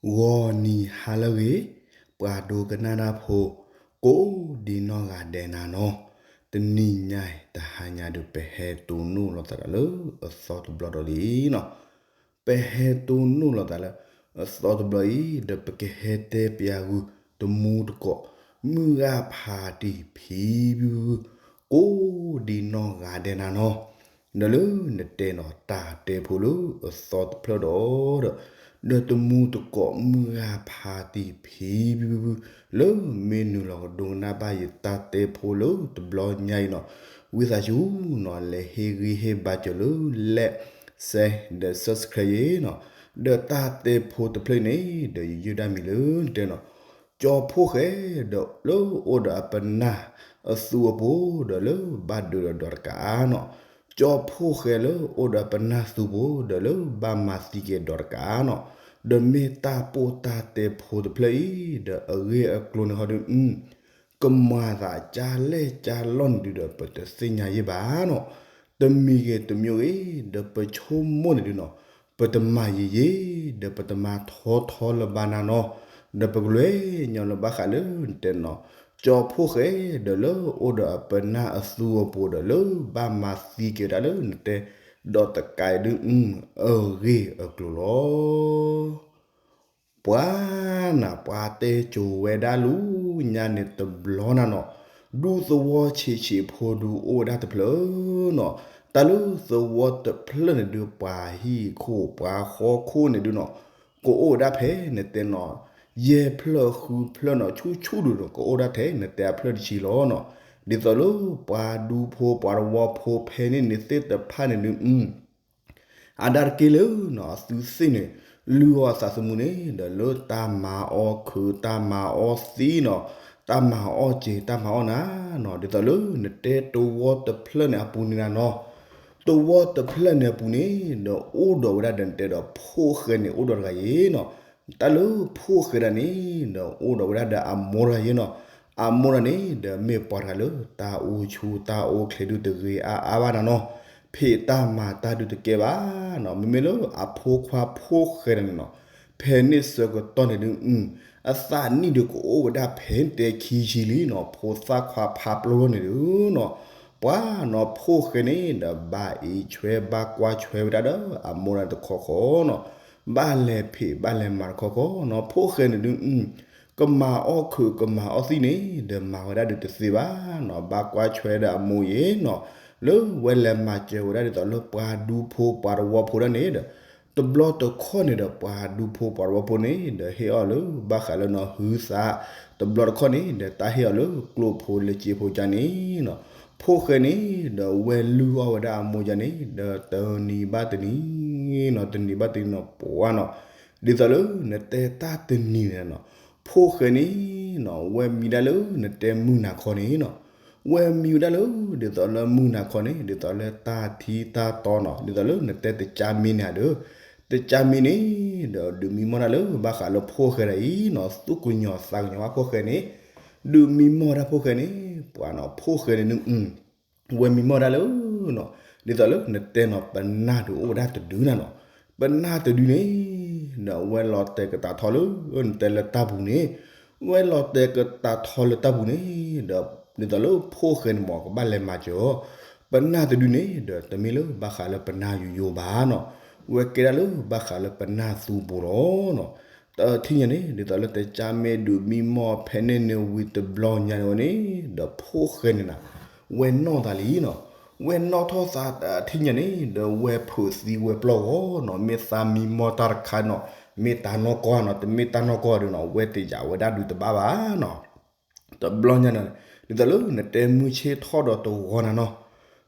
ဂီၤနံၤဟါလၢအဂ့ၤ, ပှၤဒိကနၣ်တၢ်ဖိ ကိးဒံနီၢ်ဂၤဒဲးနၤနီၤ, တနံၤညါအံၤ တဟါညါဒုးပဟဲတိၢ်နီၣ်လိာ်သးဒီးလၢအသီတဘျီဒီးလံနီၤ. ပဟဲတိၢ်နီၣ်လိာ်သးလၢအသီတဘျီအံၤ ဒီးပကဟဲတဲပျးဂုာ် တမူတကိး မုၢ်ဂၤဖးတံၢ်ဖံဖုဖု ကိးဒံနီၢ်ဂၤဒဲးနၤနီၤ. ဒီးလၢနတဲနီၤ တၢ်တဲဖိလၢအသီတဖျၢၣ်ဒီး ဒီး ဒီးတမူတကိးမုၢ်ဂၤဖးတံၢ်ဖံဖုဖုဖု လၢမ့ၢ်နုာ်လီၤကဒိကနၣ်ဘၣ်ယတၢ်တဲဖိလၢတဘျီညါအံၤနီၤ, ဝံသးစူၤနီၤ လဲၤဟ့ၣ်ဂံၢ်ဟ့ၣ်ဘါစၢၤလၢ like, share ဒီး subscribe ယၤနီၤ. ဒီးတၢ်တဲဖိတဖျၢၣ်အံၤန့ၣ် ဒီးယယုၢ်ဒၣ်မံၤလၢနတဲနီၤ ကၠီဖှိၣ်ဃဲဒီးလၢအိၣ်ဒီးအပနၢ်အသူအပူၤ ဒီးလၢဘၣ်ဒုးဒီးဒီးတကးနီၤ. ကၠီဖှိၣ်ဃဲလၢအိၣ်ဒီးအပနၢ်သူပူၤ ဒီးလၢဘၣ်မၤသံက့ၤဒီးတကးနီၤ. ဒီးမ့ၢ်တၢ်ပိၢ်တၢ်တဲဖိတဖျၢၣ်အံၤ ဒီးအဂ့ၢ်အကျိၤန့ၣ်ဟီဒုး ကမၤသးကၢ်လဲၢ်ကၢ်လီၢ်န့ၣ်ဒုးဒီး ပတသ့ၣ်ညါယဲၢ်ဘၣ်နီၤ. တမံၤဂ့ၤတမံၤဂ့ၤ ဒီးပဆိကမိၣ်န့ၣ်ဒုးနီၤ ပတမၤယံာ်ယံာ် ဒီးပတမၤထီထီလၢၤဘၣ်နၤနီၤ. ဒီးပကလဲၤညီလၢဘၣ်ဃးလၢနတဲနီၤ ကၠီဖှိၣ်ဃဲဒီးလၢအိၣ်ဒီးအပနၢ်အသူအပူၤ ဒီးလၢဘၣ်မၤသံက့ၤဒၣ်လၢနတဲ ဒီးတကးဒုး အဂ့ၢ်အကျိၤလီၤ. ပှၤနၤ ပှၤတဲကိၤဝဲဒၣ်လၢညါန့ၣ်တဘျီနၤနီၤ, ဒူသဝီဆံးဆံးဖိဒုးအိၣ်ဝဲဒၣ်တဖျၢၣ်နီၤ. တၢ်လၢသဝီတဖျၢၣ်န့ၣ်ဒုး ပှၤဟံၣ်ခိၣ်ပှၤဃီခိၣ်န့ၣ်ဒုးနီၤ ကအိၣ်ဝဲဒၣ်ဖဲနတဲနီၤ ယဲၢ်ဖျၢၣ်ဃုဖျၢၣ်နီၤ ဆူၣ်ဆူၣ်ဒုးနီၤ ကအိၣ်ဒၣ်ထဲနတဲအဖျၢၣ်တဆံလီၤနီၤ. ဒ်သိးလၢပှၤဒူဖိပှၤသဝီဖိဖဲန့ၣ်န့ၣ်သ့ၣ်တဖၣ်န့ၣ်ဒုး အဒါတက့ၢ်လၢနီၤ အသုသ့ၣ်န့ၣ် လုၢ်အီၣ်အသးသမူန့ၣ် ဒီးလၢတၢ်မၤအီၣ်ခုး တၢ်မၤအီၣ်သံးနီၤ, တၢ်မၤအီၣ်စ့ၤ တၢ်မၤအီၣ်နၤနီၤ, ဒ်သိးလၢနတဲတဝီတဖျၢၣ်န့ၣ်အပူၤန့ၣ်နၤနီၤ, တဝီတဖျၢၣ်န့ၣ်အပူၤန့ၣ် ဒီးအိၣ်ဒီးဝဲဒၣ်ဒီးနတဲဒီးဖိၣ်ဃဲန့ၣ် အိၣ်ဒီးတဂၤယဲနီၤ. တၢ်လၢဖိၣ်ဃဲဒၣ်န့ၣ် ဒီးအိၣ်ဒီးဝဲဒၣ်ဒီးအမိၢ်တဂၤယဲနီၤ. အမိၢ်တဂၤန့ၣ် ဒီးမ့ၢ်ပှၤတဂၤလၢ တၢ်အိၣ်ဆူၣ်တၢ်အိၣ်ချ့ဒုးတဂ့ၤအါအါဘၣ်နၤနီၤ, ဖံးတၢ်မၤတၢ်ဒုးတကဲဘၣ်နီၤ. မ့မ့ၢ်လၢအဖိခွါဖိၣ်ဃဲဒၣ်န့ၣ်နီၤ, ဖဲန့ၣ်ဆၢကတီၢ်န့ၣ်ဒုး အသးနံၣ်ဒုးကအိၣ်ဝဲဒၣ်ဖဲတဲခံဆံလံနီၤ, ဖိသၣ်ခွါဖးပျိန့ၣ်ဒုးနီၤ, ပှၤနီၤဖိၣ်ဃဲန့ၣ် ဒီးဘၣ်အံးဆွဲဘၣ်ကွၢ်ဆွဲဝဲဒၣ်ဒီးအမိၢ်ဒၣ်တခီခီနီၤ, ဘၣ်လဲၤဖံးဘၣ်လဲၤမၤတခီခီနီၤ, ဖိၣ်ဃဲန့ၣ်ဒုး ကမၤအီၣ်ခုးကမၤအီၣ်သံးန့ၣ် ဒီးမၤဝဲဒၣ်ဒုးတသ့ဘၣ်နီၤ, ဘၣ်ကွၢ်ဆွဲဒီးအမိၢ်ယဲနီၤ, လၢဝဲလဲၤမၤစၢၤဝဲဒၣ်ဒ်သိးလၢပှၤဒူဖိပှၤသဝီဖိဒၣ်န့ၣ်ဒီး တဘျီတခီၣ်န့ၣ်ဒီး ပှၤဒူဖိပှၤသဝီဖိန့ၣ် ဒီးဟ့ၣ်အီၤလၢဘၣ်ဃးလၢနီၤဟုသး, တဘျီတခီၣ်န့ၣ် ဒီးတၢ်ဟ့ၣ်အီၤလၢကျိၣ်ဖိလၢစ့ဖိကၢ်န့ၣ်နီၤ, ဖိၣ်ဃဲန့ၣ် ဒီးဝဲလုၢ်အီၣ်ဝဲဒၣ်အမိၢ်ကၢ်န့ၣ် ဒီးတနံၤဘၣ်တနံၤနီၤ, တနံၤဘၣ်တနံၤနီၤ ပှၤနီၤ, ဒ်သိးလၢနတဲတၢ်တနံၤန့ၣ်နီၤ, ဖိၣ်ဃဲန့ၣ်နီၤ ဝဲမံဒၣ်လၢနတဲမုၢ်နၤခီန့ၣ်နီၤ, ဝဲမံဝဲဒၣ်လၢ ဒ်သိးလၢမုၢ်နၤခီန့ၣ် ဒ်သိးလၢတၢ်ထံတၢ်တီနီၤ, ဒ်သိးလၢနတဲတကၢ်မ့ၢ်န့ၣ်ဒီး တကၢ်မ့ၢ်န့ၣ် ဒီးဒုးမံမီၢ်ဒၣ်လၢဘၣ်ဃးလၢဖိၣ်ဃဲဒၣ်အံၤနီၤ, သူၣ်ကညီၤသးကညီၤဘၣ်ဖိၣ်ဃဲန့ၣ်, ဒုးမံမီၢ်ဒၣ်ဖိၣ်ဃဲန့ၣ် ပှၤနီၤ ဖိၣ်ဃဲန့ၣ်ဒုး ဝဲမံမီၢ်ဒၣ်လၢနီၤ, ဒ်သိးလၢနတဲနီၤ ပနၢ်ဒုးအိၣ်ဝဲဒၣ်တဒုနၤနီၤ, ပနၢ်တဒုန့ၣ် ဒီးဝဲလီၤတဲာ်ကတၢ်ထီလၢ နတဲလၢတၢ်ပူၤန့ၣ်, ဝဲလီၤတဲာ်ကတၢ်ထီလၢတၢ်ပူၤန့ၣ် ဒီးဒ်သိးလၢဖိၣ်ဃဲန့ၣ်မ့ၢ်ကဘၣ်လဲၤမၤစၢၤအီၤ, ပနၢ်တဒုန့ၣ် ဒီးတမ့ၢ်လၢဘၣ်ဃးလၢပနၢ်ယိယိဘၣ်နီၤ, ဝဲကဲဒၣ်လၢဘၣ်ဃးလၢပနၢ်သူပူၤလီၤနီၤ. တထံၣ်ညါန့ၣ် ဒ်သိးလၢတကၢ်မ့ၢ်ဒုးမံမီၢ်ဖဲန့ၣ်န့ၣ်ဝံၤတဘျီညါန့ၣ်ဝဲန့ၣ် ဒီးဖိၣ်ဃဲန့ၣ်နၤ ဝဲနီၣ်သးလံနီၤ, ဝဲနီၣ်ထီၣ်သးတထံၣ်ညါန့ၣ် ဒီးဝဲဖုးသံဝဲပျီၢ်ဂီၤနီၤ, မ့ၢ်သးမံမီၢ်တၢ်တခါနီၤ, မ့ၢ်တၢ်နီၢ်ကီၢ်နီၤ, တမ့ၢ်တၢ်နီၢ်ကီၢ်ဒုးနီၤ ဝဲတယာ်ဝဲဒၣ်ဒုးတဘၣ်ဘၣ်နီၤ. တဘျီညါန့ၣ် ဒ်သိးလၢနတဲမုၢ်ဆ့ၣ်ထီၣ်ဒီးတဂီၤနၤနီၤ,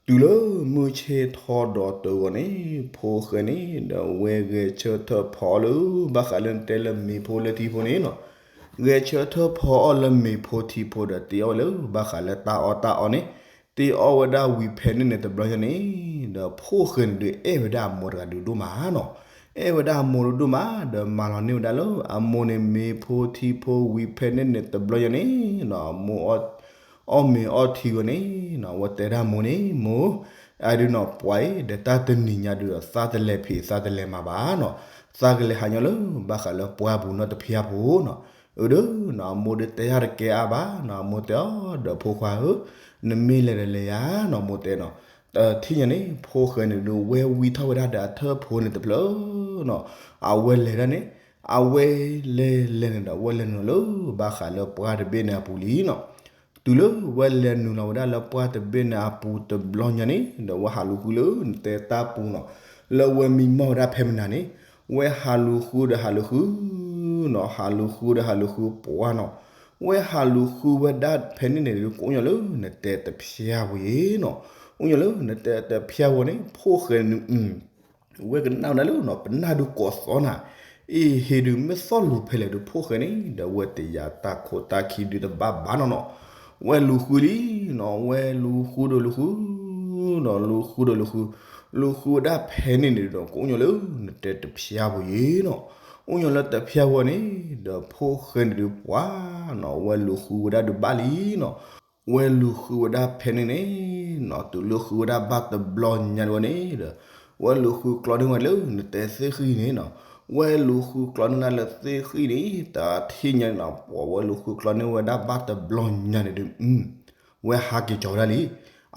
တုၤလၢမုၢ်ဆ့ၣ်ထီၣ်ဒီးတဂီၤန့ၣ် ဖိၣ်ဃဲန့ၣ် ဒီးဝဲဂဲၤဆၢထၢၣ်ဖီအီၣ်လၢ ဘၣ်ဃးလၢနတဲလၢမ့ၤဖိလၢထံဖိန့ၣ်နီၤ, ဂဲၤဆၢထၢၣ်ဖီအီၣ်လၢမ့ၤဖိထံဖိဒီးတ့အီၣ်ဝဲလၢဘၣ်ဃးလၢတၢ်အီၣ်တၢ်အီန့ၣ်, တ့အီၣ်ဝဲဒၣ်ဝံၤဖဲန့ၣ်န့ၣ်တဘျီညါန့ၣ် ဒီးဖိၣ်ဃဲန့ၣ်ဒုးအဲၣ်ဝဲဒၣ်အမိၢ်တဂၤဒုးဒိၣ်မးနီၤ, အဲၣ်ဝဲဒၣ်အမိၢ်ဒုးဒိၣ်မး ဒီးမၤလီၤန့ၢ်ဝဲဒၣ်လၢအမိၢ်န့ၣ်မ့ၤဖိထံဖိဝံၤဖဲန့ၣ်န့ၣ်တဘျီညါန့ၣ်နီၤ, အမိၢ် အီၣ်မ့ၤအီထံဂီၤန့ၣ်နီၤ, အဝဲတဲဒၣ်မိၢ်န့ၣ် မိၢ်, အဒုးနီၤ ပှၤအံၤ ဒီးတၢ်တနံၤညါဒုးဒီး သးတလဲၤဖံးသးတလဲၤမၤဘၣ်နီၤ, သးကလဲၤဟးညီလၢ ဘၣ်ဃးလၢပှၢ်ပူၤနီတဖျၢၣ်ဖိနီၤ. အၢဒီးနီၤ အမိၢ်ဒီးတဲယၤတကဲအါဘၣ်နီၤ, အမိၢ်တဲအီၤဒီး ဖိခွါဧၢ, နမ့ၢ်လဲၤဒီးလဲၤယၤနီၤ, အမိၢ်တဲနီၤ. တထံၣ်ညါန့ၣ် ဖိၣ်ဃဲန့ၣ်ဒီး ဝဲဝံထီၣ်ဝဲဒၣ်ဒီးအထၢၣ်ဖိန့ၣ်တဖျၢၣ်နီၤ. အဝဲလဲၤဒၣ်န့ၣ် အဝဲလဲၤလဲၤန့ၣ်ဒီး အဝဲလဲၤနုာ်လၢ ဘၣ်ဃးလၢပှၢ်တဘ့ၣ်န့ၣ်အပူၤလံနီၤ. တုၤလၢဝဲလဲၤနုာ်လီၤဝဲဒၣ်လၢပှၢ်တဘ့ၣ်န့ၣ်အပူၤတဘျီညါန့ၣ်ဒီး ဝဲဟးလူၤဃုလၢနတဲတၢ်ပူၤနီၤ, လၢဝဲမံမီၢ်ဝဲဒၣ်ဖဲမနၤန့ၣ်, ဝဲဟးလူၤဃုဒီးဟးလူၤဃုနီၤ, ဟးလူၤဃုဒီးဟးလူၤဃုပှၢ်နီၤ. ဝဲဟးလူၤဃုဝဲဒၣ်ဖဲန့ၣ်န့ၣ်ဒီး ကအိၣ်ညီလၢနတဲတဖျၢၣ်ဖိယံၤနီၤ, အိၣ်ညီလၢနတဲတဖျၢၣ်ဖိန့ၣ် ဖိၣ်ဃဲန့ၣ် ဝဲကနၣ်ဝဲဒၣ်လၢနီၤ ပနၢ်ဒုးကိးသီနၤ, အ့ဟ့ဒုး မ့ၢ်သီၣ်လူၤဖဲလဲၣ်ဒီး ဖိၣ်ဃဲန့ၣ်ဒီး ဝဲတယာ်တၢ်ခိၣ်တၢ်ခံဒုးတဘၣ်ဘၣ်နီၤနီၤ. ဝဲလူၤဃုလံနီၤ, ဝဲလူၤဃုဒီးလူၤဃုနီၤ, လူၤဃုဒီးလူၤဃု, လူၤဃုဝဲဒၣ်ဖဲန့ၣ်န့ၣ်ဒီး ကအိၣ်ညီလၢနတဲတဖျၢၣ်ဖိယံၤနီၤ, အိၣ်ညီလၢတဖျၢၣ်ဖိန့ၣ်ဒီး ဖိၣ်ဃဲန့ၣ်ဒုးပှၢ်နီၤ, ဝဲလူၤဃုဝဲဒၣ်ဒုးဘၣ်လံနီၤ. ဝဲလူၤဃုဝဲဒၣ်ဖဲန့ၣ်န့ၣ်နီၤ, တုၤလၢဃုဝဲဒၣ်ဘၣ်တဘျီညါန့ၣ်ဝဲန့ၣ်ဒီး ဝဲလူၤဃုကျီန့ၢ်ဝဲလၢနတဲသ့ၣ်ဃံန့ၣ်နီၤ, ဝဲလူၤဃုကျီန့ၢ်ဝဲဒၣ်လၢသ့ၣ်ဃံန့ၣ် တထံၣ်ညါန့ၣ်နီၤ, ပှၤဝဲလူၤဃုကျီန့ၢ်ဝဲဒၣ်ဘၣ်တဘျီညါန့ၣ်ဒီး ဝဲဟးက့ၤကၠီၤဝဲဒၣ်လံ.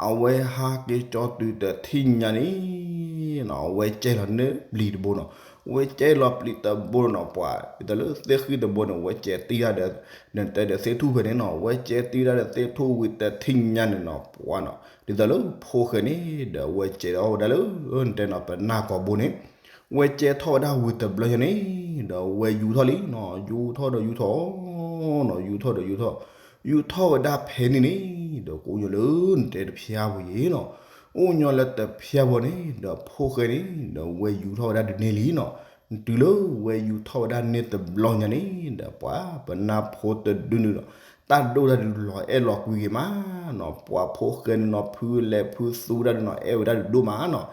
အဝဲဟးက့ၤကၠီၤတုၤတထံၣ်ညါန့ၣ်နီၤ, အဝဲကဲလီၤန့ၢ်ပျံၤတဘိနီၤ, ဝဲကဲလီၤပျံၤတဘိနီၤ, ပှၤဒ်သိးလၢသ့ၣ်ဃံတဘိန့ၣ် ဝဲကဲတံၢ်ဒၣ်ဒီး နတဲဒီးသ့ၣ်ထူၣ်ဖဲန့ၣ်နီၤ, ဝဲကဲတံၢ်ဒၣ်ဒီးသ့ၣ်ထူၣ်ဝံၤတထံၣ်ညါန့ၣ်နီၤ, ပှၤနီၤ ဒ်သိးလၢဖိၣ်ဃဲန့ၣ်ဒီး ဝဲကဲထီၣ်ဝဲဒၣ်လၢ နတဲနီၤ ပနၢ်ကိာ်ဘိန့ၣ်, ဝဲကဲထီၣ်ဝဲဒၣ်ဝံၤတဘျီညါန့ၣ်ဒီး ဝဲယူၤထီၣ်လံနီၤ, ယူၤထီၣ်ဒီးယူၤထီၣ်နီၤ, ယူၤထီၣ်ဒီးယူၤထီၣ်, ယူၤထီၣ်ဝဲဒၣ်ဖဲန့ၣ်န့ၣ်ဒီး ကအိၣ်ညီလၢနတဲတဖျၢၣ်ဖိယံၤနီၤ, အိၣ်ညီလၢတဖျၢၣ်ဖိန့ၣ်ဒီး ဖိၣ်ဃဲန့ၣ်ဒီး ဝဲယူၤထီၣ်ဝဲဒၣ်ဒုးန့ၢ်လံနီၤ. တုၤလၢဝဲယူၤထီၣ်ဝဲဒၣ်န့ၢ်တဘျီညါန့ၣ်ဒီး ပှၤပနၢ်ဖိတဒုန့ၣ်ဒီး တၢ်ဒိၣ်တၢ်ဒုးလီၤအဲၣ်လီၤကွံက့ၤမးနီၤ, ပှၤဖိၣ်ဃဲန့ၣ်နီၤ ဖုလဲၤဖုသူဝဲဒၣ်ဒုးနီၤ အဲၣ်ဝဲဒၣ်ဒုးဒိၣ်မးနီၤ.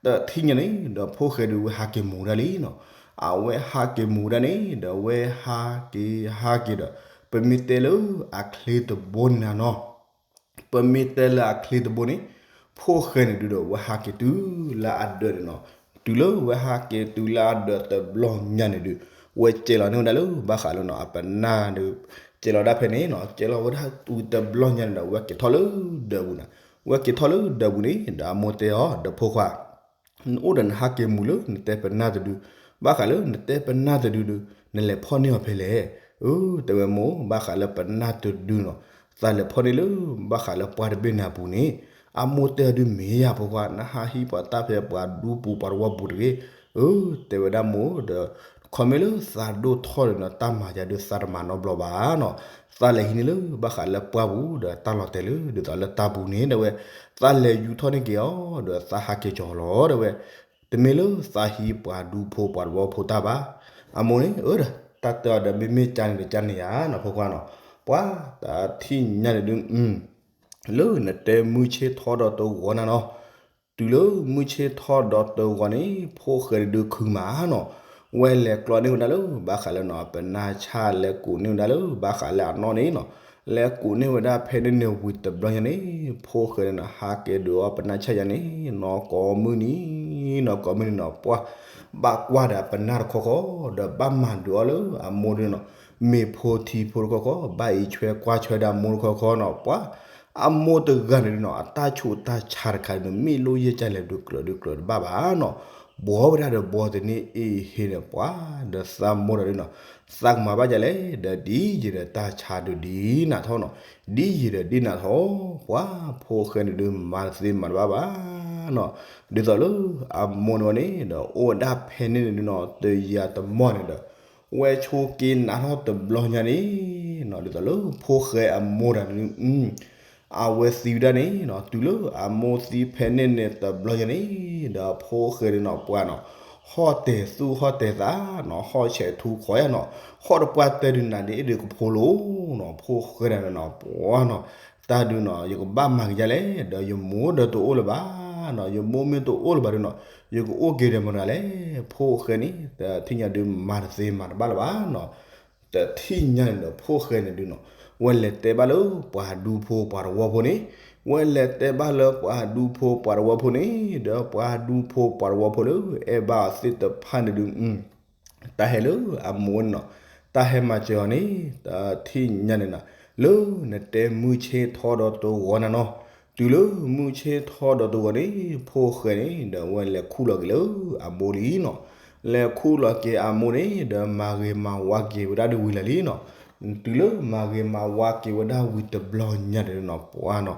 တထံၣ်ညါန့ၣ်ဒီး ဖိၣ်ဃဲဒုးဝဲဟးက့ၤမူၤဒၣ်လံနီၤ, အဝဲဟးက့ၤမူၤဒၣ်န့ၣ်ဒီး ဝဲဟးက့ၤဟးက့ၤဒီး ပမ့ၢ်တဲလၢအချ့တဘိန့ၣ်နီၤ ပမ့ၢ်တဲလၢအချ့တဘိန့ၣ် ဖိၣ်ဃဲန့ၣ်ဒုးဒီး ဝဲဟးက့ၤတုၤလၢအဒၢးန့ၣ်နီၤ, တုၤလၢဝဲဟးက့ၤတုၤလၢအဒၢးတဘျီညါန့ၣ်ဒုး ဝဲကဲလီၤန့ၢ်ဝဲဒၣ်လၢဘၣ်ဃးလၢနီၤ အပနၢ်ဒုး ကဲလီၤဒၣ်ဖဲန့ၣ်နီၤ, ကဲလီၤဝဲဒၣ်တုၤတဘျီညါန့ၣ်ဒီး ဝဲက့ၤထီၣ်လၢဒၢးပူၤန့ၣ်, ဝဲက့ၤထီၣ်လၢဒၢးပူၤန့ၣ်ဒီး အမိၢ်တဲအီၤဒီး ဖိခွါ နအိၣ်ဒီးနဟးက့ၤမူၤလၢနတဲပနၢ်တဒု, ဘၣ်ဃးလၢနတဲပနၢ်တဒုဒီး နလဲၤဖီၣ်န့ၢ်အီၤဖဲလဲၣ်. အၢ တဲဝဲမိၢ် ဘၣ်ဃးလၢပနၢ်တဒုနီၤ, သးလဲၤဖီၣ်န့ၢ်လၢ ဘၣ်ဃးလၢပှၢ်တဘ့ၣ်န့ၣ်အပူၤန့ၣ်, အမိၢ်တဲအီၤဒုး မ့ၢ်ယၤဖိခွါ နဟးဟံးပှၤတၢ်ဖဲပှၤဒူပူၤပှၤတဝီပူၤတဂ့ၤ. အၢ တဲဝဲဒၣ်မိၢ်ဒီး ခီမ့ၢ်လၢသးဒိၣ်ထီၣ်ဒီးနီၤ တၢ်မၤယၤဒုးသးတမၤနီတဘျီဘၣ်နီၤ, သးလဲၤဟံးန့ၢ်လၢဘၣ်ဃးလၢပှၢ်ပူၤဒီးတၢ်လီၤတဲာ်လၢ ဒ်သိးလၢတၢ်ပူၤန့ၣ် တဲဝဲ, သးလဲၤယူၤထီၣ်န့ၢ်က့ၤအီၤဒီးသးဟးက့ၤကၠီၤလီၤ တဲဝဲ, တမ့ၢ်လၢသးဟံးပှၤဒူဖိပှၤတဝီဖိတၢ်ဘၣ်. အမိၢ်န့ၣ် အၢ တၢ်တဲအီၤဒီး မ့မ့ၢ်ကန့ၣ်ဒီးကန့ၣ်ယါနီၤ ဖိခွါနီၤ, ပှၤတထံၣ်ညါန့ၣ်ဒုး လၢနတဲမုၢ်ဆ့ၣ်ထီၣ်ဒီးတဂီၤနၤနီၤ, တုၤလၢမုၢ်ဆ့ၣ်ထီၣ်ဒီးတဂီၤန့ၣ် ဖိၣ်ဃဲန့ၣ်ဒုးခုမးနီၤ, ဝဲလဲၤကျီန့ၢ်ဝဲဒၣ်လၢ ဘၣ်ဃးလၢနီၤ ပနၢ်ဆၣ် လဲၤကူးန့ၢ်ဝဲဒၣ်လၢ ဘၣ်ဃးလၢအနီၢ်န့ၣ်နီၤ, လဲၤကူးန့ၢ်ဝဲဒၣ်ဖဲန့ၣ်န့ၣ်ဝံၤတဘျီညါန့ၣ် ဖိၣ်ဃဲန့ၣ်နီၤ ဟးက့ၤဒုးအီပနၢ်ဆၣ်ယါန့ၣ် နီၢ်ကိးမုၢ်နံၤ နီၢ်ကိးမုၢ်နံၤနီၤ ပှၤ ဘၣ်ကွၢ်ဒီးအပနၢ်တခီခီ ဒီးဘၣ်မၤဒုးအီၤလၢအမိၢ်ဒုးနီၤ, မ့ၢ်ဖိထံဖိတခီခီ ဘၣ်အံးဆွဲကွၢ်ဆွဲဒီးအမိၢ်တခီခီနီၤ ပှၤ အမိၢ်တဂၤန့ၣ်ဒုးနီၤ အတၢ်ဆူးတၢ်ဆါတခါန့ၣ် မ့ၢ်လိၣ်ယဲၢ်ကလဲၣ်ဒုးကျၢၤဒုးကျၢၤတဘၣ်ဘၣ်နီၤ, ဘှီဝဲဒၣ်ဒီးဘှီတန့ၢ်အ့ဟ့န့ၣ် ပှၤ ဒီးသးမိၢ်ဒီးဒုးနီၤ, သးကမၤဘၣ်ယၤလဲၣ် ဒီးဒ်ယံၤဒီးတၢ်ဆါဒုးဒ်နၤထီၣ်နီၤ, ဒ်ယံၤဒီးဒ်နၤထီၣ်, ပှၤ ဖိၣ်ဃဲန့ၣ်ဒုးမၤတသ့မၤတဘၣ်ဘၣ်နီၤ, ဒ်သိးလၢအမိၢ်န့ၣ်ဝဲန့ၣ်ဒီး အိၣ်ဝဲဒၣ်ဖဲန့ၣ်န့ၣ်ဒုးနီၤ တယၤတမီၢ်န့ၣ်ဒီး ဝဲဆိးက့နးထီၣ်တဘျီညါန့ၣ်နီၤ ဒ်သိးလၢဖိၣ်ဃဲအမိၢ်တဂၤန့ၣ် အဝဲသံဝဲဒၣ်န့ၣ်နီၤ တုၤလၢအမိၢ်သံဖဲန့ၣ်န့ၣ်တဘျီညါန့ၣ် ဒီးဖိၣ်ဃဲန့ၣ်နီၤ ပှၤနီၤ ဟီၣ်တဲာ်သူၣ်ဟီၣ်တဲာ်သးနီၤ ဟီၣ်ဆဲးထူခီယါနီၤ ဟီၣ်တပှၢ်တဲဒုးနၤဒ်အံၤဒုးကဖိလိၤနီၤ ဖိၣ်ဃဲတဂၤန့ၣ်နီၤ ပှၤနီၤ တၢ်ဒုးနီၤ ယကဘၣ်မၤကယါလဲၣ် ဒီးယမိၢ်ဒီးတအိၣ်လၢၤဘၣ်နီၤ ယမိၢ်မ့ၢ်တအိၣ်လၢၤဘၣ်ဒုးနီၤ ယကအိၣ်က့ၤဒီးမတၤတဂၤလဲၣ် ဖိၣ်ဃဲန့ၣ် တထံၣ်ညါဒုးမၤတသ့မၤတဘၣ်လၢၤဘၣ်နီၤ တထံၣ်ညါန့ၣ်ဒီးဖိၣ်ဃဲန့ၣ်ဒုးနီၤ ဝဲလဲၤတဲဘၣ်လၢပှၤဒူဖိပှၤတဝီဖိန့ၣ် ဝဲလဲၤတဲဘၣ်လၢပှၤဒူဖိပှၤတဝီဖိန့ၣ် ဒီးပှၤဒူဖိပှၤတဝီဖိလၢအဲၣ်ဘၣ်အီၤသ့ၣ်တဖၣ်န့ၣ်ဒုး တၢ်ဟဲလၢအမိၢ်န့ၣ်နီၤ, တၢ်ဟဲမၤစၢၤအီၤန့ၣ် တထံၣ်ညါန့ၣ်နီၤ, လၢနတဲမုၢ်ဆ့ၣ်ထီၣ်ဒီးတဂီၤနၤနီၤ, တုၤလၢမုၢ်ဆ့ၣ်ထီၣ်ဒီးတဂီၤန့ၣ် ဖိၣ်ဃဲန့ၣ် ဒီးအဝဲလဲၤခူၣ်လီၤက့ၤလၢအမိၢ်လံနီၤ, လဲၤခူၣ်လီၤက့ၤအမိၢ်န့ၣ် ဒီးမၤဂ့ၤမၤဝါက့ၤဝဲဒၣ်ဒီးဝံၤလၢာ်လံနီၤ, တုၤလၢမၤဂ့ၤမၤဝါက့ၤဝဲဒၣ်ဝံၤတဘျီညါန့ၣ်နီၤ ပှၤနီၤ,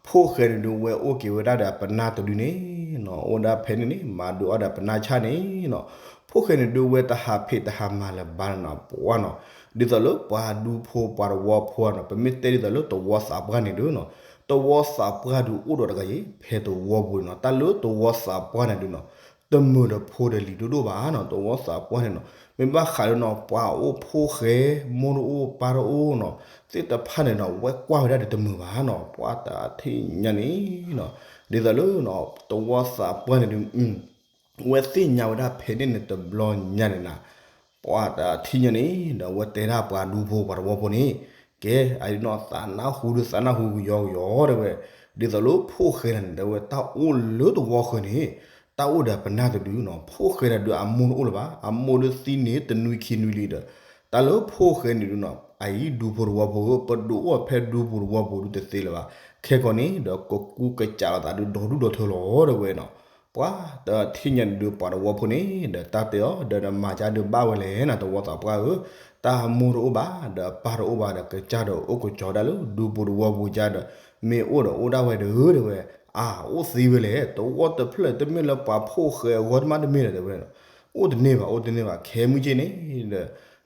ဖိၣ်ဃဲန့ၣ်ဒုးဝဲအိၣ်က့ၤဝဲဒၣ်ဒီးအပနၢ်တဒုန့ၣ်နီၤ, အိၣ်ဒၣ်ဖဲန့ၣ်န့ၣ် မၤဒုးအီၣ်ဒီးပနၢ်ဆၣ်န့ၣ်နီၤ, ဖိၣ်ဃဲန့ၣ်ဒုးဝဲတဟးဖံးတဟးမၤလၢၤဘၣ်နီၤ ပှၤနီၤ, ဒ်သိးလၢပှၤဒူဖိပှၤသဝီဖိနီၤ, ပမ့ၢ်တဲဒ်သိးလၢသဝီသးပှၢ်န့ၣ်ဒုးနီၤ, သဝီသးပှၢ်ဒုးအိၣ်ဒီးတဂၤအံၤ ဖဲသဝီပူၤန့ၣ်နီၤ, တၢ်လၢသဝီသးပှၢ်န့ၣ်ဒုးနီၤ တမုာ်ဒီးဖိဒီးလံၤဒိၣ်ဒိၣ်ဘၣ်နီၤ, သဝီသးပှၢ်န့ၣ်နီၤ, မ့ၢ်ဘၣ်ဃးလၢနီၤ ပှၤအိၣ်ဖိၣ်ဃဲ မိၢ်တအိၣ်ပၢ်တအိၣ်နီၤ, သ့ၣ်တဖၣ်န့ၣ်နီၤ ဝဲကွၢ်ဝဲဒၣ်ဒီးတမုာ်ဘၣ်နီၤ, ပှၤတထံၣ်ညါန့ၣ်နီၤ, ဒ်သိးလၢနီၤ သဝီသးပှၢ်န့ၣ်ဒုး ဝဲသ့ၣ်ညါဝဲဒၣ်ဖဲန့ၣ်န့ၣ်တဘျီညါန့ၣ်နီၤ, ပှၤတထံၣ်ညါန့ၣ်ဒီး အဝဲတဲဒၣ်ပှၤဒူဖိပှၤသဝီဖိန့ၣ်, ကဲ အအံၤနီၤ သးနၢ်ဟူဒုးသးနၢ်ဟူကယီကယီတဲဝဲ, ဒ်သိးလၢဖိၣ်ဃဲန့ၣ် တဲဝဲတၢ်အိၣ်လၢသဝီဃၢၤန့ၣ်, တၢ်အိၣ်ဒီးပနၢ်တဒုနီၤ, ဖိၣ်ဃဲန့ၣ်ဒုးအမိၢ်တအိၣ်လၢၤဘၣ်, အမိၢ်ဒုးသံန့ၣ်တနွံခံနွံလံဒီး, တၢ်လၢဖိၣ်ဃဲန့ၣ်ဒုးနီၤ အအံၤဒူဖိသဝီဖိဧၢ, ပဒုးအိၣ်ဖဲဒူဖိသဝီဖိဒုးတသ့လၢၤဘၣ်, ခဲကီးန့ၣ်ဒီးကကူကစးလီၤသးဒုးဒီဒူၣ်ဒီထၢလီၤတဲဝဲနီၤ, ပှၤတထံၣ်ညါန့ၣ်ဒုးပှၤသဝီဖိန့ၣ် ဒီးတၢ်တဲအီၤ ဒီးနမၤကါဒုးဘၣ်ဝဲလဲၣ်နီၤ သဝီသးပှၢ်ဧၢ, တၢ်အမိၢ်တအိၣ်ဘၣ် ဒီးအပၢ်တအိၣ်ဘၣ်ဒီး ကစၢ်ဒီးအိၣ်ကစီၤဒၣ်လၢဒူဖိသဝီဖိကါဒီး, မ့ၢ်အိၣ်ဒီးအိၣ်ဒၣ်ဝဲဒီးတဲဝဲ, အါ အိၣ်သ့ဝဲလဲၣ်, သဝီတဖျၢၣ်တမ့ၢ်လၢပှၤဖိၣ်ဃဲအဂီၢ်တမံၤတမ့ၢ်ဒီးတဲဝဲ, အိၣ်တန့ၢ်ဘၣ် အိၣ်တန့ၢ်ဘၣ်, ခဲမုၢ်ဆ့ၣ်န့ၣ်ဒီး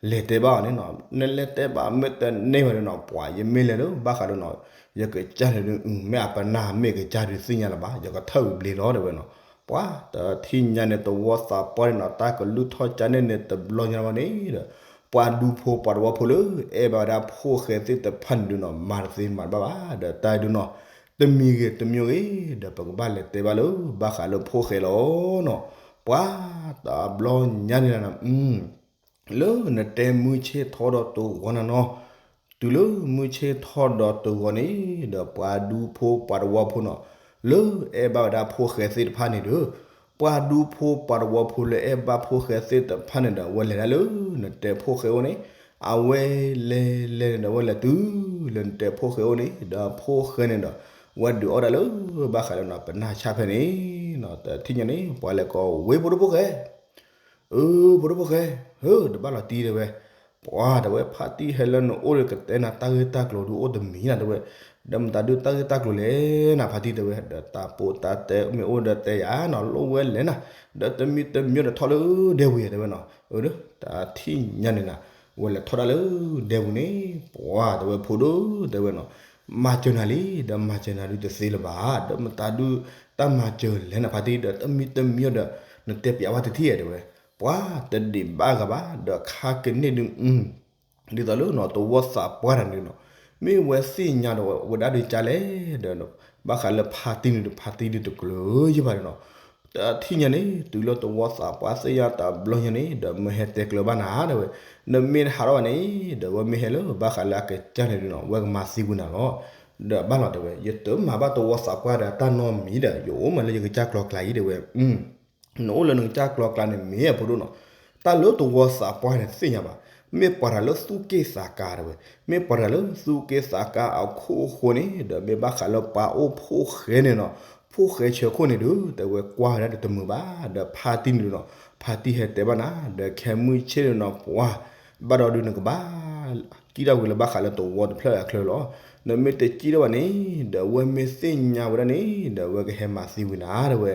လဲၤတဲဘၣ်အီၤန့ၣ်နီၤ, နလဲၤတဲဘၣ်မ့ၢ်တန့ၢ်ဘၣ်ဒီးနီၤ ပှၤယမ့ၢ်လဲၤလၢဘၣ်ဃးဒီးနီၤ, ယကစၢ်န့ၣ်ဒုး မ့ၢ်အပနၢ်မ့ၢ်ကစၢ်ဒုးသ့ၣ်ညါလၢၤဘၣ် ယကထၢၣ်ဝံၤဘျ့လီၤတဲဝဲနီၤ, ပှၤတထံၣ်ညါန့ၣ်သဝီသးပှၢ်န့ၣ်နီၤ တၢ်ကလုၢ်ထီၣ်ကါန့ၣ်န့ၣ်တဘျီညါဘၣ်န့ၣ်ဒီး, ပှၤဒူဖိပှၤသဝီဖိလၢအဲၣ်ဘၣ်ဝဲဒၣ်ဖိၣ်ဃဲသ့ၣ်တဖၣ်န့ၣ်ဒုးနီၤ မၤတသ့မၤတဘၣ်ဘၣ် ဒီးတၢ်ဒုးနီၤ, တမံၤဂ့ၤတမံၤဂ့ၤ ဒီးပကဘၣ်လဲၤတဲဘၣ်လၢဘၣ်ဃးလၢဖိၣ်ဃဲလီၤနီၤ, ပှၤတဘျီညါန့ၣ်လီၤနီၤ လၢနတဲမုၢ်ဆ့ၣ်ထီၣ်ဒီးတဂီၤနၤနီၤ, တုၤလၢမုၢ်ဆ့ၣ်ထီၣ်ဒီးတဂီၤန့ၣ်ဒီး ပှၤဒူဖိပှၤသဝီဖိနီၤ, လၢအဲၣ်ဘၣ်ဝဲဒၣ်ဖိၣ်ဃဲသ့ၣ်တဖၣ်န့ၣ်ဒီး, ပှၤဒူဖိပှၤသဝီဖိလၢအဲၣ်ဘၣ်ဖိၣ်ဃဲသ့ၣ်တဖၣ်န့ၣ်ဒီး အဝဲလဲၤဒၣ်လၢနတဲဖိၣ်ဃဲအိၣ်န့ၣ်, အဝဲလဲၤလဲၤန့ၣ်ဒီး အဝဲလဲၤတုၤလၢနတဲဖိၣ်ဃဲအိၣ်န့ၣ် ဒီးဖိၣ်ဃဲန့ၣ်ဒီး ဝဲဒုးအီၣ်ဒၣ်လၢဘၣ်ဃးလၢနီၤ ပနၢ်ဆၣ်ဖဲန့ၣ်နီၤ, တထံၣ်ညါန့ၣ် ပှၤလဲၤကိးဝဲဖိဒိၣ်ဖိၣ်ဃဲ အၢ ဖိဒိၣ်ဖိၣ်ဃဲ, ဟၢ တဘၣ်လီၤတံၢ်တဲဝဲ, ပှၤတဲဝဲ ဖါတံၢ်ဟဲလၢနအိၣ်ဒီး ကတဲနၤတၢ်ဂ့ၢ်တၢ်ကျိၤဒုးအိၣ်တမံၤနၤတဲဝဲ, ဒီးမတၤဒုးတၢ်ဂ့ၢ်တၢ်ကျိၤလဲၣ်နၤ ဖါတံၢ်တဲဝဲ, ဒီးတၢ်ပိာ်တၢ်တဲမ့ၢ်အိၣ်ဒီးတဲယၤနီၤ လိၣ်ဝဲလဲၣ်နၤ, ဒီးတမံၤတမံၤဒီးထီၣ်လၢဒဲဝံၤတဲဝဲနီၤ, အၢ တထံၣ်ညါန့ၣ်နၤ, ဝဲလဲၤထီၣ်ဒၣ်လၢဒဲဝံၤန့ၣ် ပှၤတဲဝဲဖိဒိၣ်တဲဝဲနီၤ, မၤစၢၤနၤလံ ဒီးမၤစၢၤနၤဒုးတသ့လၢၤဘၣ်, ဒီးမတၤဒုး တၢ်မၤစၢၤလဲၣ်နၤ ဖါတံၢ်ဒီး တမံၤတမံၤဒီး နတဲပျးဝဲတထံၣ်တဲဝဲ, ပှၤတဒံးဘၣ်ဂၤဘၣ် ဒီးခါကန့ၢ်ဒုး ဒ်သိးလၢနီၤ သဝီသးပှၢ်တၢ်န့ၣ်နီၤ, မ့ၢ်ဝဲသ့ၣ်ညါဒီးဝဲဒၣ်ဒုးကါလဲၣ်ဒီး ဘၣ်ဃးလၢဖါတံၢ်န့ၣ်ဒီး ဖါတံၢ်ဒုးတကျၢၤယံၤဘၣ်န့ၣ်နီၤ, တထံၣ်ညါန့ၣ် တုၤလၢသဝီသးပှၢ်သ့ၣ်ညါတဘျီညါန့ၣ် ဒီးမ့ၢ်ဟဲတဲကျၢၤဘၣ်နၤတဲဝဲ, နမ့ၢ်တဟးထီၣ်ဘၣ်န့ၣ် ဒီးဝဲမ့ၢ်ဟဲလၢဘၣ်ဃးလၢအကစၢ်န့ၣ်ဒုးနီၤ ဝဲကမၤသံကွံာ်နၤလီၤ, ဒီးဘၣ်လီၤတဲဝဲ ယတမၤဘၣ်သဝီသးပှၢ်ဒီးတၢ်နီတမံၤဒီး ယအိၣ်မးလၢယကစၢ်ကျီၤကျါအံၤတဲဝဲ နအိၣ်လၢနကစၢ်ကျီၤကျါန့ၣ်မ့ၢ်အဖိဒိၣ်နီၤ, တၢ်လၢသဝီသးပှၢ်န့ၣ်သ့ၣ်ညါဘၣ်, မ့ၢ်ပှၤတၢ်လၢသူၣ်က့ၣ်သးကါတဲဝဲ, မ့ၢ်ပှၤတၢ်လၢသူၣ်က့ၣ်သးကါအခိၣ်အဃိန့ၣ် ဒီးမ့ၢ်ဘၣ်ဃးလၢပှၤအိၣ်ဖိၣ်ဃဲန့ၣ်နီၤ, ဖိၣ်ဃဲဆၢခိၣ်န့ၣ်ဒုး တဲဝဲကွၢ်ဝဲဒၣ်ဒီးတမုာ်ဘၣ်, ဒီးဖါတံၢ်န့ၣ်နီၤ, ဖါတံၢ်ဟဲတဲဘၣ်နၤ ဒီးခဲမုၢ်ဆ့ၣ်န့ၣ်နီၤ ပှၤ ဘၣ်ဒီးဒုးနကဘၣ် ကံၣ်ထီၣ်ကွံာ်လၢဘၣ်ဃးလၢသဝီတဖျၢၣ်အချၢလီၤ, နမ့ၢ်တကံၣ်ထီၣ်ဘၣ်န့ၣ် ဒီးဝဲမ့ၢ်သ့ၣ်ညါဝဲဒၣ်န့ၣ် ဒီးဝဲကဟဲမၤသံဝံၤနၤတဲဝဲ,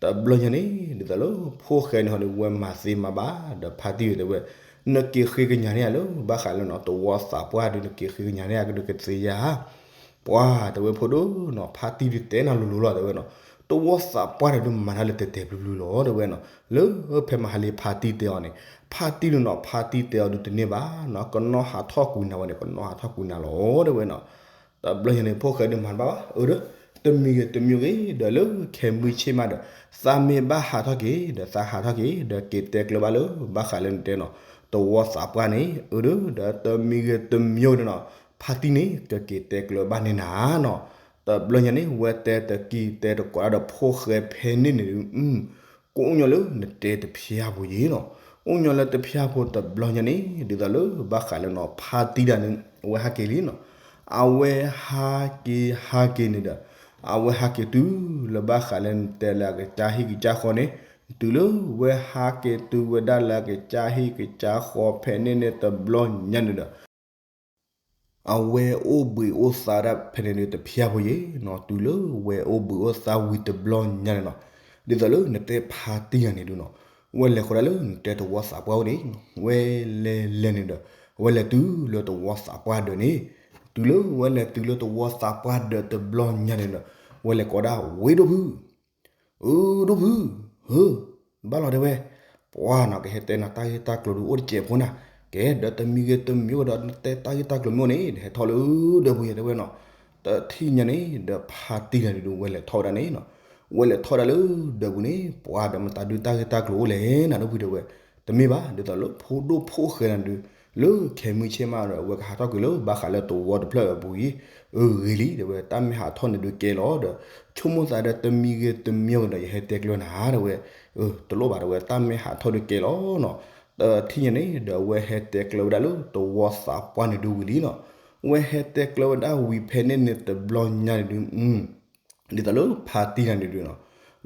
တဘျီညါန့ၣ် ဒ်သိးလၢဖိၣ်ဃဲန့ၣ်ဟီဒီး ဝဲမၤသံမၤဘၣ် ဒီးဖါတံၢ်တဲဝဲ, နက့ၤဃ့ကညးန့ၢ်ယၤလၢ ဘၣ်ဃးလၢနီၤ သဝီသးပှၢ်ဒုး နက့ၤဃ့ကညးန့ၢ်ယၤကဒုးကသ့ဧါ ပှၤတဲဝဲဖိဒိၣ်နီၤ ဖါတံၢ်ဒုးတဲနၤလိၤလိၤလီၤတဲဝဲနီၤ, သဝီသးပှၢ်န့ၣ်ဒုးမၤတၢ်လၢတဲာ်တဲာ်ဘျုးဘျုးလီၤတဲဝဲနီၤ, လၢဖဲမဟါလံဖါတံၢ်တဲအီၤန့ၣ်, ဖါတံၢ်ဒုးနီၤ ဖါတံၢ်တဲအီၤဒုးတန့ၢ်ဘၣ်နီၤ, ကနီၣ်ဟးထီၣ်ကွံာ်နၤဝဲန့ၣ် ကနီၣ်ဟးထီၣ်ကွံာ်နၤလီၤတဲဝဲနီၤ, တဘျီညါန့ၣ် ဖိၣ်ဃဲဒုးမၤတဘၣ်ဘၣ် အၢ ဒီး တမံၤဂ့ၤတမံၤဂ့ၤ ဒီးလၢခဲမုၢ်ဆ့ၣ်မးဒီး သးမ့ၢ်ဘၣ်ဟးထီၣ်က့ၤ ဒီးသးဟးထီၣ်က့ၤ ဒီးက့ၤတဲကျၢၤဘၣ်လၢ ဘၣ်ဃးလၢနတဲနီၤ သဝီသးပှၢ်န့ၣ် အၢ ဒီး ဒီးတမံၤဂ့ၤတမံၤဂ့ၤဒီးနီၤ ဖါတံၢ်န့ၣ် ကက့ၤတဲကျၢၤဘၣ်န့ၢ်နၤနီၤ, တဘျီညါန့ၣ် ဝဲတဲတကံၢ်တဲတကိးဒၣ်ဒီးဖိၣ်ဃဲဖဲန့ၣ်န့ၣ် ကိးညီလၢနတဲတဖျါပူၤယံၤနီၤ, အိၣ်ညီလၢတဖျၢၣ်ဖိတဘျီညါန့ၣ် ဒ်သိးလၢဘၣ်ဃးလၢနီၤ ဖါတံၢ်တၢ်န့ၣ် အဝဲဟးက့ၤလံနီၤ. အဝဲဟးက့ၤဟးက့ၤန့ၣ်ဒီး အဝဲဟးက့ၤတုၤလၢဘၣ်ဃးလၢနတဲလၢအကစၢ်ဟံၣ်ကစၢ်ဃီန့ၣ်, တုၤလၢဝဲဟးက့ၤတုၤဝဲဒၣ်လၢအကစၢ်ဟံၣ်ကစၢ်ဃီဖဲန့ၣ်န့ၣ်တဘျီညါန့ၣ်ဒီး အဝဲအိၣ်ဘှံးအိၣ်သါဒၣ်ဖဲန့ၣ်ဒုးတဖျၢၣ်ဖိယဲနီၤ. တုၤလၢဝဲအိၣ်ဘှံးအိၣ်သါဝံၤတဘျီညါန့ၣ်နီၤ, ဒ်သိးလၢနတဲဖါတံၢ်တၢ်န့ၣ်ဒုးနီၤ, ဝဲလဲၤဃီၤဒၣ်လၢနတဲသဝီသးပှၢ်အိၣ်န့ၣ်, ဝဲလဲၤလဲၤန့ၣ်ဒီး ဝဲလဲၤတုၤလၢသဝီသးပှၢ်ဒၢးန့ၣ်, တုၤလၢဝဲလဲၤတုၤလၢသဝီသးပှၢ်ဒၢးတဘျီညါန့ၣ်ဒီး ဝဲလဲၤကိးဒၣ် ဝ့ၢ်ဒိၣ်ဖု အၢ ဒိၣ်ဖု, ဧၢ, ဘၣ်လီၤတဲဝဲ, ပှၤနီၤ ကဟဲတဲနၤတၢ်ဂ့ၢ်တၢ်ကျိၤဒုးအိၣ်တစဲးဖိနၤ, ကဲဒီးတမံၤဂ့ၤတမံၤဂ့ၤဒီး နတဲတၢ်ဂ့ၢ်တၢ်ကျိၤမ့ၢ်အိၣ်န့ၣ် နဟဲထီၣ်လၢဒၢးပူၤယဲတဲဝဲနီၤ. တထံၣ်ညါန့ၣ်ဒီး ဖါတံၢ်တၢ်န့ၣ်ဒုး ဝဲလဲၤထီၣ်ဝဲဒၣ်န့ၣ်နီၤ, ဝဲလဲၤထီၣ်ဒၣ်လၢဒၢးပူၤန့ၣ် ပှၤဒီးမတၤဒုးတၢ်ဂ့ၢ်တၢ်ကျိၤအိၣ်လဲၣ်နၤ ဒိၣ်ဖုတဲဝဲ, တမ့ၢ်ဘၣ် ဒ်သိးလၢဖိဒိၣ်ဖိၣ်ဃဲနၤဒုး လၢခဲမုၢ်ဆ့ၣ်မးဒီး အဝဲကဟးထီၣ်ကွံာ်လၢဘၣ်ဃးလၢသဝီတဖျၢၣ်အပူၤအံၤ, အၢ ဂ့ၤလံ တဲဝဲ, တၢ်မ့ၢ်ဟးထီၣ်န့ၣ်ဒုးကဲလီၤဒီး ဆိကမိၣ်သးဒီးတမံၤဂ့ၤတမံၤဂ့ၤဒီး ယဟဲတဲကျၢၤနၤ တဲဝဲ, အၢ တလိၣ်ဘၣ် တဲဝဲ, တၢ်မ့ၢ်ဟးထီၣ်ဒုးကဲလီၤနီၤ. တထံၣ်ညါန့ၣ်ဒီး အဝဲဟဲတဲကျၢၤဝဲဒၣ်လၢသဝီသးပှၢ်န့ၣ်ဒုးဝံၤလံနီၤ, ဝဲဟဲတဲကျၢၤဝဲဒၣ်ဝံၤဖဲန့ၣ်န့ၣ်တဘျီညါန့ၣ်ဒုး ဒ်သိးလၢဖါတံၢ်တၢ်န့ၣ်ဒုးနီၤ,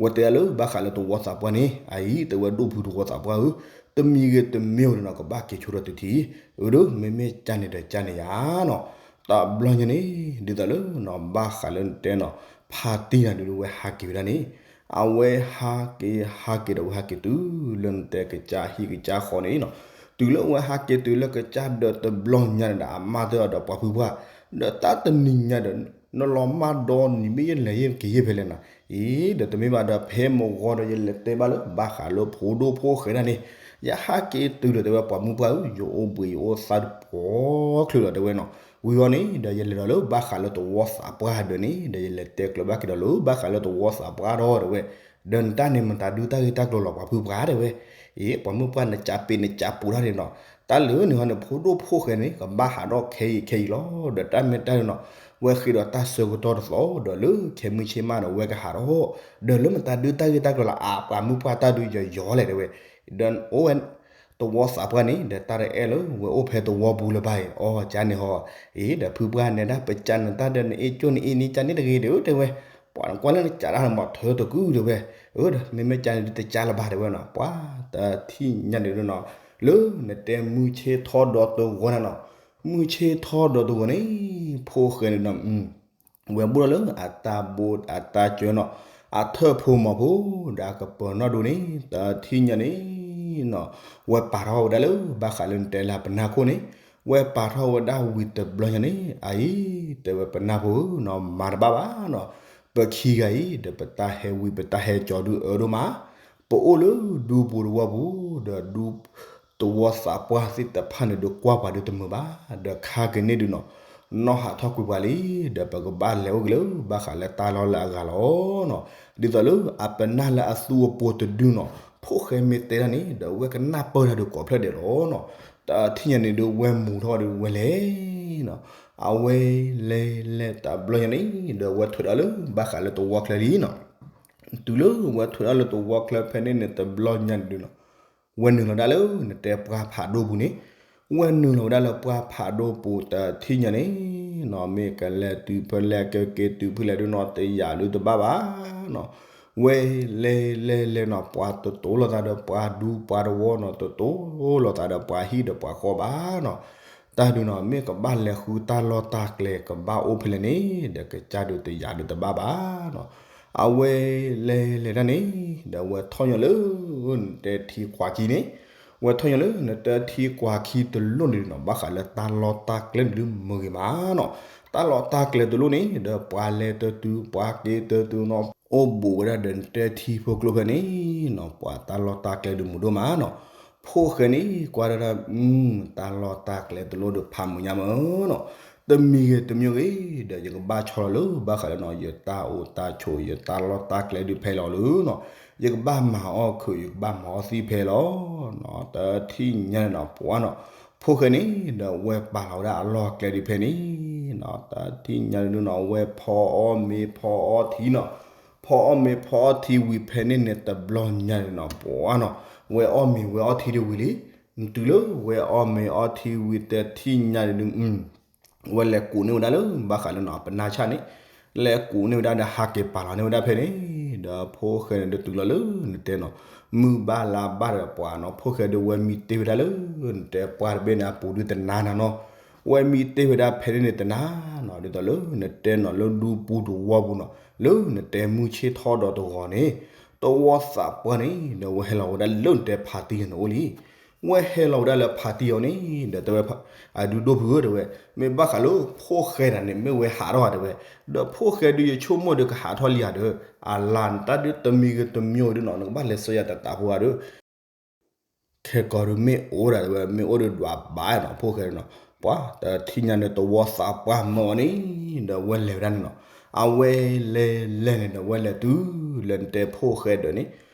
ဝဲတဲဒၣ်လၢဘၣ်ဃးလၢသဝီသးပှၢ်န့ၣ် အအံၤ တဲဝဲဒိၣ်ဖုသဝီသးပှၢ်ဧၢ, တမံၤဂ့ၤတမံၤဂ့ၤန့ၣ်နီၤ ကဘၣ်က့ၤဆိဒီးတထံၣ်, အၢ ဒီးမ့မ့ၢ်ကန့ၣ်ဒီးကန့ၣ်ယါနီၤ. တဘျီညါန့ၣ် ဒ်သိးလၢနီၤ ဘၣ်ဃးလၢနတဲနီၤ ဖါတံၢ်တၢ်န့ၣ်ဒုး ဝဲဟးက့ၤဝဲဒၣ်န့ၣ်, အဝဲဟးက့ၤဟးက့ၤဒီး ဝဲဟးက့ၤတုၤလၢနတဲကစၢ်ဟံၣ်ကစၢ်ဃီန့ၣ်နီၤ, တုၤလၢဝဲဟးက့ၤတုၤလၢကစၢ်ဒၢးတဘျီညါန့ၣ်ဒီး အမါတဲအီၤဒီးပှၤဖုပှၢ်, ဒီးတၢ်တနံၤညါဒီး နလီၤမၢ်ဒီနံၤမ့ၢ်ယလဲၤယက့ၤယဲၢ်ဖဲလဲၣ်နီၤ, အံၤ ဒီးတမ့ၢ်ဘၣ်ဒီး ဖဲမုၢ်ဂီၤဒီး ယလဲၤတဲဘၣ်လၢဘၣ်ဃးလၢဖိဒိၣ်ဖိၣ်ဃဲဒၣ်န့ၣ်, ယဟးက့ၤတုၤဒီး တဲဝဲ ပှၤမုၣ်ပှၢ်ဧၢ, ယအိၣ်ဘှံးယအိၣ်သါဒုးပှီၤချုးလီၤ တဲဝဲနီၤ. ဝံၤအီၤန့ၣ်ဒီး ယလဲၤဒီးလၢဘၣ်ဃးလၢသဝီသးပှၢ်ဒၢးန့ၣ်ဒီး ယလဲၤတဲကျၢၤဘၣ်က့ၤဒီးလၢဘၣ်ဃးလၢသဝီသးပှၢ်ဒီး တဲဝဲ, ဒီးနတၢ်န့ၣ် မတၤဒုးတၢ်ဂ့ၢ်တၢ်ကျိၤလီၤ ပှၤဖုပှၢ် တဲဝဲ, အံၤ ပှၤမုၣ်ပှၢ် နကးပ့ၤနကးပူၤတၢ်န့ၣ်နီၤ, တၢ်လၢန့ၣ်ဟီန့ၣ် ဖိဒိၣ်ဖိၣ်ဃဲန့ၣ် ကဘၣ်ဟးထီၣ်ခဲအံၤခဲအံၤလီၤ. ဒီးတၢ်မ့ၢ်တၢ်န့ၣ်နီၤ, ဝဲဃ့ဒီးတၢ်ဆၢကတီၢ်တသီ ဒီးလၢခဲမုၢ်ဆ့ၣ်မးဒီး ဝဲကဟးထီၣ်, ဒီးလၢမတၤဒုးတၢ်ဂ့ၢ်တၢ်ကျိၤလီၤ အါ ပှၤမုၣ်ပှၢ်တၢ်ဒုးယီၤယီၤလဲၣ် တဲဝဲ, ဒီးအိၣ်ဝဲ သဝီသးပှၢ်န့ၣ် ဒီးတၢ်တအဲၣ်လၢဝဲအိၣ်ဖဲသဝီပူၤလၢၤဘၣ်အံၤ အီ ကန့ၣ်ဟီ, အံၤ ဒီးဖုပှၢ် နဲဒၣ်ပကးနတၢ်ဒီး နအ့ၣ်ကၠိၣ်နအ့ၣ်နံၣ်ကန့ၣ်တဂ့ၤဒီး တဲဝဲ, ပှၤနကွၢ်လၢနကးတၢ်မၤထၢတကုၢ် တဲဝဲ, အၢ ဒီးမ့မ့ၢ်ကန့ၣ်ဒုးတကးလၢၤဘၣ် တဲဝဲနီၤ. ပှၤတထံၣ်ညါန့ၣ်ဒုးနီၤ, လၢနတဲမုၢ်ဆ့ၣ်ထီၣ်ဒီးသဝီန့ၣ်နီၤ, မုၢ်ဆ့ၣ်ထီၣ်ဒီးသဝီန့ၣ် ဖိၣ်ဃဲန့ၣ်နီၤ ဝဲဘိၣ်ထီၣ်လၢအတၢ်ဘိအတၢ်စၢၤနီၤ, အထၢၣ်ဖိမီၤဖိ ဒီးအကပၢၤနီၣ်ဒိၣ်န့ၣ် တထံၣ်ညါန့ၣ်နီၤ, ဝဲပာ်ထီၣ်ဝဲဒၣ်လၢဘၣ်ဃးလၢနတဲလၢပနၢ်ခိၣ်န့ၣ်, ဝဲပာ်ထီၣ်ဝဲဒၣ်ဝံၤတဘျီညါန့ၣ် အအံၤ တဲဝဲပနၢ်ဖိဧၢနီၤ, မၤတဘၣ်ဘၣ်နီၤ, ပခံဂၤအံၤ ဒီးပတၢ်ဟဲဝံၤပတၢ်ဟဲကၠီၤဒုးအၢဒိၣ်မး, ပအိၣ်လၢဒူပူၤသဝီပူၤ ဒီးဒူ သဝီသးပှၢ်သ့ၣ်တဖၣ်န့ၣ်ဒုးကွၢ်ပှၤဒုးတမုာ်ဘၣ်, ဒီးခါကန့ၣ်ဒုးနီၤ, နီၢ်ဟးထီၣ်ကွံာ်ပှၤလံ, ဒီးပကဘၣ်လဲၤအိၣ်က့ၤလၢဘၣ်ဃးလၢတၢ်လီၢ်လၢအဂၤလီၤနီၤ, ဒ်သိးလၢအပနၢ်လၢအသူအပူၤတဒုနီၤ, ဖိၣ်ဃဲမ့ၢ်တဲတၢ်န့ၣ် ဒီးဝဲကနၢ်ပၢၢ်တၢ်ဒုးကိးဖျၢၣ်ဒဲးလီၤနီၤ, တထံၣ်ညါန့ၣ်ဒုးဝဲမူၤထီၣ်ဒုးဝဲလဲၤနီၤ, အဝဲလဲၤလဲၤတဘျီညါန့ၣ် ဒီးဝဲထွဲဒၣ်လၢဘၣ်ဃးလၢသဝီချၢလံနီၤ, တုၤလၢဝဲထွဲဒၣ်လၢသဝီချၢဖဲန့ၣ်န့ၣ်တဘျီညါန့ၣ်ဒုးနီၤ, ဝဲနုာ်လီၤဒၣ်လၢနတဲပှၢ်ဖးဒိၣ်ပူၤန့ၣ်, ဝဲနုာ်လီၤဝဲဒၣ်လၢပှၢ်ဖးဒိၣ်ပူၤတထံၣ်ညါန့ၣ်နီၤ, မ့ၢ်ကလဲၤတုၤဖဲလဲၣ်ကက့ၤတုၤဖဲလဲၣ်ဒုးနီၤ တယာ်ဒုးတဘၣ်ဘၣ်နီၤ, ဝဲလဲၤလဲၤလဲၤနီၤ ပှၤတတိၤလိာ်သးဒီးပှၤဒူပှၤတဝီနီၤ, တတိၤလိာ်သးဒီးပှၤဟံၣ်ဒီးပှၤဃီဘၣ်နီၤ, တၢ်ဒုးနီၤ မ့ၢ်ကဘၣ်လဲၤဃုတၢ်လီၢ်တၢ်ကျဲကဘၣ်အိၣ်ဖဲလဲၣ်န့ၣ် ဒီးကစၢ်ဒုးတယာ်ဒုးတဘၣ်ဘၣ်နီၤ, အဝဲလဲၤလဲၤတၢ်န့ၣ် ဒီးဝဲထီၣ်ညီလၢ နတဲထံကွၢ်ခံန့ၣ်, ဝဲထီၣ်ညီလၢနတဲထံကွၢ်ခံတလိၣ်န့ၣ်နီၤ ဘၣ်ဃးလၢတၢ်လီၢ်တၢ်ကျဲန့ၣ်ဒုးမုာ်ဂ့ၤမးနီၤ, တၢ်လီၢ်တၢ်ကျဲတလိၣ်န့ၣ် ဒီးပှၤလဲၤတတုၤ ပှၤက့ၤတတုၤနီၤ အိၣ်ဘူးဝဲဒၣ်ဒီးနတဲထံဖိကျိဖဲန့ၣ်နီၤ, ပှၤတၢ်လီၢ်တၢ်ကျဲဒုးမုာ်ဒိၣ်မးနီၤ, ဖိၣ်ဃဲန့ၣ် ကွၢ်ဒၣ်ဒၣ် တၢ်လီၢ်တၢ်ကျဲတလိၣ်ဒီးဖးမုာ်ညါမးနီၤ, တမံၤဂ့ၤတမံၤဂ့ၤ ဒီးယကဘၣ်ဆီလီၤလၢဘၣ်ဃးလၢနီၤ ယတၢ်အိၣ်တၢ်ဆိး ယတၢ်လီၢ်တၢ်ကျဲဒုးဖဲလီၤလၢနီၤ, ယကဘၣ်မၤအီၣ်ခုး ယကဘၣ်မၤအီၣ်သံဖဲလီၤနီၤ, တထံၣ်ညါန့ၣ်နီၤ ပှၤနီၤ, ဖိၣ်ဃဲန့ၣ် ဒီးဝဲပာ်လီၤဝဲဒၣ်အလီၢ်ကျဲဒုးဖဲန့ၣ်နီၤ, တထံၣ်ညါန့ၣ်နီၤ ဝဲဖီအီၣ်မ့ၤဖီအီထံနီၤ, ဖီအီၣ်မ့ၤဖီအီထံဝံၤဖဲန့ၣ်န့ၣ်တဘျီညါန့ၣ်နီၤ ပှၤနီၤ, ဝဲအီၣ်မ့ၤဝဲအီထံဒုးဝံၤလံ. တုၤလၢဝဲအီၣ်မ့ၤအီထံဝံၤတထံၣ်ညါဒုး ဝဲလဲၤကူးန့ၢ်ဝဲဒၣ်လၢဘၣ်ဃးလၢနီၤ ပနၢ်ဆၣ်န့ၣ်, လဲၤကူးန့ၢ်ဝဲဒၣ်ဒီးဟးက့ၤပာ်လီၤန့ၢ်ဝဲဒၣ်ဖဲန့ၣ်, ဒီးဖိၣ်ဃဲန့ၣ်ဒုးတုၤလီၤလၢနတဲနီၤ မုၢ်ဘၣ်လါဘၣ်ဒီးပှၤနီၤ ဖိၣ်ဃဲဒုးဝဲမံတ့ၢ်ဝဲဒၣ်လၢ နတဲပှၢ်တဘ့ၣ်န့ၣ် အပူၤဒုးတနါနၤနီၤ, ဝဲမံတ့ၢ်ဝဲဒၣ်ဖဲန့ၣ်န့ၣ်တနါနီၤ ဒ်သိးလၢနတဲနီၤ လၢဒူပူၤတဝီပူၤနီၤ လၢနတဲမုၢ်ဆ့ၣ်ထီၣ်ဒီးတဂီၤန့ၣ်, တဝီသးပှၢ်န့ၣ် ဒီးဝဲဟဲလီၤဝဲဒၣ်လၢနတဲဖါတံၢ်အီၤန့ၣ်အိၣ်လံ. ဝဲဟဲလီၤဝဲဒၣ်လၢဖါတံၢ်အီၤန့ၣ် ဒီးတဲဝဲ အဒုဒိၣ်ဖုဧၢ တဲဝဲ, မ့ၢ်ဘၣ်ဃးလၢဖိၣ်ဃဲတဂၤန့ၣ် မ့ၢ်ဝဲဟးထီၣ်ဧါ တဲဝဲ, ဒီးဖိၣ်ဃဲဒုးယဆိကမိၣ်ဒုးကဟးထီၣ်လံဧါဒီး အလၤနတၢ်ဒုးတမံၤဂ့ၤတမံၤဂ့ၤဒုးနီၤ နကဘၣ်လဲၤစၢၤယၤတသးဖိဧါဒီး ခဲကီးဒုးမ့ၢ်အိၣ်ဒၣ်တဲဝဲ မ့ၢ်အိၣ်ဒုးဒွးဘၣ်နီၤ ဖိၣ်ဃဲနီၤ, ပှၤတထံၣ်ညါန့ၣ် တဝီသးပှၢ်မၢအီၤန့ၣ် ဒီးဝဲလဲၤဝဲဒၣ်န့ၣ်နီၤ, အဝဲလဲၤလဲၤန့ၣ်ဒီး ဝဲလဲၤတုၤလၢနတဲဖိၣ်ဃဲဒၢးန့ၣ်,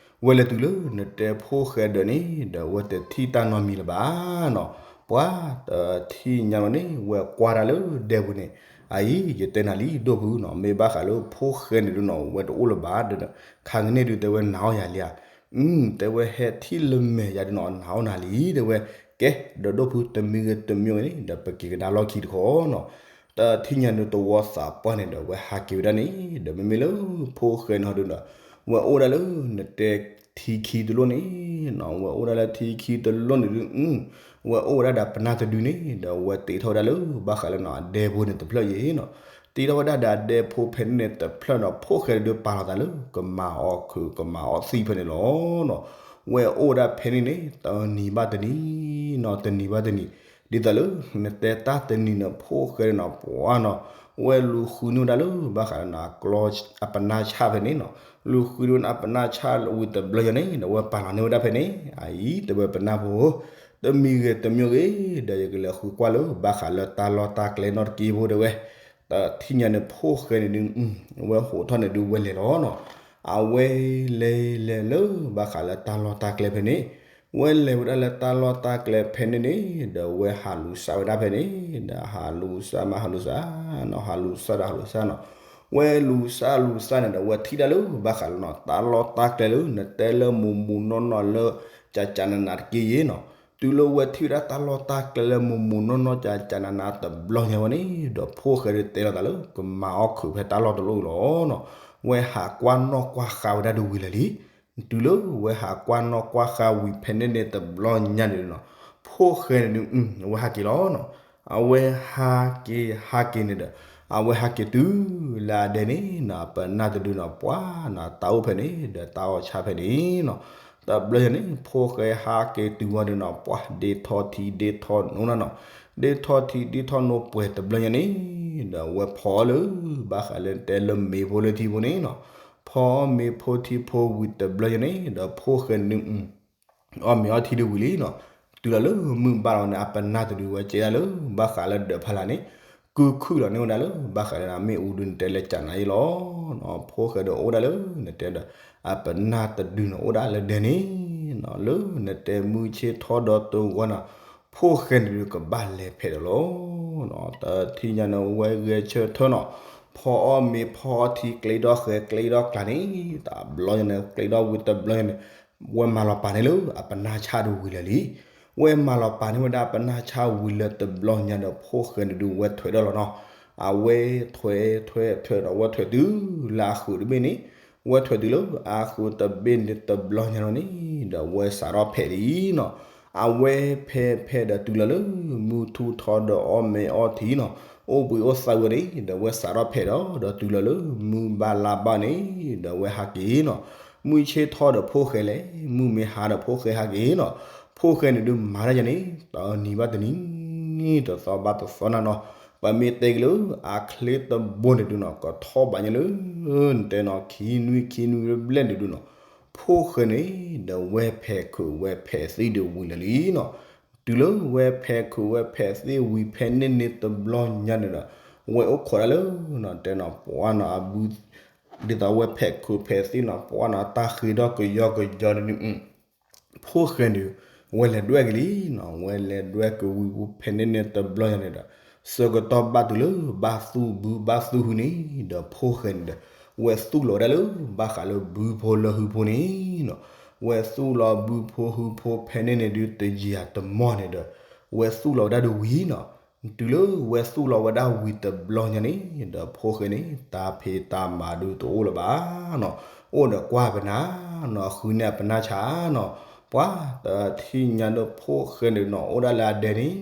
ဝဲလဲၤတုၤလၢနတဲဖိၣ်ဃဲဒၢးန့ၣ် ဒီးဝဲတထံၣ်တၢ်နီတမံၤလၢၤဘၣ်နီၤ, ပှၤတထံၣ်ညါလီၤန့ၣ် ဝဲကွၢ်တၢ်လၢဒဲပူၤန့ၣ်, အအံၤ ယတဲနၤလံဒိၣ်ဖုနီၤ မ့ၢ်ဘၣ်ဃးလၢဖိၣ်ဃဲန့ၣ်ဒုးနီၤ ဝဲတအိၣ်လၢၤဘၣ်ဒီး ခါကန့ၣ်ဒုးတဲဝဲနၤအီၣ်ယၤလံဧါ အု တဲဝဲဟဲထံၣ်လၢမဲာ်ယၤဒုးနီၤ နၤအီၣ်နၤလံ တဲဝဲ, ကဲ ဒီးဒိၣ်ဖုတမံၤဂ့ၤတမံၤဂ့ၤန့ၣ် ဒီးပက့ၤကဒါလီၢ်ခံတခီနီၤ, တထံၣ်ညါန့ၣ်တဝီသးပှၢ်န့ၣ်ဒီး ဝဲဟးက့ၤဝဲဒၣ်န့ၣ် ဒီးမ့မ့ၢ်လၢဖိၣ်ဃဲန့ၣ်ဟီဒုးဒီး ဝဲအိၣ်ဒၣ်လၢနတဲထံခံတလိၣ်န့ၣ်, ဝဲအိၣ်ဒၣ်လၢထံခံတလိၣ်န့ၣ်ဒုး အု ဝဲအိၣ်ဝဲဒၣ်ဒီးပနၢ်တဒုန့ၣ် ဒီးဝဲတ့ထီၣ်ဝဲဒၣ်လၢဘၣ်ဃးလၢနီၤ အဒဲဖိန့ၣ်တဖျၢၣ်ယဲနီၤ, တ့ထီၣ်ဝဲဒၣ်ဒီးအဒဲဖိဖဲန့ၣ်န့ၣ်တဖျၢၣ်ဒီး ဖိၣ်ဃဲဒုးပာ်လီၤသးလၢ ကမၤအီၣ်ခုး ကမၤအီၣ်သံၣ်ဖဲန့ၣ်လီၤနီၤ, ဝဲအိၣ်ဝဲဒၣ်ဖဲန့ၣ်န့ၣ် တနံၤဘၣ်တနံၤနီၤ တနံၤဘၣ်တနံၤ, ဒ်သိးလၢနတဲတၢ်တနံၤန့ၣ် ဖိၣ်ဃဲန့ၣ်နီၤ ပှၤနီၤ, ဝဲလူၤဃုန့ၢ်ဝဲဒၣ်လၢဘၣ်ဃးလၢနီၤ အကျီ အပနၢ်ဆၣ်ဖဲန့ၣ်နီၤ, လူၤဃုန့ၢ်ဝဲဒၣ်အပနၢ်ဆၣ်ဝံၤတဘျီညါန့ၣ် ဒီးဝဲပာ်လီၤန့ၢ်ဝဲဒၣ်ဖဲန့ၣ်, အအံၤ တဲဝဲပနၢ်ဖိ တမံၤဂ့ၤတမံၤဂ့ၤ ဒီးယကလဲၤဃုကွၢ်လၢဘၣ်ဃးလၢတၢ်လီၢ်တၢ်ကျဲနီတက့ၢ်ဖိတဲဝဲ, တထံၣ်ညါန့ၣ်ဖိၣ်ဃဲန့ၣ်ဒုး ဝဲဟိးထီၣ်န့ၣ်ဒုးဝဲလဲၤလီၤနီၤ, အဝဲလဲၤလဲၤလၢဘၣ်ဃးလၢတၢ်လီၢ်တၢ်ကျဲဖဲန့ၣ်, ဝဲလဲၤဝဲဒၣ်လၢတၢ်လီၢ်တၢ်ကျဲဖဲန့ၣ်န့ၣ် ဒီးဝဲဟးလူၤစၢ်ဝဲဒၣ်ဖဲန့ၣ်, ဒီးဟးလူၤစၢ်မးဟးလူၤစၢ်နီၤ ဟးလူၤစၢ်ဒီးဟးလူၤစၢ်နီၤ, ဝဲလူၤစၢ်လူၤစၢ်န့ၣ်ဒီး ဝဲထံၣ်ဒၣ်လၢဘၣ်ဃးလၢနီၤ တၢ်လီၢ်တၢ်ကျဲလၢ နတဲလၢမူးမူးနီၢ်နီၢ်လၢ ကကနနၤတက့ၢ်ယဲနီၤ, တုၤလၢဝဲထံၣ်ဝဲဒၣ်တၢ်လီၢ်တၢ်ကျဲလၢမူးမူးနီၢ်နီၢ်ကကနနၤတဘျီညါဝဲန့ၣ် ဒီးဖိၣ်ဃဲဒုးတဲလီၤသးလၢ ကမၤအီၣ်ခုးဖဲတၢ်လီၢ်တလီၢ်အံၤလီၤနီၤ, ဝဲဟးကွၢ်နီၣ်ကွၢ်ဃါဝဲဒၣ်ဒုးဝံၤလၢာ်လံ, တုၤလၢဝဲဟးကွၢ်နီၣ်ကွၢ်ဃါဝံၤဖဲန့ၣ်န့ၣ်တဘျီညါန့ၣ်နီၤ, ဖိၣ်ဃဲန့ၣ်ဒုး အဝဲဟးက့ၤလီၤနီၤ, အဝဲဟးက့ၤဟးက့ၤန့ၣ်ဒီး အဝဲဟးက့ၤတုၤလၢအဒဲန့ၣ်နီၤ ပနၢ်တဒုနီၤ ပှၤနီၤ တၢ်အိၣ်ဖဲန့ၣ် ဒီးတၢ်အီၣ်ဆၣ်ဖဲန့ၣ်နီၤ, တဘျီညါန့ၣ် ဖိၣ်ဃဲဟးက့ၤတုၤဝံၤဒီးနီၤ ပှၤဒ့ထီၣ်ထံဒ့ထီၣ်နိနီၤနီၤ, ဒ့ထီၣ်ထံဒ့ထီၣ်နိပှဲၤတဘျီညါန့ၣ် ဒီးဝဲဖီအီၣ်လၢ ဘၣ်ဃးလၢတဲလၢမ့ၤဖိလၢထံဖိန့ၣ်နီၤ, ဖီအီၣ်မ့ၤဖိထံဖိဝံၤတဘျီညါန့ၣ် ဒီးဖိၣ်ဃဲန့ၣ် အီၣ်မ့ၤအီထံဒုးဝံၤလံနီၤ, တုၤလီၤလၢမုၢ်ဘၣ်လီၤန့ၣ် အပနၢ်တဒုဝဲကဲဒၣ်လၢ ဘၣ်ဃးလၢဒၢးဖီလာ်န့ၣ် ကုခုၣ်လီၤန့ၢ်ဝဲဒၣ်လၢ ဘၣ်ဃးလၢမ့ၣ်အူဒုးနတဲလၢကနၤအံၤလီၤနီၤ, ဖိၣ်ဃဲဒီးအိၣ်ဒၣ်လၢနတဲဒီး အပနၢ်တဒုနီၤအိၣ်ဒၣ်လၢဒဲန့ၣ်နီၤ, လၢနတဲမုၢ်ဆ့ၣ်ထီၣ်ဒီးတဝီနီၤ, ဖိၣ်ဃဲန့ၣ်ဒုးကဘၣ်လဲၤဖဲးဒီးလီၤနီၤ, တထံၣ်ညါန့ၣ်ဝဲဂဲၤဆၢထၢၣ်နီၤ, ဖီအီၣ်မ့ၤဖီအီထံကျဲဒီၣ်ဃဲၤကျဲဒီၣ်ကျါန့ၣ် တဘျီညါန့ၣ် ကျဲဒီၣ်ဝံၤတဘျီညါန့ၣ် ဝဲမၤလီၤပာ်န့ၢ်လၢအပနၢ်ဆၣ်ဒုးဝံၤလၢာ်လံ, ဝဲမၤလီၤပာ်န့ၢ်ဝဲဒၣ်အပနၢ်ဆၣ်ဝံၤလၢာ်တဘျီညါဒီး ဖိၣ်ဃဲန့ၣ်ဒုးဝဲထွဲးဒီၣ်လီၤနီၤ, အဝဲထွဲးထွဲးထွဲးဒီးဝဲထွဲးတုၤလၢအဃုာ်တဘ့ၣ်န့ၣ်, ဝဲထွဲးတုၤလၢအဃုာ်တဘ့ၣ်န့ၣ်တဘျီညါလီၤန့ၣ် ဒီးဝဲစးထီၣ်ဖဲးလံနီၤ, အဝဲဖဲးဖဲးဒီးတုၤလီၤလၢ မုၢ်ထူၣ်ထီၣ်ဒီးအီၣ်မ့ၤအီထံနီၤ, အိၣ်ဘှံးအိၣ်သးဝဲန့ၣ် ဒီးဝဲစးထီၣ်ဖဲးဒီး ဒီးတုၤလီၤလၢမုၢ်ဘၣ်လါဘၣ်န့ၣ် ဒီးဝဲဟးက့ၤနီၤ, မုၢ်ဆ့ၣ်ထီၣ်ဒီးဖိၣ်ဃဲလဲၤ, မုၢ်မ့ၢ်ဟါဒီးဖိၣ်ဃဲဟးက့ၤနီၤ, ဖိၣ်ဃဲန့ၣ်ဒုးမၤတၢ်ယၤန့ၣ် တနံၤဘၣ်တနံၤ တသီဘၣ်တသီနၤနီၤ, ပမ့ၢ်တဲက့ၤလၢအချ့တဘိန့ၣ်ဒုးနီၤ ကထီၣ်ဘးညါလၢ နတဲနီၤ ခံနွံခံနွံဘျဲၣ်န့ၣ်ဒုးနီၤ, ဖိၣ်ဃဲန့ၣ် ဒီးဝဲဖဲးခုးဝဲဖဲးသံၣ်ဒုးဝံၤလၢာ်လံနီၤ, တုၤလၢဝဲဖဲးခုးဝဲဖဲးသံၣ်ဝံၤဖဲန့ၣ်န့ၣ်တဘျီညါန့ၣ်ဒီး ဝဲအိၣ်ခိးဒၣ်လၢ တဲနီၤ ပှၤနီၤအဘု ဒ်သိးဝဲဖဲးခုးဖဲးသံၣ်နီၤ ပှၤနီၤတၢ်ဃ့ထီၣ်ကယီကယီန့ၣ်ဒုး ဖိၣ်ဃဲန့ၣ် ဝဲလဲၤဒွဲၣ်က့ၤလံနီၤ, ဝဲလဲၤဒွဲၣ်က့ၤဝံၤဖဲန့ၣ်န့ၣ်တဘျီညါန့ၣ်ဒီး ဆၢကတီၢ်ဘၣ်တုၤလၢဘၣ်သူၣ်ဘုဘၣ်သူၣ်ဟုန့ၣ်ဒီး ဖိၣ်ဃဲန့ၣ်ဒီး ဝဲသူၣ်လီၤဝဲဒၣ်လၢဘၣ်ဃးလၢဘုဖိလၢဟုဖိန့ၣ်နီၤ, ဝဲသူၣ်လီၤဘုဖိဟုဖိဖဲန့ၣ်န့ၣ်ဒုးတယံာ်တမီၢ်န့ၣ်ဒီး ဝဲသူၣ်လီၤဝဲဒၣ်ဒီးဝံၤနီၤ. တုၤလၢဝဲသူၣ်လီၤဝဲဒၣ်ဝံၤတဘျီညါန့ၣ် ဒီးဖိၣ်ဃဲန့ၣ် တၢ်ဖံးတၢ်မၤဒုးတအိၣ်လၢၤဘၣ်နီၤ. အိၣ်ဒီးကွၢ်ပနၢ်နီၤ, ဃုန့ၢ်အပနၢ်ဆါနီၤ. ပှၤတထံၣ်ညါဒီးဖိၣ်ဃဲန့ၣ်နီၤ အိၣ်ဒၣ်လၢအဒဲန့ၣ်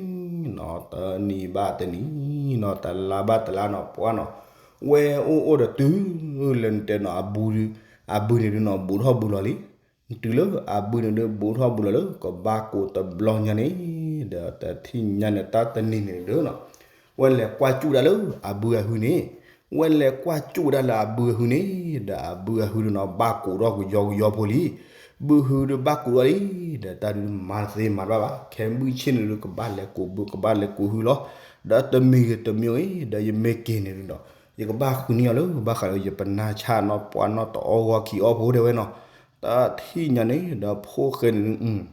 နီၤ, တနံၤဘၣ်တနံၤနီၤ, တလါဘၣ်တလါနီၤ, ပှၤနီၤ ဝဲအိၣ်အိၣ်ဒီးတုၤလၢနတဲနီၤ အဘုဒုး အဘုန့ၣ်ဒုးနီၤ ဘူးထီၣ်ဘူးလီၤလံ. တုၤလၢအဘုန့ၣ်ဒုးဘူးထီၣ်ဘူးလီၤလၢကဘၣ်ကိးတဘျီညါန့ၣ် ဒီးတထံၣ်ညါန့ၣ် တၢ်တနံၤန့ၣ်ဒုးနီၤ ဝဲလဲၤကွၢ်စူၣ်ဒၣ်လၢအဘုအဟုန့ၣ်, ဝဲလဲၤကွၢ်စူၣ်ဒၣ်လၢအဘုအဟုန့ၣ် ဒီးအဘုအဟုဒုးနီၤ ဘၣ်ကိးထီၣ်ကယီကယီဖိလံ. ဘုဟုဒုးဘၣ်ကိးထီၣ်လံ, ဒီးတၢ်ဒုးမၤတသ့မၤတဘၣ်ဘၣ်, ခဲမုၢ်ဆ့ၣ်န့ၣ်ဒုး ကဘၣ်လဲၤကိးဘု ကဘၣ်လဲၤကိးဟုလီၤ. ဒီးတမံၤဂ့ၤတမံၤဂ့ၤ ဒီးယမ့ၢ်က့ၤန့ၣ်ဒုးနီၤ ယကဘၣ်ဃုန့ၢ်အီၤလၢ ဘၣ်ဃးလၢယပနၢ်ဆါနီၤ, ပှၤနီၤတအီဂီၤခံအီဖိတဲဝဲနီၤ. တထံၣ်ညါန့ၣ် ဒီးဖိၣ်ဃဲန့ၣ်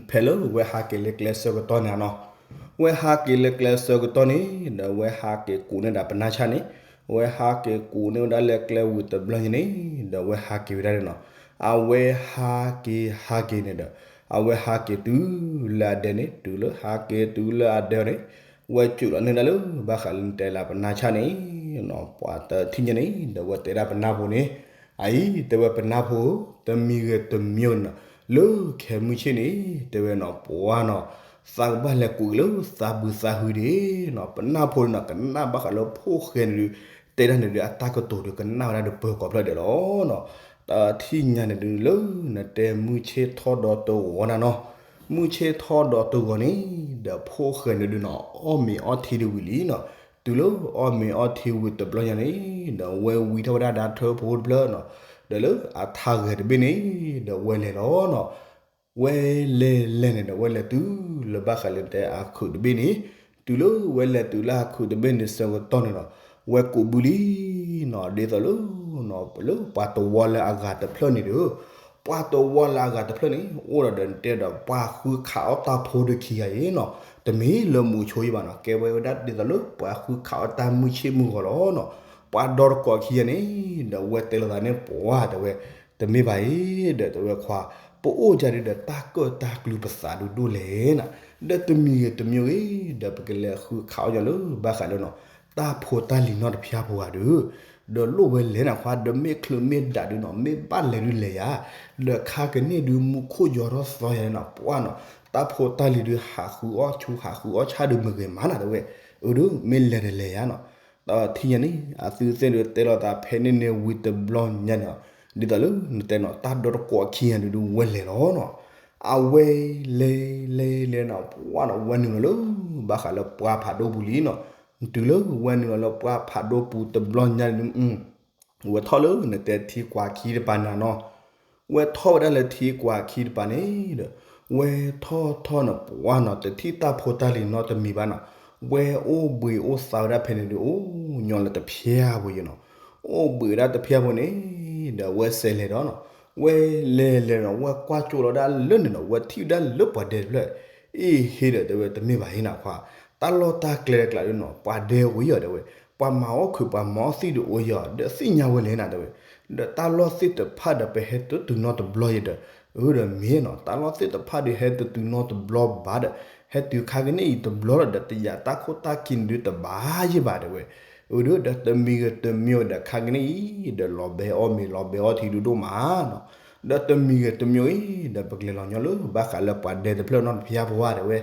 ဖဲလၢဝဲဟးက့ၤလၢကျဲဆၢကတီၢ်န့ၣ်နီၤ, ဝဲဟးက့ၤလၢကျဲဆၢကတီၢ်န့ၣ် ဒီးဝဲဟးက့ၤကိးန့ၢ်ဒၣ်ပနၢ်ဆါန့ၣ်, ဝဲဟးက့ၤကိးန့ၢ်ဝဲဒၣ်လၢကျဲဝံၤတဘျီညါန့ၣ် ဒီးဝဲဟးက့ၤဝဲဒၣ်န့ၣ်နီၤ. အဝဲဟးက့ၤဟးက့ၤန့ၣ်ဒီး အဝဲဟးက့ၤတုၤလၢအဒဲန့ၣ်, တုၤလၢဟးက့ၤတုၤလၢအဒဲန့ၣ် ဝဲစူးလီၤန့ၢ်ဒၣ်လၢ ဘၣ်ဃးလၢနတဲလၢပနၢ်ဆါန့ၣ်နီၤ, ပှၤတထံၣ်ညါန့ၣ် ဒီးဝဲတဲဒၣ်ပနၢ်ဖိန့ၣ်, အအံၤ တဲဝဲပနၢ်ဖိဧၢ, တမံၤဂ့ၤတမံၤဂ့ၤန့ၣ်နီၤ, လၢခဲမုၢ်ဆ့ၣ်န့ၣ် တဲဝဲနီၤ ပှၤနီၤ သးကဘၣ်လဲၤကိးက့ၤလၢသးဘုသးဟုဒၣ်နီၤ, ပနၢ်ဖိန့ၣ်နီၤ ကနၣ်ဘၣ်ဃးလၢဖိၣ်ဃဲန့ၣ်ဒုး တဲဒၣ်န့ၣ်ဒုး အတၢ်ကတိၤဒုး ကနၣ်ဝဲဒၣ်ဒီးပၢၤကိးဖျၢၣ်ဒဲးလီၤနီၤ. တထံၣ်ညါန့ၣ်ဒုး လၢနတဲမုၢ်ဆ့ၣ်ထီၣ်ဒီးတဂီၤနၤနီၤ, မုၢ်ဆ့ၣ်ထီၣ်ဒီးတဂီၤန့ၣ် ဒီးဖိၣ်ဃဲန့ၣ်ဒုးနီၤ အီၣ်မ့ၤအီထံဒုးဝံၤလံနီၤ. တုၤလၢအီၣ်မ့ၤအီထံဝံၤတဘျီညါန့ၣ် ဒီးဝဲဝံထီၣ်ဝဲဒၣ်ဒီးထၢဖိတဖျၢၣ်နီၤ, ဒီးလၢအထါဂဲၤတဘ့ၣ်န့ၣ် ဒီးဝဲလဲၤလီၤနီၤ. ဝဲလဲၤလဲၤန့ၣ်ဒီး ဝဲလဲၤတုၤလၢဘၣ်ဃးလၢတဲအခုးတဘ့ၣ်န့ၣ်, တုၤလၢဝဲလဲၤတုၤလၢအခုးတဘ့ၣ်န့ၣ်ဆၢကတီၢ်န့ၣ်ဒီး ဝဲကိးဘုလံနီၤ, ဒ်သိးလၢ လၢပှၤတဝီလၢအဂၤတဖျၢၣ်န့ၣ်ဒီး ပှၤတဝီလၢအဂၤတဖျၢၣ်န့ၣ် အိၣ်ဒီးဒီးနတဲဒီး ပှၤဃုခးအီၣ်တၢ်ဖိဒီးခံဂၤအံၤနီၤ, တမ့ၢ်လၢမူဆိအံၤဘၣ်နီၤ, ကဲဝဲဝဲဒၣ်ဒ်သိးလၢပှၤဃုခးအီၣ်တၢ်မုၢ်ဆ့ၣ်မုၢ်ဂီၤလီၤနီၤ. ပှၤဒီတကိးခံဂၤန့ၣ် ဒီးဝဲတဲလိာ်သးန့ၣ် ပှၤတဲဝဲ တမ့ၢ်ဘၣ်အံၤ ဒီးတဲဝဲခွါ, ပအိၣ်ကဒီးဒီးတၢ်ကၢၣ်တၢ်ကျူပသးဒုးဒိၣ်လဲၣ်နီၤ, ဒီးတမံၤဂ့ၤတမံၤဂ့ၤ ဒီးပကလဲၤဃုခးအီၣ်ညီလၢဘၣ်ဃးလၢနီၤ တၢ်ဖိတၢ်လံၤနီတဖၠါဖိဂၤဒုး, ဒီးလိၣ်ဝဲလဲၣ်နီၤခွါ, ဒီးမ့ၢ်ချုးမ့ၢ်ဒၣ်ဒုးနီၤ မ့ၢ်ဘၣ်လဲၤဒုးလဲၤယၤ, ဒီးခါကန့ၢ်ဒုးမူခိၣ်ယီၤထီၣ်သီယၤန့ၣ်နီၤ ပှၤနီၤ, တၢ်ဖိတၢ်လံၤဒုးဟးဃုအီၣ်ဆူၣ်ဟးဃုအီၣ်ဆၣ်ဒုးမ့ၢ်ဂ့ၤမးနီၤ တဲဝဲ, အဒုးမ့ၢ်လဲၤဒီးလဲၤယၤနီၤ. တထံၣ်ညါန့ၣ် အသုသ့ၣ်ဒုးတဲလိာ်သးဖဲန့ၣ်န့ၣ်ဝံၤတဘျီညါန့ၣ်, ဒ်သိးလၢနတဲနီၤ တၢ်ဒီတကိးခံဂၤဒုးဒုးဝဲလဲၤလီၤနီၤ. အဝဲလဲၤလဲၤလဲၤနီၤ ပှၤနီၤ ဝဲနုာ်လီၤလၢ ဘၣ်ဃးလၢပှၢ်ဖးဒိၣ်ပူၤလံနီၤ. တုၤလၢဝဲနုာ်လီၤလၢပှၢ်ဖးဒိၣ်ပူၤတဘျီညါန့ၣ် ဝဲထီၣ်လၢနတဲထံကွၢ်ခံတပၤနၤနီၤ. ဝဲထီၣ်ဝဲဒၣ်လၢထံကွၢ်ခံတပၤန့ၣ်ဒီး ဝဲထီၣ်ထီၣ်န့ၣ် ပှၤနီၤ တထံၣ်တၢ်ဖိတၢ်လံၤနီတမံၤဘၣ်နီၤ. ဝဲအိၣ်ဘှံးအိၣ်သါဝဲဒၣ်ဖဲန့ၣ်ဒုး အိၣ်ညီလၢတဖၠါဖိယဲနီၤ. အိၣ်ဘှံးဝဲဒၣ်တဖၠါဖိန့ၣ် ဒီးဝဲစဲးလဲၤဒီးနီၤ, ဝဲလဲၤလဲၤနီၤ ဝဲကွၢ်ကၠိလီၤဒၣ်လၢန့ၣ်နီၤ ဝဲထံၣ်ဝဲဒၣ်လၢပှၤဒဲတဖျၢၣ်, အ့ဟ့ဒီးတဲဝဲ တမ့ၢ်ဘၣ်အံၤနီၤခွါ, တၢ်လီၢ်တၢ်ကျဲတကျါဒုးနီၤ ပှၤဒဲအိၣ်ယီၤတဲဝဲ, ပှၤမၤအီၣ်ခုးပှၤမၤအီၣ်သံၣ်ဒုးအိၣ်ယီၤ ဒီးသ့ၣ်ညါဝဲလဲၣ်နၤတဲဝဲ, ဒီးတၢ်လီၢ်သ့ၣ်တဖၣ်ဒီးပဟဲတတုၤနီတဘျီယဲဒီး, အၢဒီးမ့ၢ်နီၤ တၢ်လီၢ်သ့ၣ်တဖၣ်ဒုးဟဲတတုၤနီတဘျီဘၣ်ဒီး, ဟဲတုၤခါကန့ၢ်အံၤတဘျီလီၤဒီး တယာ်တၢ်ခိၣ်တၢ်ခံန့ၣ်ဒုးတဘၣ်ယဲၢ်ဘၣ်တဲဝဲ, အၢဒီး ဒီးတမံၤဂ့ၤတမံၤဝဲဒီးခါကန့ၢ်အံၤ ဒီးလီၤဘဲအီၣ်မ့ၤလီၤဘဲအီၣ်ထံဒုးဒိၣ်မးနီၤ, ဒီးတမံၤဂ့ၤတမံၤအံၤ ဒီးပကလဲၤလီၤညီလၢဘၣ်ဃးလၢပှၤဒဲတဖျၢၣ်နီတဖၠါဖိဧါတဲဝဲ,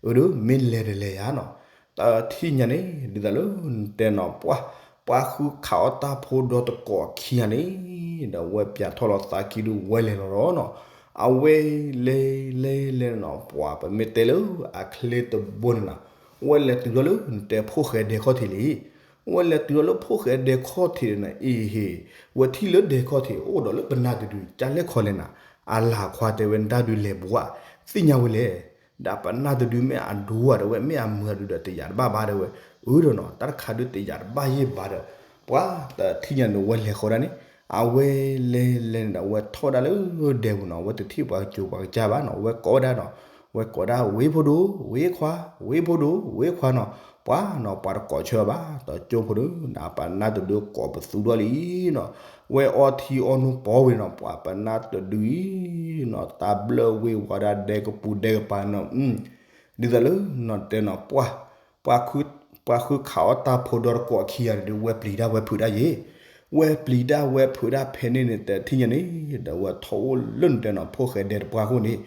အၢဒီးမ့ၢ်လဲၤဒီးလဲၤယၤနီၤ. တထံၣ်ညါန့ၣ် ဒ်သိးလၢနတဲနီၤ ပှၤ ပှၤဃုခးအီၣ်တၢ်ဖိဒီတကိးခံဂၤန့ၣ် ဒီးဝဲပၠးထီၣ်လီၤသးခံဒုးဝဲလဲၤလီၤလီၤနီၤ. အဝဲလဲၤလဲၤလဲၤနီၤ ပှၤပမ့ၢ်တဲလၢအချ့တဘိန့ၣ်နီၤ, ဝဲလဲၤတုၤထီၣ်လၢနတဲဖိၣ်ဃဲဒဲခီၣ်ထံးလံ. ဝဲလဲၤတုၤထီၣ်လၢဖိၣ်ဃဲဒဲခီၣ်ထံးန့ၣ် အ့ဟ့, ဝဲထံၣ်လၢဒဲခီၣ်ထံး အိၣ်ဒီးလၢပနၢ်တဒုး ကၢ်လဲၣ်ခီလဲၣ်နၤ, အလၤခွါတဲဝဲနတၢ်ဒုးလဲၤဘှါ, သ့ၣ်ညါဝဲလဲၣ် ဒီးပနၢ်တဒုးမ့ၢ်အဒိဧါတဲဝဲ မ့ၢ်အမုာ်အဒုးဒီးတယာ်တဘၣ်ဘၣ်တဲဝဲ, အၢဒီးနီၤ တၢ်တခါဒုးတယာ်တဘၣ်ယဲၢ်ဘၣ်ဒီး, ပှၤတထံၣ်ညါန့ၣ် ဝဲလဲၤဃီဒၣ်န့ၣ်, အဝဲလဲၤလဲၤန့ၣ်ဒီး ဝဲထီၣ်ဝဲဒၣ်လၢဒဲပူၤနီၤ, ဝဲတထံၣ်ပှၤကၠိပှၤကစၢ်ဘၣ်နီၤ, ဝဲကိးဝဲဒၣ်နီၤ, ဝဲကိးဒၣ် ဝ့ၢ်ဖိဒိၣ် ဝ့ၢ်ခွါ ဝ့ၢ်ဖိဒိၣ် ဝ့ၢ်ခွါနီၤ, ပှၤနီၤ ပှၤတကိးဆၢဘၣ် တကၠိဖိဒီး နပနၢ်တဒုကိးပသူဒီးလံနီၤ, ဝဲအီထံအီနိပီဝံၤနီၤ ပှၤပနၢ်တဒုအံၤနီၤ တၢ်ဘျၢၣ်ဝ့ၤဝီၤဒၣ်ဒဲကပူၤဒဲကပၤနီၤ, ဒ်သိးလၢနီၤတဲနီၤ ပှၤ ပှၤဃုခးအီၣ်တၢ်ဖိဒီတကိးခံဂၤန့ၣ်ဒီး ဝဲပျံၤတၢ်ဝဲဖုးတၢ်ယ့ၢ်, ဝဲပျံၤတၢ်ဝဲဖုးတၢ်ဖဲန့ၣ်န့ၣ် တထံၣ်ညါန့ၣ် ဒီးဝဲထီၣ်အိၣ်လၢနတဲနီၤ ဖိၣ်ဃဲဒဲတပှၢ်ခိၣ်န့ၣ်,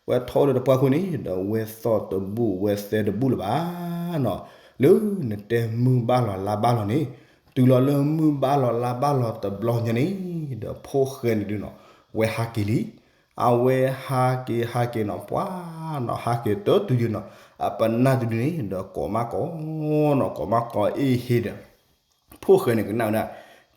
ဝဲထီၣ်အိၣ်လၢတပှၢ်ခိၣ်န့ၣ် ဒီးဝဲသီၣ်တဘူၣ်ဝဲသဲတဘူၣ်လၢၤဘၣ် နီၤ, လၢနတဲမုၢ်ဘၣ်လီၤလါဘၣ်လီၤန့ၣ်, တုၤလီၤလၢမုၢ်ဘၣ်လီၤလါဘၣ်လီၤတဘျီညါန့ၣ် ဒီးဖိၣ်ဃဲန့ၣ်ဒုးနီၤ ဝဲဟးက့ၤလံ, အဝဲဟးက့ၤဟးက့ၤနီၤ ပှၤနီၤ ဟးက့ၤတတုၤဒုးနီၤ အပနၢ်တဒုန့ၣ် ဒီးကိးမးကိးနီၤ ကိးမးကိးအ့ၣ်ဟ့ဒီး ဖိၣ်ဃဲန့ၣ်ကနၣ်ဝဲဒၣ်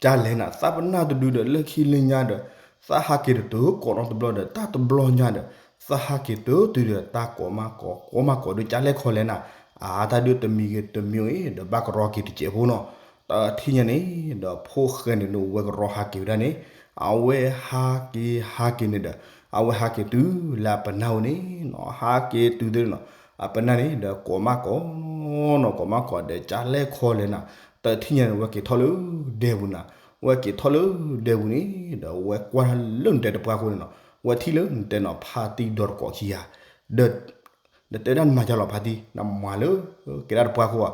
ကလဲၤနၤ သးပနၢ်တဒုဒီး လၢခံလၢညါဒီး သးဟးက့ၤတတုၤကိးနီတဘျီဒီး တၢ်တဘျီညါဒီး သးဟးက့ၤတတုၤဒီး တၢ်ကိးမးကိး ကိးမးကိးဒီး ကလဲၤခီလဲၤနၤ, အါ တၢ်ဒုးတမံၤဂ့ၤတမံၤအံၤ ဒီးဘၣ်ကရီက့ၤတစဲးဖိနီၤ, တထံၣ်ညါန့ၣ် ဒီးဖိၣ်ဃဲန့ၣ်ဒီး ဝဲကရီဟးက့ၤဝဲဒၣ်န့ၣ်, အဝဲဟးက့ၤဟးက့ၤန့ၣ်ဒီး အဝဲဟးက့ၤတုၤလၢအပနၢ်ဝဲန့ၣ်နီၤ ဟးက့ၤတုၤသ့ၣ်နီၤ, အပနၢ်န့ၣ်ဒီးကိးမးကိးနီၤ ကိးမးကိးဒီး ကလဲၤခီလဲၤနၤ, တထံၣ်ညါန့ၣ် ဝဲက့ၤထီၣ်လၢဒဲပူၤနၤ, ဝဲက့ၤထီၣ်လၢဒဲပူၤန့ၣ် ဒီးဝဲကွၢ်လၢနတဲတပှၢ်ခိၣ်န့ၣ်နီၤ, ဝဲထံၣ်လၢနတဲနီၤ ဖါတံၢ်ဒီတကိးခံဂၤ, ဒီး နတဲဒၣ်နမၤကလီၤဖါတံၢ် နမၤလၢ ကဲဒၣ်တပှၢ်ခိၣ်ဧါ,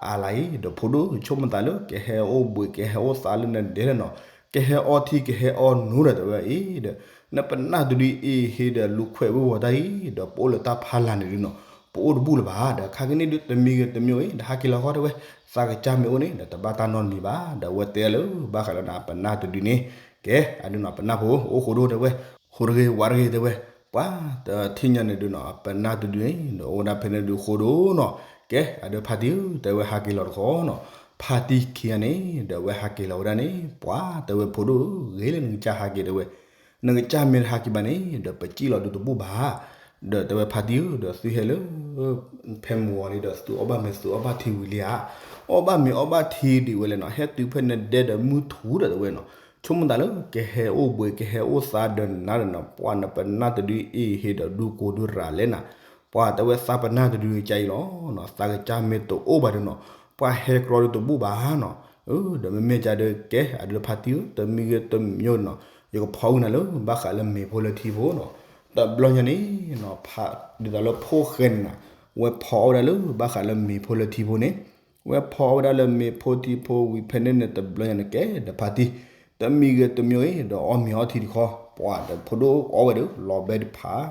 အလါအံၤ ဒီးဖိဒိၣ် ဆိကမိၣ်သးလၢ ကဟဲအိၣ်ဘှံး ကဟဲအိၣ်သးလၢနဒဲလၢနီၤ, ကဟဲအီထံ ကဟဲအီနိဒီးတဲဝဲအံၤဒီး နပနၢ်တဒုအ့ၣ်ဟ့ဒီး လူၤခွဲးဝ့ၤဝီၤတၢ်အံၤ ဒီးပအိၣ်လၢတၢ်ဖးလၢ်န့ၣ်ဒုးနီၤ ပအိၣ်တဘူၣ်လၢၤဘၣ်, ဒီးခါက့ၤန့ၣ်ဒုး တမံၤဂ့ၤတမံၤအံၤ ဒီးဟးက့ၤလီၤဃီတဲဝဲ, သးကစၢ်မ့ၢ်အိၣ်န့ၣ် ဒီးတဘၣ်တၢ်နီတမံၤဘၣ်, ဒီးဝဲတဲလၢ ဘၣ်ဃးလၢနပနၢ်တဒုန့ၣ်, ကဲ အဒုးနီၤ ပနၢ်ဖိ အိၣ်ဃိဒိၣ်တဲဝဲ, ဃိတဂ့ၤ ဝးတဂ့ၤတဲဝဲ, ပှၤတထံၣ်ညါန့ၣ်ဒုးနီၤ ပနၢ်တဒုန့ၣ် ဒီးအိၣ်ဝဲဒၣ်ဖဲန့ၣ်ဒုးဃိဒိၣ်နီၤ, ကဲ အဒုးဖါတံၢ်ဧၢ တဲဝဲဟးက့ၤလီၤတခီနီၤ, ဖါတံၢ်ခံဂၤန့ၣ် ဒီးဝဲဟးက့ၤလီၤဝဲဒၣ်န့ၣ် ပှၤတဲဝဲဖိဒိၣ်ဧၢ ဂ့ၤလၢနကစၢ်ဟးက့ၤတဲဝဲ, နကစၢ်မ့ၢ်တဟးက့ၤဘၣ်န့ၣ် ဒီးပစံၣ်လီၤဒုးတဘူၣ်ဘၣ်, ဒီးတဲဝဲဖါတံၢ်ဧၢ ဒီးသုဟဲလၢ ဖဲမုၢ်ဂီၤလံဒီး သုအီၣ်ဘၣ်မ့ၤသုအီၣ်ဘၣ်ထံဝံၤလံဧါ, အီၣ်ဘၣ်မ့ၤအီၣ်ဘၣ်ထံဒံးဝဲလဲၣ်နီၤ, ဟဲတုၤဖဲနဒဲဒီးမုၢ်ထူဒီးတဲဝဲနီၤ, ဆိကမိၣ်သးလၢ ကဟဲအိၣ်ဘှံး ကဟဲအိၣ်သးဒီးနၤဒီးနီၤ, ပှၤနပနၢ်တဒုအ့ၣ်ဟ့ဒီးဒူကိၤဒုရၤလဲၣ်နၤ, ပှၤတဲဝဲသးပနၢ်တဒုကါအံၤလီၤ, သးကစၢ်မ့ၢ်တအိၣ်ဘၣ်ဒီးနီၤ, ပှၤဟဲကြီဒုးတဘူၣ်ဘၣ်နီၤ, ဒီးမ့မ့ၢ်ကါဒီးကဲ အဒုးဖါတံၢ်ဧၢ တမံၤဂ့ၤတမံၤနီၤ, ယကဖီဝဲနၤလၢ ဘၣ်ဃးလၢမ့ၤဖိလၢထံဖိနီၤ, တဘျီညါန့ၣ် ဒ်သိးလၢဖိၣ်ဃဲန့ၣ်နၤ, ဝဲဖီအီၣ်ဝဲဒၣ်လၢ ဘၣ်ဃးလၢမ့ၤဖိလၢထံဖိန့ၣ်, ဝဲဖီအီၣ်ဝဲဒၣ်လၢမ့ၤဖိထံဖိဝံၤဖဲန့ၣ်န့ၣ် တဘျီညါန့ၣ်ကဲ ဒီးဖါတံၢ်, တမံၤဂ့ၤတမံၤအံၤ ဒီးအီၣ်မ့ၤအီထံတခီ, ပှၤဒီးဖိဒိၣ်အီၣ်ဝဲဒီး လီၤဘဲတဖး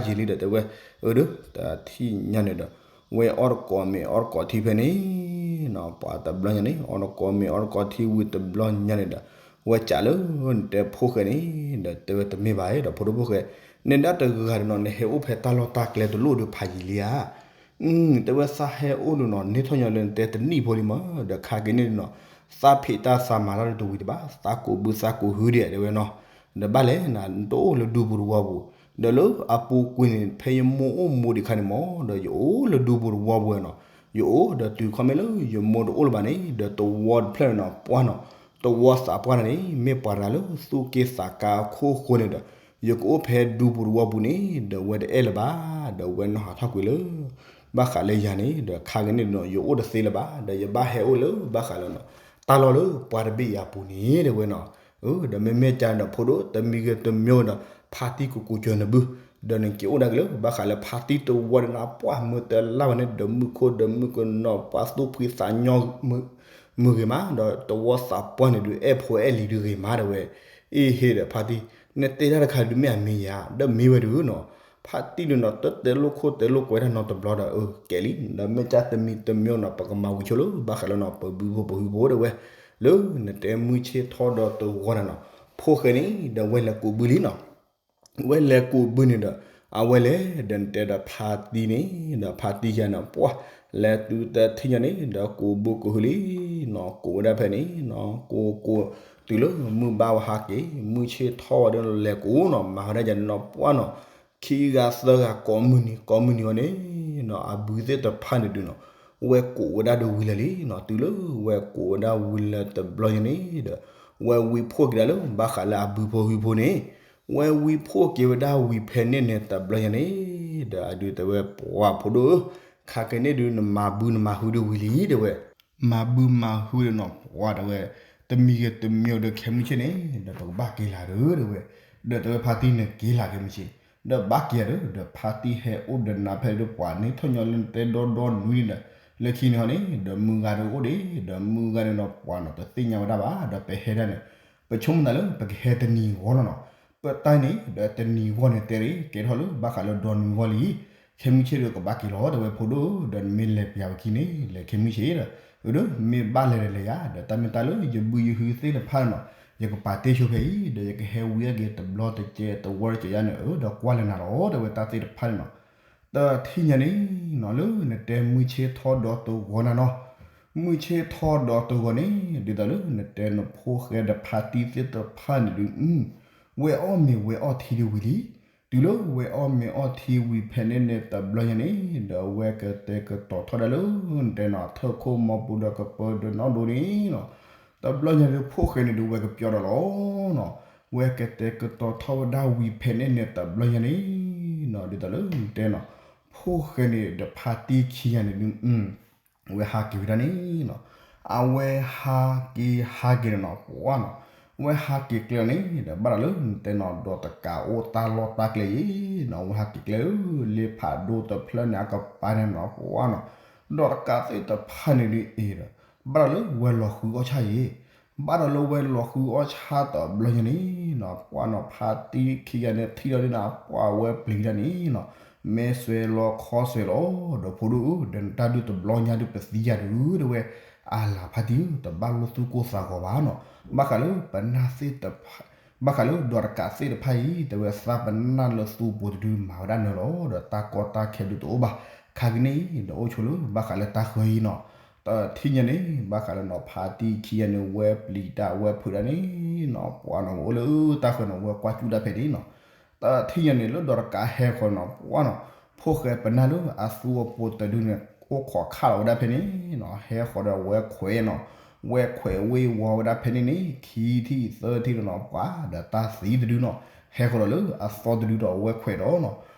ယံာ်လံဒီးတဲဝဲ, အၢဒီး တထံၣ်ညါန့ၣ်ဒီး ဝဲအီၣ်တကိးမ့ၤအီၣ်တကိးထံဖဲန့ၣ်နီၤ, ပှၤတဘျီညါန့ၣ် အီၣ်တကိးမ့ၤအီၣ်တကိးထံဝံၤတဘျီညါန့ၣ်ဒီး ဝဲစံးလၢ နတဲဖိၣ်ဃဲန့ၣ် ဒီးတဲဝဲတမ့ၢ်ဘၣ်ဒီး ဖိဒိၣ်ဖိၣ်ဃဲ, နဒၣ်တဂၤဒီးနီၤ နဟဲအိၣ်ဖဲတၢ်လီၢ်တၢ်ကျဲတလိၣ်ဒီးဖးယံာ်လံဧါ တဲဝဲသးဟဲအိၣ်ဒုးနီၤ န့ၢ်ထီၣ်ညီလၢနတဲတနံၣ်ဖိလံမး, ဒီးခါက့ၤန့ၣ်ဒုးနီၤ, သးဖံးတၢ်သးမၤတၢ်ဒုးတဝံၤတဘၣ်, သးကိးဘုသးကိးဟုဒံးတဲဝဲနီၤ, ဒီးဘၣ်လဲၣ်နၤ နတအိၣ်လၢဒူပူၤတဝီပူၤ, ဒီးလၢအပူၤကွံာ်န့ၣ် ဖဲယမိၢ်အိၣ်မူဒံးခါန့ၣ်မး ဒီးယအိၣ်လၢဒူပူၤတဝီပူၤနီၤ, ယအိၣ်ဒီးတုၤခီမ့ၢ်လၢယမိၢ်တအိၣ်လၢၤဘၣ်န့ၣ် ဒီးတဝီတဖျၢၣ်န့ၣ်နီၤ ပှၢ်နီၤ, တဝီသးပှၢ်န့ၣ် မ့ၢ်ပှၤတဂၤလၢသူၣ်က့သးကါအခိၣ်ဃိန့ၣ်ဒီး ယကအိၣ်ဖဲဒူပူၤတဝီပူၤန့ၣ် ဒီးဝဲတအဲၣ်လၢၤဘၣ်, ဒီးဝဲနီၢ်ဟးထီၣ်ကွံာ်လၢ ဘၣ်ဃးလၢယၤန့ၣ် ဒီးခါက့ၤန့ၣ်နီၤ ယအိၣ်တသ့လၢၤဘၣ်, ဒီးယဘၣ်ဟဲအိၣ်လၢဘၣ်ဃးလၢနီၤ တၢ်လီၢ်လၢပှၤတဘ့ၣ်ယၤပူၤန့ၣ် တဲဝဲနီၤ, ဒီးမ့မ့ၢ်ကါဒီးဖိဒိၣ် တမံၤဂ့ၤတမံၤဒီး ဖါတံၢ်ကကူကၢၤနဘု ဒီးနက့ၤအိၣ်ဒၣ်က့ၤလၢ ဘၣ်ဃးလၢဖါတံၢ်တဝီဒီးနၤ ပှၢ်မုၢ်တလါဘၣ်န့ၣ် ဒီးမုၢ်ခိၣ်ဒီးမုၢ်ကနီၤ ပှၤသူၣ်ဖှံသးညီ မုၢ်ဂ့ၤမး ဒီးတဝီသးပှၢ်န့ၣ်ဒုး အဲၣ်ဖိအဲၣ်လံၤဒုးဂ့ၤမး တဲဝဲ, အ့ဟ့ဒီးဖါတံၢ် နတဲတၢ်တခါဒုးမ့ၢ်အမ့ၢ်ယၤ ဒီးမ့ၢ်ဝဲဒုးနီၤ, ဖါတံၢ်ဒုးနီၤ တတဲလိာ်ခိၣ်တဲလိာ်ကွဲတၢ်နီတဘျီဒီး အၢ ကဲလံ ဒီးမ့ၢ်ကါတမံၤတမံၤနီၤ ပကမၤဝံၤဆိလၢ ဘၣ်ဃးလၢနီၤ ပဘုဖိပဟုဖိတဲဝဲ, လၢနတဲမုၢ်ဆ့ၣ်ထီၣ်ဒီးတဝီန့ၣ်နီၤ, ဖိၣ်ဃဲန့ၣ် ဒီးဝဲလဲၤကူးဘုလံနီၤ ဝဲလဲၤကူးဘုန့ၣ်ဒီး အဝဲလဲၤဒီးနတဲဒီးဖါတံၢ်န့ၣ် ဒီးဖါတံၢ်ယၤန့ၣ် ပှၢ် လဲၤတုၤတထံၣ်ညါန့ၣ် ဒီးကူးဘုကူးဟုလံနီၤ ကူးဝဲဒၣ်ဖဲန့ၣ်နီၤ ကူးကူး တုၤလၢမုၢ်ဘၣ်ဝဲဟးက့ၤ မုၢ်ဆ့ၣ်ထီၣ်ဝဲဒီးလဲၤကူးနီၤ မၤဝဲဒၣ်ယၤန့ၣ်နီၤ ပှၢ်နီၤ ခံဂၤသၢဂၤကိးမုၢ်နံၤ ကိးမုၢ်နံၤဝဲန့ၣ်နီၤ အဘုသ့ၣ်တဖၣ်န့ၣ်ဒုးနီၤ ဝဲကူးဝဲဒၣ်ဒီးဝံၤလၢာ်လံနီၤ တုၤလၢဝဲကူးဝဲဒၣ်ဝံၤလၢာ်တဘျီညါန့ၣ်ဒီး ဝဲဝံဖှိၣ်က့ၤဒၣ်လၢ ဘၣ်ဃးလၢအဘုဖိဟုဖိန့ၣ် ဝဲဝံဖှိၣ်က့ၤဝဲဒၣ်ဝံၤဖဲန့ၣ်န့ၣ်တဘျီညါန့ၣ် ဒီးအဒုးတဲဝဲပှၤဖိဒိၣ်ဧၢ ခါက့ၤန့ၣ်ဒုး နမၤဘုနမၤဟုဒုးဝံၤလံ တဲဝဲ, မၤဘုမၤဟုဒီးနီၤ ပှၤတဲဝဲ, တမံၤဂ့ၤတမံၤဒီး ခဲမုၢ်ဆ့ၣ်န့ၣ် ဒီးပကဘၣ်က့ၤလၢ်ဒီး တဲဝဲ, ဒီးတဲဝဲဖါတံၢ်န့ၣ်က့ၤလၢ်ခဲမုၢ်ဆ့ၣ်, ဒီးဘၣ်က့ၤဒီး ဒီးဖါတံၢ်ဟဲအိၣ်ဒီးနၤဖဲဒီး ပှၤန့ၣ်ထီၣ်ညီလၢနတဲဒီဒီနွံန့ၣ်ဒီး, လၢခံန့ၣ်ဟီန့ၣ် ဒီးမုၢ်ဂၤဒီးအိၣ်ဒံး ဒီးမုၢ်ဂၤဒီးနီၤ ပှၤနီၤ တသ့ၣ်ညါဝဲဒၣ်ဘၣ် ဒီးပဟဲဒၣ်န့ၣ် ပဆိကမိၣ်သးလၢ ပကဟဲတနံၤဂီၢ်လီၤနီၤ, ပတၢ်န့ၣ် ဒီးတနံၤဂီၢ်န့ၣ်တဲရ့ ကဲထီၣ်လၢဘၣ်ဃးလၢဒီနွံဂီၢ်လံ, ခဲမုၢ်ဆ့ၣ်ဒီးကဘၣ်က့ၤလီၤ တဲဝဲဖိဒိၣ်ဧၢ ဒီးနမ့ၢ်လဲၤပျးဝဲခံန့ၣ် လဲၤခဲမုၢ်ဆ့ၣ်ဒီး, အဒီးမ့ၢ်ဘၣ်လဲၤဒီးလဲၤယၤ ဒီးတၢ်မ့ၢ်တၢ်လၢယဘုယဟုသ့ၣ်တဖၣ်နီၤ, ယကပာ်တ့ၢ်ဆိဖဲအံၤ ဒီးယကဟဲဝံအက့ၤတဘျီတကဲးတဝီတကဲးယါန့ၣ် အဒီးကွၢ်လၢနၤလီၤ တဲဝဲတၢ်သ့ၣ်တဖၣ်န့ၣ်နီၤ, တထံၣ်ညါန့ၣ်နီၤ လၢနတဲမုၢ်ဆ့ၣ်ထီၣ်ဒီးတဂီၤနၤနီၤ, မုၢ်ဆ့ၣ်ထီၣ်ဒီးတဂီၤန့ၣ် ဒ်သိးလၢနတဲနဖိၣ်ဃဲဒီးဖါတံၢ်သ့ၣ်တဖၣ်န့ၣ်ဒုး ဝဲအီၣ်မ့ၤဝဲအီထံဒုးဝံၤလံ, တုၤလၢဝဲအီၣ်မ့ၤအီထံဝံၤဖဲန့ၣ်န့ၣ်တဘျီညါန့ၣ် ဒီးဝဲကတဲာ်ကတီၤထီၣ်ဒၣ်လၢ နတဲနီၤ ထၢၣ်ခိၣ်မီပူၤဒီးကပၢဒီးနီၣ်ဒိန့ၣ်နီၤ, တဘျီညါဒုးဖိၣ်ဃဲန့ၣ်ဒုးဝဲကပျီဒီးလီၤနီၤ, ဝဲကတဲာ်ကတီၤထီၣ်ဝဲဒၣ်ဝံၤဖဲန့ၣ်န့ၣ်တဘျီညါန့ၣ်နီၤ ဒ်သိးလၢနတဲနီၤ, ဖိၣ်ဃဲန့ၣ်ဒီးဖါတံၢ်ခံဂၤန့ၣ်ဒုး အဝဲဟးက့ၤဝဲဒၣ်န့ၣ်နီၤ, အဝဲဟးက့ၤဟးက့ၤန့ၣ်နီၤ ပှၤနီၤ, အဝဲဟးက့ၤကျဲန့ၣ် ဒီးဘၣ်ဒီးလၢနတဲနီၤ ဒီးတကးအိၣ်တၢ်လီၢ်တၢ်ကျဲအံၤနီၤ အဝဲဟးက့ၤကျဲလၢ လ့ဖးဒိၣ်တဖျၢၣ်န့ၣ်အကပၤန့ၣ်နီၤ ပှၤနီၤ, ဒီးတကးသ့ၣ်တဖၣ်န့ၣ်ဒုးအံၤဒီး ဘၣ်ဒီးလၢဝဲလီၤဃုအီၣ်ဆၣ်အံၤ ဘၣ်ဒီးလၢဝဲလီၤဃုအီၣ်ဆၣ်တဘျီညါန့ၣ်နီၤ ပှၤနီၤ ဖါတံၢ်ခံဂၤန့ၣ်ထံၣ်ဒီးဒ်န့ၣ် ပှၤဝဲပျံၤတၢ်န့ၣ်နီၤ, မဲာ်စွဲလီၤခီစွဲလီၤ ဒီးဖိဒိၣ်ဧၢ ဒီးနတၢ်ဒုးတဘျီညါဒုးပသံယၤဒုး တဲဝဲ, အလၤဖါတံၢ်ဧၢ တဘၣ်လိၣ်သူၣ်ကိၢ်သးဂီၤဘၣ်နီၤ, ဘၣ်ဃးလၢပနၢ်သ့ၣ်တဖၣ် ဘၣ်ဃးလၢဒီးတကးသ့ၣ်တဖၣ်အံၤ တဲဝဲသးပနၢ်လၢသူပူၤတဒုမၤဝဲဒၣ်နၢၤလီၤ ဒီးတၢ်ကီတၢ်ခဲဒုးတအိၣ်ဘၣ်, ခါက့ၤန့ၣ် ဒီးအိၣ်ဆိးလၢဘၣ်ဃးလၢတၢ်ဃၢၤအံၤနီၤ, တထံၣ်ညါန့ၣ် ဘၣ်ဃးလၢနီၤ ဖါတံၢ်ခံဂၤန့ၣ် ဝဲပျံၤတၢ်ဝဲဖုးတၢ်န့ၣ်နီၤ ပှၤနီၤ အိၣ်လၢတၢ်ဃၢၤနီၤ ဝဲကွၢ်ကၠူၣ်တၢ်ဖဲန့ၣ်နီၤ, တထံၣ်ညါန့ၣ် လၢဒီးတကးဟဲဃီၤနီၤ ပှၤနီၤ, ဖိၣ်ဃဲပနၢ်လၢအသူအပူၤတဒုန့ၣ် အိၣ်ခိးခးလီၤဝဲဒၣ်ဖဲန့ၣ်နီၤ ဟဲဃီၤဒီးဝဲခွဲးနီၤ, ဝဲခွဲးဝ့ၢ်ဝီၤဝဲဒၣ်ဖဲန့ၣ်န့ၣ် ခံထံၣ်သၢထံၣ်ဒီးနီၤ ပှၤဒီးတၢ်သံတဒုနီၤ, ဟဲဃီၤဒီးလၢအသီတဒုဒီးဝဲခွဲးဒီးနီၤ,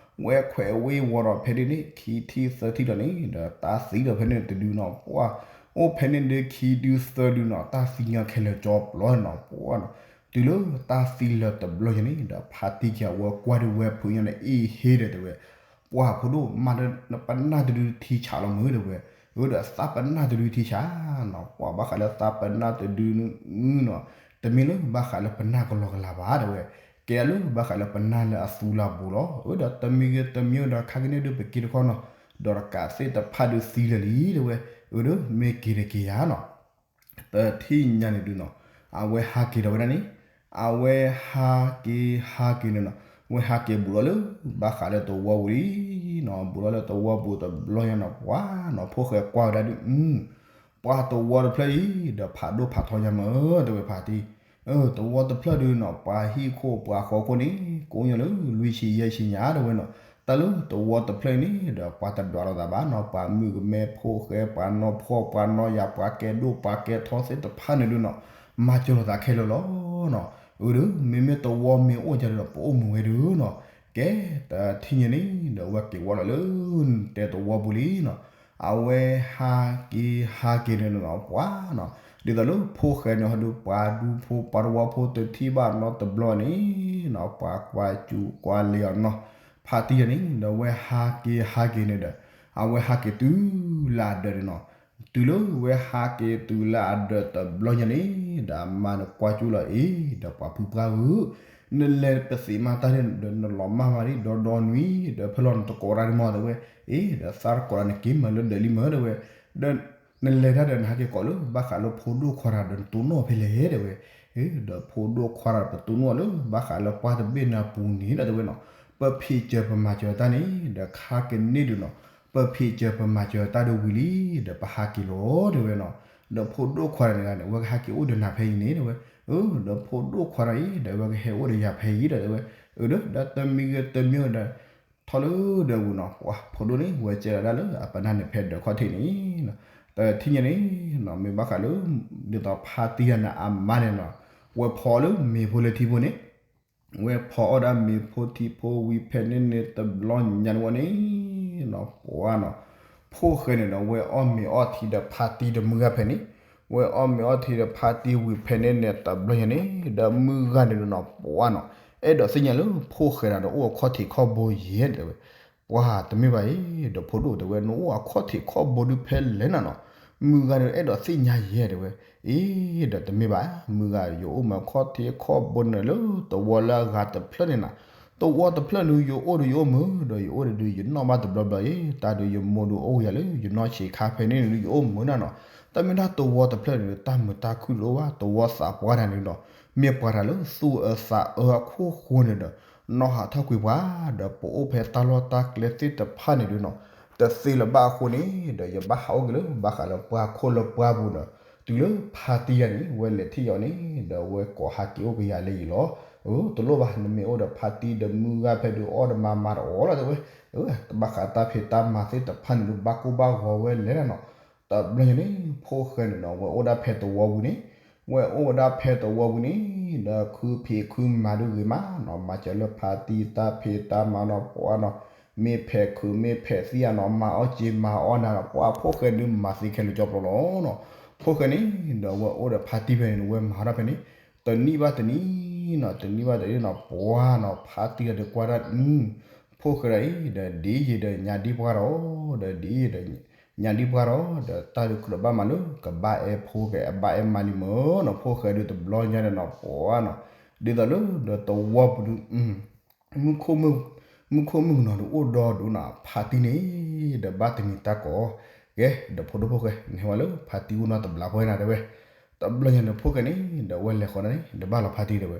ဝဲခွဲးဝ့ၢ်ဝီၤဒီးဖဲန့ၣ်န့ၣ် ခံထံၣ်သၢထံၣ်ဒီးန့ၣ် ဒီးတၢ်သံဒီးဖဲန့ၣ်တဒုနီၤ ပှၤ အိၣ်ဖဲန့ၣ်ဒုးခံဒုသၢဒုနီၤ တၢ်သံညီခဲလၢာ်ကၠီပျီနီၤ ပှၤနီၤ, တုၤလၢတၢ်သံလၢာ်တဘျီညါန့ၣ် ဒီးဖါတံၢ်ခံဂၤဝဲကွၢ်ဒုးဝဲဖုးညါန့ၣ် အ့ၣ်ဟ့ဒီးတဲဝဲ, ပှၤဖိဒိၣ်မးဒီး နပနၢ်တဒုထံဆးလီၤမုၢ်တဲဝဲ, အဒီးသးပနၢ်တဒုထံဆးနီၤ ပှၤဘၣ်ဃးလၢသးပနၢ်တဒုနီၤ တမ့ၢ်လၢဘၣ်ဃးလၢပနၢ်ကလီကလီဘၣ်တဲဝဲ, ကဲဒၣ်လၢဘၣ်ဃးလၢပနၢ်လၢအသူလၢအဘူးလီၤ အဒီးတမံၤဂ့ၤတမံၤဒီးခါက့ၤန့ၣ်ဒုးပက့ၤတခီနီၤ, ဒီးတကးသ့ၣ်တဖၣ်ဒုးသံလၢာ်လံတဲဝဲ, အဒီးမ့ၢ်က့ၤတက့ၤယၤနီၤ တထံၣ်ညါန့ၣ်ဒုးနီၤ, အဝဲဟးက့ၤဒီးဝဲဒၣ်န့ၣ်, အဝဲဟးက့ၤဟးက့ၤန့ၣ်နီၤ, အဝဲဟးက့ၤဘူးလီၤလၢ ဘၣ်ဃးလၢသဝီပူၤလံနီၤ, ဘူးလီၤလၢသဝီပူၤတဘျီညါနီၤ ပှၤနီၤ ဖိၣ်ဃဲကွၢ်ဝဲဒၣ်ဒုး, ပှၤသဝီတဖျၢၣ်အံၤ ဒီးဖးဒိၣ်ဖးထီညါမး တဲဝဲဖါတံၢ်, သဝီတဖျၢၣ်ဒုးနီၤ ပှၤဟံၣ်ခိၣ်ပှၤဃီခိၣ်န့ၣ် ကိးညီလၢလွံၢ်ဆံယဲၢ်ဆံညါတဲဝဲနီၤ, တၢ်လၢသဝီတဖျၢၣ်အံၤန့ၣ် ဒီးပှၤတဒွးလိာ်သးဘၣ်နီၤ, ပှၤမုၣ်ကမဲဖိၣ်ဃဲ ပှၤနီၢ်ဖှီၣ် ပှၤနီၢ်ယၤ ပှၤကဲဒိၣ်ပှၤကဲထီသ့ၣ်တဖၣ်န့ၣ်ဒုးနီၤ, မၤစၢၤလိာ်သးခဲလၢာ်လီၤနီၤ, အဒီး မ့မ့ၢ်သဝီမ့ၢ်အိၣ်ကဒီး ပအိၣ်မုာ်ဝဲဒုးနီၤ, ကဲ တထံၣ်ညါန့ၣ် ဒီးအဝဲက့ၤဝဲလီၤလၢ တဲသဝီပူၤလံနီၤ, အဝဲဟးက့ၤဟးက့ၤန့ၣ်နီၤ ပှၤနီၤ, ဒ်သိးလၢဖိၣ်ဃဲန့ၣ်ဟီဒုး ပှၤဒူဖိပှၤသဝီဖိတထံၣ်ဘၣ်နီတဘျီန့ၣ်နီၤ, ပှၤကွၢ်စူၤကွၢ်လ့ၤအီၤနီၤ, ဖါတံၢ်ယၤန့ၣ် ဒီးအဝဲဟးက့ၤဟးက့ၤန့ၣ်ဒီး အဝဲဟးက့ၤတုၤလၢအဒၢးန့ၣ်နီၤ, တုၤလၢဝဲဟးက့ၤတုၤလၢအဒၢးတဘျီညါန့ၣ် ဒီးအမါန့ၣ်ကွၢ်ကၠူၣ်လီၤအံၤ ဒီးပှၤဖုပှၢ်ဧၢ, နလဲၤပသ့မၤတၢ်ဒီး နလီၤမၢ်မးဒ်ဒီဒီနွံ ဒီးဖဲလီၤနတကိးတၢ်ဒ်မးတဲဝဲ, အ့ ဒီးသးတကိးတၢ်နက့ၤမၤလၢဒၢးလံမးတဲဝဲ, ဒီး နလဲၤတၢ်ဒီးနဟးက့ၤကိးလၢ ဘၣ်ဃးလၢဖိဒိၣ်ခွါတဂၤဒီးနတိၢ်နီၣ်ဖဲလဲၣ်တဲဝဲ, ဒီးဖိဒိၣ်ခွါတဂၤဒီးပတိၢ်နီၣ်လၢ ဘၣ်ဃးလၢပှၢ်တဘ့ၣ်န့ၣ်အပူၤန့ၣ်ဒီးတဲဝဲနီၤ, ပဖံးစၢၤပမၤစၢၤတၢ်န့ၣ် ဒီးခါကန့ၢ်ဒုးနီၤ, ပဖံးစၢၤပမၤစၢၤတၢ်ဒီးဝံၤလံ ဒီးပဟးက့ၤလီၤတဲဝဲနီၤ, ဒီးဖိဒိၣ်ခွါတဂၤန့ၣ် အဝဲကဟဲက့ၤအိၣ်ဒီးနၤဖဲအံၤန့ၣ်တဲဝဲ, ဒီးဖိဒိၣ်ခွါတဂၤအံၤ ဒီးအဝဲကဟဲအိၣ်ဒီးယၤဖဲအံၤဒီးတဲဝဲ, အဒီး ဒီးတမံၤဂ့ၤတမံၤဒီး ထီၣ်လၢဒၢးပူၤနီၤ, ပှၤဖိဒိၣ်န့ၣ် ဝဲကဲလီၤဒၣ်လၢအပနၢ်န့ၣ်ဖဲဒၢးခီၣ်ထံးန့ၣ်, တထံၣ်ညါန့ၣ်နီၤ မ့ၢ်ဘၣ်ဃးလၢ ဒ်သိးဖါတံၢ်ယၤန့ၣ်အမါန့ၣ်နီၤ, ဝဲဖီအီၣ်လၢမ့ၤဖိလၢထံဖိန့ၣ်, ဝဲဖီအီၣ်ဒၣ်မ့ၤဖိထံဖိဝံၤဖဲန့ၣ်န့ၣ်တဘျီညါန့ၣ်ဝဲန့ၣ်နီၤ ပှၤနီၤ, ဖ ဖိၣ်ဃဲန့ၣ်ဒီး ဝဲအီၣ်မ့ၤအီထံဒီးဖါတံၢ်ဒီးမုၢ်ဂၤဖဲန့ၣ်, ဝဲအီၣ်မ့ၤအီထံဒီးဖါတံၢ်ဝံၤဖဲန့ၣ်န့ၣ် တဘျီညါန့ၣ် ဒီးမုၢ်ဂၤန့ၣ်ဒီးနီၤ ပှၤနီၤ အဲၣ်ဒိးသ့ၣ်ညါလၢဖိၣ်ဃဲဒၣ်ဒီးအိၣ်အခီၣ်ထံးခီၣ်ဘိယဲၢ်တဲဝဲ, ပှၤတမ့ၢ်ဘၣ်အံၤ ဒီးဖိဒိၣ်တဲဝဲ နအိၣ်အခီၣ်ထံးခီၣ်ဘိဒုးဖဲလဲၣ်နၤနီၤ, မုၢ်ဂၤန့ၣ်ဒီးအဲၣ်ဒိးသ့ၣ်ညါယဲၢ်တဲဝဲ, အံၤ ဒီးတမ့ၢ်ဘၣ် မုၢ်ဂၤ ယအိၣ်မ့ၤအခီၣ်ထံးခီၣ်ဘိန့ၣ်လၢသဝီလၢအဂၤတဖျၢၣ်န့ၣ်နၤ, သဝီတဖျၢၣ်ဒုးယအိၣ်ဒီးယအိၣ်မုာ် ဒီးယအိၣ်ဒီးဒုးယနီၣ်ဘၣ်တဘျီဘျီအံၤ တၢ်ဒုးယမိၢ်ဒုးအိၣ်ယၤလၢယနီၢ်ဆံးခါဖဲန့ၣ်န့ၣ်ဒုးယအိၣ်မုာ်နၤနီၤ, တမ့ၢ်ဒၣ်သဝီတဖျၢၣ်န့ၣ် တၢ်မုာ်တၢ်ခုၣ်တအိၣ်ဘၣ် သဝီသးပှၢ်တၢ်န့ၣ်ဒီး မ့ၢ်ပှၤတၢ်လၢသူၣ်အၢသးအၢအခိၣ်ဃိန့ၣ်ဒီး နီၢ်ဟးထီၣ်ကွံာ်ပှၤ ဒီးပအိၣ်ဖဲတၢ်လီၢ်တၢ်ကျဲသ့ၣ်တဖၣ်န့ၣ်ဒုးနီၤ တသ့လၢၤဘၣ်အဃိန့ၣ် ဒီးယဘၣ်ဟးအိၣ်က့ၤလၢဘၣ်ဃးလၢပှၤခိၣ်လၢပှၤပူၤဒီး တုၤလၢဖါတံၢ်ယၤန့ၣ် ဝဲလဲၤထံၣ်ယၤန့ၣ် ဒီးဝဲကိးဟးက့ၤအိၣ်က့ၤယၤလၢယံၤလီၤ, အတလိၣ်ဘၣ် နမ့ၢ်အိၣ်ဒီးဖါတံၢ်ဒီးမုၢ်ဂၤဖဲဒုးအီၣ်ဒီးမၤမၤတအီၣ်လီၤတဲဝဲ, တဘၣ်ဃးတၢ်ဖံးတၢ်မၤသ့ၣ်တဖၣ်န့ၣ်ဒုးဘၣ်ကိၢ်ဘၣ်ဂီၤဝဲလဲၣ်နၤနီၤ, တဘျီညါန့ၣ် ဖိၣ်ဃဲန့ၣ်ဒီး ဝဲအိၣ်ဒၣ်ဖဲသဝီပူၤန့ၣ် ဝဲအိၣ်ဝဲဒၣ်ဖဲသဝီပူၤန့ၣ် ဒီးခုဖံးခုမၤဒုးဂ့ၤမးနီၤ မၤစၢၤလၢဖါတံၢ်တၢ်ဖံးတၢ်မၤနီၤ ပှၤနီၤ မ့ၢ်ဖဲးခုးမ့ၢ်ဖဲးသံးဧါနီၤ မၤအီၣ်က့ၤမၤအီၣ်နၤနီၤ ပှၤဖိၣ်ဃဲဒုးမၤသ့ခဲလၢာ်ကၠီပျီလီၤနီၤ, ဖိၣ်ဃဲန့ၣ် ဒီးဝဲအိၣ်ဒီးဖါတံၢ်ဖဲန့ၣ် ဝဲမၤထီၣ်ဖဲန့ၣ် တနံၣ်ဘၣ်တနံၣ်နီၤ တနံၣ်ဘၣ်တနံၣ်နီၤ ပှၤနီၤ ဖါတံၢ်ဒီးကွၢ်ဒၣ် ဖိၣ်ဃဲဒၣ်အံၤ ဒီးဒ်ယံၤဒီးညါဒံပှၢ်ဒီး ဒီးဒ်ယံၤဒီးညါဒံပှၢ်ဒီး ဒီးတၢ်ဒုးကြၢးဘၣ်မၤလၢ ကဘၣ်အဲၣ်ဖိကဘၣ်အဲၣ်မါလံမ့ၢ်နီၤ ဖိၣ်ဃဲဒုးတဘျီညါဒီးနီၤ ပှၤနီၤ ဒ်သိးလၢဒီးသဝီပူၤဒုး မုၢ်ခိၣ်မုၢ်ကနီၤဒုးအိၣ်ဒီဒူၣ်နီၤ ဖါတံၢ်န့ၣ် ဒီးဘၣ်တမံၤတၢ်ကိး ကဲ ဒီးဖိဒိၣ်ဖိၣ်ဃဲ နဟဲဝဲလၢဖါတံၢ်အိၣ်နီတဘျီဖိနၤတဲဝဲ, တဘျီညါန့ၣ် ဖိၣ်ဃဲန့ၣ် ဒီးဝဲလဲၤဃီဒၣ်န့ၣ် ဒီးဘၣ်လီၤဖါတံၢ်တဲဝဲ,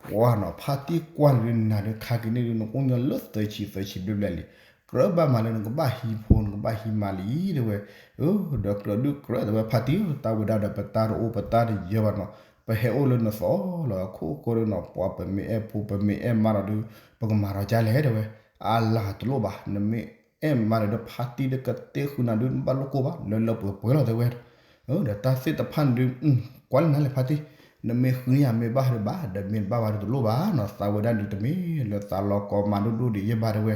ပှၤနီၤ ဖါတံၢ်ကွၢ်န့ၣ်ဒုးနၤဒုးခါက့ၤန့ၣ်ဒုး နအိၣ်ညီလၢသၢဆံသၢဆံဘျဲၣ်ဘျဲၣ်လံ, ကြၢးဘၣ်မၤလၢနကဘၣ်ဟံးဖိ နကဘၣ်ဟံးမါလံတဲဝဲ, ဒီးကြၢးဒုးကြၢးတဲဝဲ ဖါတံၢ်ဧၢ တၢ်ဝဲဒၣ်ဒီးပတၢ်တအိၣ်ပတၢ်တယၢဘၣ်နီၤ, ပဟဲအိၣ်လၢနသီလီၤ အခိၣ်ဃိန့ၣ်နီၤ ပှၤပမ့ၢ်အဲၣ်ဖိ ပမ့ၢ်အဲၣ်မါဒီးဒုး ပကမၤဒီးကၢ်လဲၣ်တဲဝဲ, အလၤတလိၣ်ဘၣ် နမ့ၢ်အဲၣ်မါဒီးဒုး ဖါတံၢ်ဒီးကတဲဃုာ်နၤဒုး နဘၣ်လိၣ်ကိၢ်ဘၣ် လၢလၢပှဲၤပှဲၤလီၤတဲဝဲ, ဒီးတၢ်သ့ၣ်တဖၣ်န့ၣ်ဒုး ကွၢ်လၢနၤလဲၣ်ဖါတံၢ်, နမ့ၢ်ဃုန့ၢ်ယၤမ့ၢ်ဘၣ်ဒုးဘၣ် ဒီးမ့ၢ်တဘၣ်ဘၣ်ဒုးတလိၣ်ဘၣ်နီၤ သးဝဲဒၣ်ဒုးတမ့ၢ်လၢသးလီၤကီမၤဒိၣ်ဒိၣ်ဒံးယဲၢ်ဘၣ်တဲဝဲ,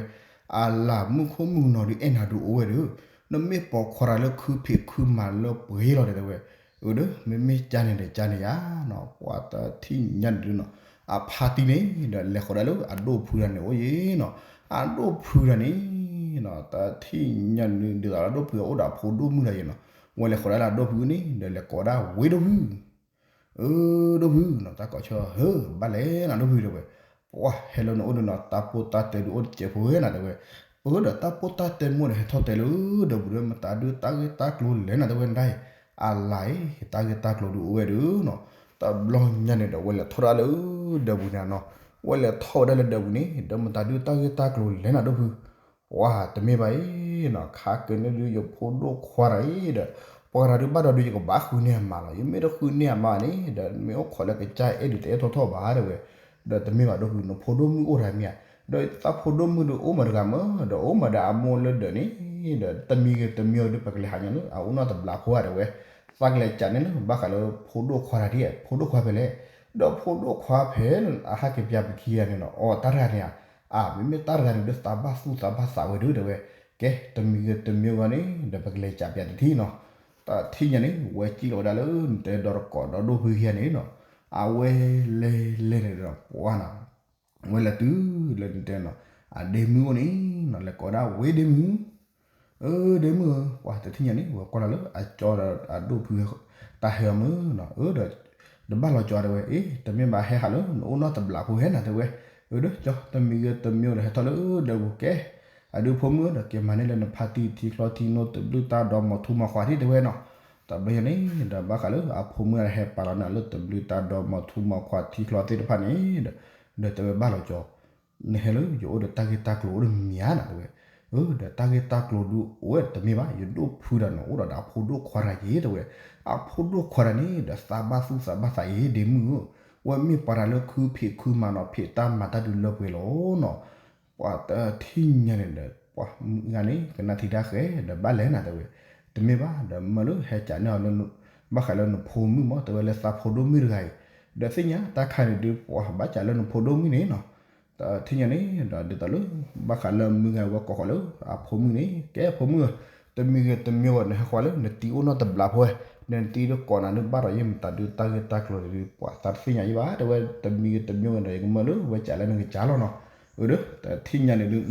အလၤမုၢ်ခိၣ်မုၢ်ကနီၤဒုးအဲၣ်နၤဒုးအိၣ်ဝဲဒီး, နမ့ၢ်ပိာ်ခွါတၢ်လၢခုဖံးခုမၤလၢပှဲၤလီၤတဲဝဲ, အဒီး မ့မ့ၢ်ကၢ်န့ၣ်ဒီးကၢ်န့ၣ်ယါနီၤ ပှၤတထံၣ်ညါန့ၣ်ဒုးနီၤ, အဖါတံၢ်န့ၣ် ဒီးလဲၤဃီဒၣ်လၢအဒိၣ်ဖုတၢ်န့ၣ်အိၣ်ယဲနီၤ, အဒိၣ်ဖုတၢ်န့ၣ်နီၤ တထံၣ်ညါန့ၣ်ဒုး ဒ်သိးလၢအဒိၣ်ဖုအိၣ်ဒီးအဖိဒိၣ်မုၣ်တၢ်ယဲနီၤ, ဝဲလဲၤဃီဒၣ်လၢအဒိၣ်ဖုန့ၣ် ဒီးလဲၤကိးဒၣ်ဝ့ၢ်ဒိၣ်ဖု အၢ ဒိၣ်ဖုနီၤ တၢ်ကိးဆၢ ဟၢ ဘၣ်လဲၣ်နၤဒိၣ်ဖုတဲဝဲ, ပှၤဟဲလၢနအိၣ်ဒုးနီၤ တၢ်ပိၢ်တၢ်တဲဒုးအိၣ်တစဲးဖိဝဲနၤတဲဝဲ, အၢဒီးတၢ်ပိၢ်တၢ်တဲမ့ၢ်ဒီးဟဲထီၣ်တဲလၢဒၢးပူၤဒီး မတၤဒုးတၢ်ဂ့ၢ်တၢ်ကျိၤလဲၣ်နၤတဲဝဲဒၣ်အံၤ, အလၤအံၤ တၢ်ဂ့ၢ်တၢ်ကျိၤဒုးအိၣ်ဝဲဒုးနီၤ, တဘျီညါန့ၣ်ဒီးဝဲလဲၤထီၣ်ဒၣ်လၢဒၢးပူၤန့ၣ်နီၤ, ဝဲလဲၤထီၣ်ဝဲဒၣ်လၢဒၢးပူၤန့ၣ် ဒီးမတၤဒုးတၢ်ဂ့ၢ်တၢ်ကျိၤလဲၣ်နၤဒိၣ်ဖု ပှၤတမ့ၢ်ဘၣ်အံၤနီၤ ခါက့ၤန့ၣ်ဒုးယဖိဒိၣ်ခွါတၢ်အံၤဒီး ပှၤတၢ်ဒုးဘၣ်ဒီးဒုးယကဘၣ်ဃုန့ၢ်အမါလီၤ ယမ့ၢ်တဃုန့ၢ်အမါန့ၣ် ဒီးမ့ၢ်အိၣ်ခိးလၢကစၢ်အဲၣ်ဒုးတအဲၣ်ထီၣ်ထီၣ်ဘၣ်တဲဝဲ, ဒီးတမ့ၢ်ဘၣ်ဒိၣ်ဖု နဖိဒိၣ်မုၣ်အိၣ်တၢ်မ့ၢ်ဧါ, ဒီးသးဖိဒိၣ်မုၣ်ဒုးအိၣ်မးတဂၤမး ဒီးအိၣ်မးဒီးအမိၢ်လၢဒၢးန့ၣ် ဒီးတမံၤဂ့ၤတမံၤဂ့ၤဒုး ပကလဲၤဟးညါလၢအအိၣ်နီတဘျီဖိဧါတဲဝဲ, သးကလဲၤကးန့ၣ်လၢဘၣ်ဃးလၢဖိဒိၣ်ခွါတၢ်ဒ် ဖိဒိၣ်ခွါဖဲလဲၣ်, ဒီးဖိဒိၣ်ခွါဖဲလၢအဟးက့ၤပၠးပခံဂၤန့ၣ်နီၤ အီတၢ်တဂၤန့ၣ်ဧါ အါ မ့မ့ၢ်တၢ်တဂၤန့ၣ်ဒီး သးဘၣ်သူၣ်သးဘၣ်သးဝဲဒုးတဲဝဲ, ကဲ တမံၤဂ့ၤတမံၤဂ့ၤန့ၣ် ဒီးပကလဲၤကးပၠးတထံၣ်နီၤ, တထံၣ်ညါန့ၣ် ဝဲကံၣ်လီၤဝဲဒၣ်လၢနတဲဒီးတကိးဒီးဒိၣ်ဖုခံဂၤန့ၣ်နီၤ, အဝဲလဲၤလဲၤန့ၣ်ဒီးပှၤနီၤ, ဝဲလဲၤတုၤလၢနတဲနီၤ, အဒ့မုၣ်အိၣ်န့ၣ်နီၤ လဲၤကိးဒၣ်ဝ့ၢ်ဒ့မုၣ် အၢ ဒ့မုၣ်ဧၢ, ပှၤတထံၣ်ညါန့ၣ် ဝဲကွၢ်လီၤလၢအကၠီဒီးအဒိၣ်ဖု တၢ်ဟဲအီၤမုၢ်နီၤ, အၢ ဒီး တဘၣ်လီၤကၠီတဲဝဲ, အ့ တမ့ၢ်ဘၣ်ဟဲဟးလၢနအိၣ်နီတဘျီဖိဟဲနၤတဲဝဲ, အၢ ဒီးကၠီ တမံၤဂ့ၤတမံၤဂ့ၤဒီးဟဲထီၣ်လၢဒၢးပူၤကဲ, အဒုးဖိမုၣ်ဒီးက့ၤမၤန့ၢ်လၢနဖါတံၢ်ထံချီထံနိတဘျုးတၢ်ဒီးမီၤထူမီၤခွါထံၣ်တဲဝဲနီၤ, တဘျီညါန့ၣ် ဒီးဘၣ်ဃးလၢအဖိမုၣ်ဟဲပာ်လီၤနၤလၢတဘျုးတၢ်ဒီးမီၤထူမီၤခွါထံချီသ့ၣ်တဖၣ်န့ၣ်ဒီး, ဒီးတဲဝဲဘၣ်လီၤကၠီ နဟဲလၢယအိၣ်ဒီးတၢ်ဂ့ၢ်တၢ်ကျိၤအိၣ်ဒီးမံၤဧါနၤတဲဝဲ, အၢ ဒီးတၢ်ဂ့ၢ်တၢ်ကျိၤဒုးအိၣ်ဝဲတမ့ၢ်ဘၣ် ယဒိၣ်ဖုတၢ်နီၤ အိၣ်ဒီးဒီးအဖိဒိၣ်ခွါတၢ်ယဲတဲဝဲ, အဖိဒိၣ်ခွါတၢ်န့ၣ် ဒီးသးဘၣ်သူၣ်သးဘၣ်သးယဲဒ့မုၣ်ဧၢ, ဝဲမ့ၢ်ပှၤတၢ်လၢခုဖံးခုမၤနီၤ ဖံးတၢ်မၤတၢ်ဒုးလၢပှဲၤလီၤနီၤ, ပှၤတထံၣ်ညါန့ၣ်ဒီး ပှၤမုၣ်ဂၤန့ၣ် ကနၣ်ထံတၢ်ဃဲ ဒီးဘၣ်လဲၣ်နၤတဲဝဲ, တမ့ၢ်ဘၣ် ဒီးမၢလၢဟဲကးန့ၢ်အီၤလၢ ဘၣ်ဃးလၢနဖိမုၣ်မး တဲဝဲလၢသးဖိဒိၣ်မုၣ်တဂၤအံၤ, ဒီးသ့ၣ်ညါတၢ်ခါန့ၣ်ဒုး ပှၤဘၣ်ကးလၢနဖိဒိၣ်မုၣ်န့ၣ်နီၤ, တထံၣ်ညါန့ၣ် ဒီးဒ်သိးလၢ ဘၣ်ဃးလၢမုၣ်ဂၤဝဲကိးဃီၤလၢ အဖိမုၣ်န့ၣ် ကဲဖိမုၣ်ဧၢ, တမံၤဂ့ၤတမံၤဂ့ၤ နဟဲဃီၤလၢနတံၤအိၣ်နီတဘျီဖိဝဲ, နတံၤတကိးနၤဒုးဘၣ်ဒီးယဲၢ်မတၤဒုးတၢ်ဂ့ၢ်တၢ်ကျိၤဒုး ပှၤသးတသ့ၣ်ညါယံဘၣ် တဲဝဲ, တမံၤဂ့ၤတမံၤဂ့ၤဒီး ယကမၢလၢဝဲကးလၢနကစၢ်လီၤနီၤ, အၢဒီး တထံၣ်ညါန့ၣ်ဒုး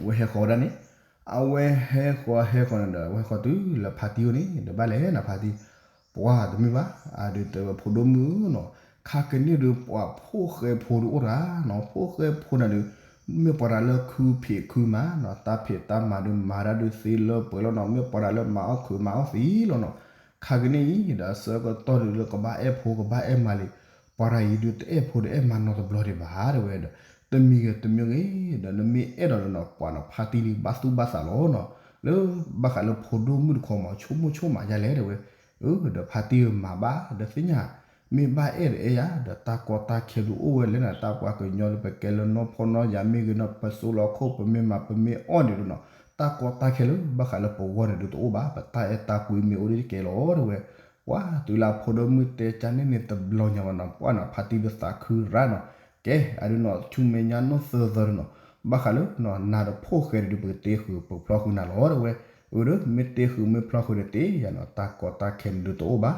အဝဲဟဲဃီၤဝဲဒၣ်န့ၣ်, အဝဲဟဲဃီၤဟဲဃီၤန့ၣ်ဒီး အဝဲဟဲဃီၤတုၤလၢဖါတံၢ်အိၣ်န့ၣ် ဒီးဘၣ်လဲၤနၤဖါတံၢ်, ပှၤတမုာ်ဘၣ်, အဒုးတဲဝဲဖိဒိၣ်မုၣ်နီၤ, ခါကန့ၣ်ဒုးပှၤဖိၣ်ဃဲဖိဒုးအိၣ်တဂၤနီၤ, ဖိၣ်ဃဲဖိန့ၣ်ဒုး မ့ၢ်ပှၤတၢ်လၢခုဖံးခုမၤနီၤ, တၢ်ဖံးတၢ်မၤဒုးမၤတၢ်ဒုးသ့လၢပှဲၤလီၤနီၤ, မ့ၢ်ပှၤတၢ်လၢမၤအီၣ်ခုးမၤအီၣ်သံလီၤနီၤ, ခါကန့ၣ်အံၤ ဒီးအဆၢကတီၢ်ဒုးလၢကဘၣ်အဲၣ်ဖိကဘၣ်အဲၣ်မၤလံ, ပှၤတၢ်အံၤဒုးတအဲၣ်ဖိတအဲၣ်မၤနီတဘျီဒံးဘၣ် တဲဝဲဒီး, တမံၤဂ့ၤတမံၤဂ့ၤ ဒီးနမ့ၢ်အဲၣ်ဒိးဒီးနီၤ ပှၤနီၤ ဖါတံၢ်န့ၣ်ဘၣ်သူၣ်ဘၣ်သးလီၤနီၤ, လၢဘၣ်ဃးလၢဖိဒိၣ်မုၣ်တခီမး ဆိကမိၣ်ဆိကမးယါလဲၣ် တဲဝဲ, အၢ ဒီးဖါတံၢ်ဧၢမၤဘၣ် ဒီးသ့ၣ်ညါ မ့ၢ်ဘၣ်အဲၣ်ဒီးအဲၣ်ယၤ ဒီးတၢ်ကီတၢ်ခဲဒုးအိၣ်ဝဲလဲၣ်နၤ, တၢ်ပှၤကညီဒုး ပကဲလၢနီၢ်ဖီၣ်နီၢ်ယၤမ့ၢ်ဂ့ၤနီၤ ပစိလီၤခိၣ် ပမ့ၢ်မၤပမ့ၢ်အီၣ်န့ၣ်ဒုးနီၤ, တၢ်ကီတၢ်ခဲလၢဘၣ်ဃးလၢပဂီၢ်န့ၣ်ဒုးတအိၣ်ဘၣ်, ပတၢ်အဲၣ်တၢ်ကွံမ့ၢ်အိၣ်ဒ်တကဲလီၤ တဲဝဲ, ပှၤတုၤလၢဖိဒိၣ်မုၣ်တဲကၢ်န့ၣ်န့ၣ်တဘျီညါဝဲနီၤ, ပှၤနီၤ ဖါတံၢ်ဒုးသးခုရၣ်နီၤ, ကဲ အဒုးနီၤ ဆူမဲာ်ညါနီၢ်သၢသီဒုးနီၤ, ဘၣ်ဃးလၢနီၤ နၤဒီးဖိၣ်ဃဲဒုး ပကတ့ဃုာ်ပကဖျီဃုာ်နၤလီၤ တဲဝဲ, အၢဒီး မ့ၢ်တ့ဃုာ်မ့ၢ်ဖျီဃုာ်ဒီးတ့ၢ်ယၤနီၤ, တၢ်ကီတၢ်ခဲန့ၣ်ဒုးတအိၣ်ဘၣ်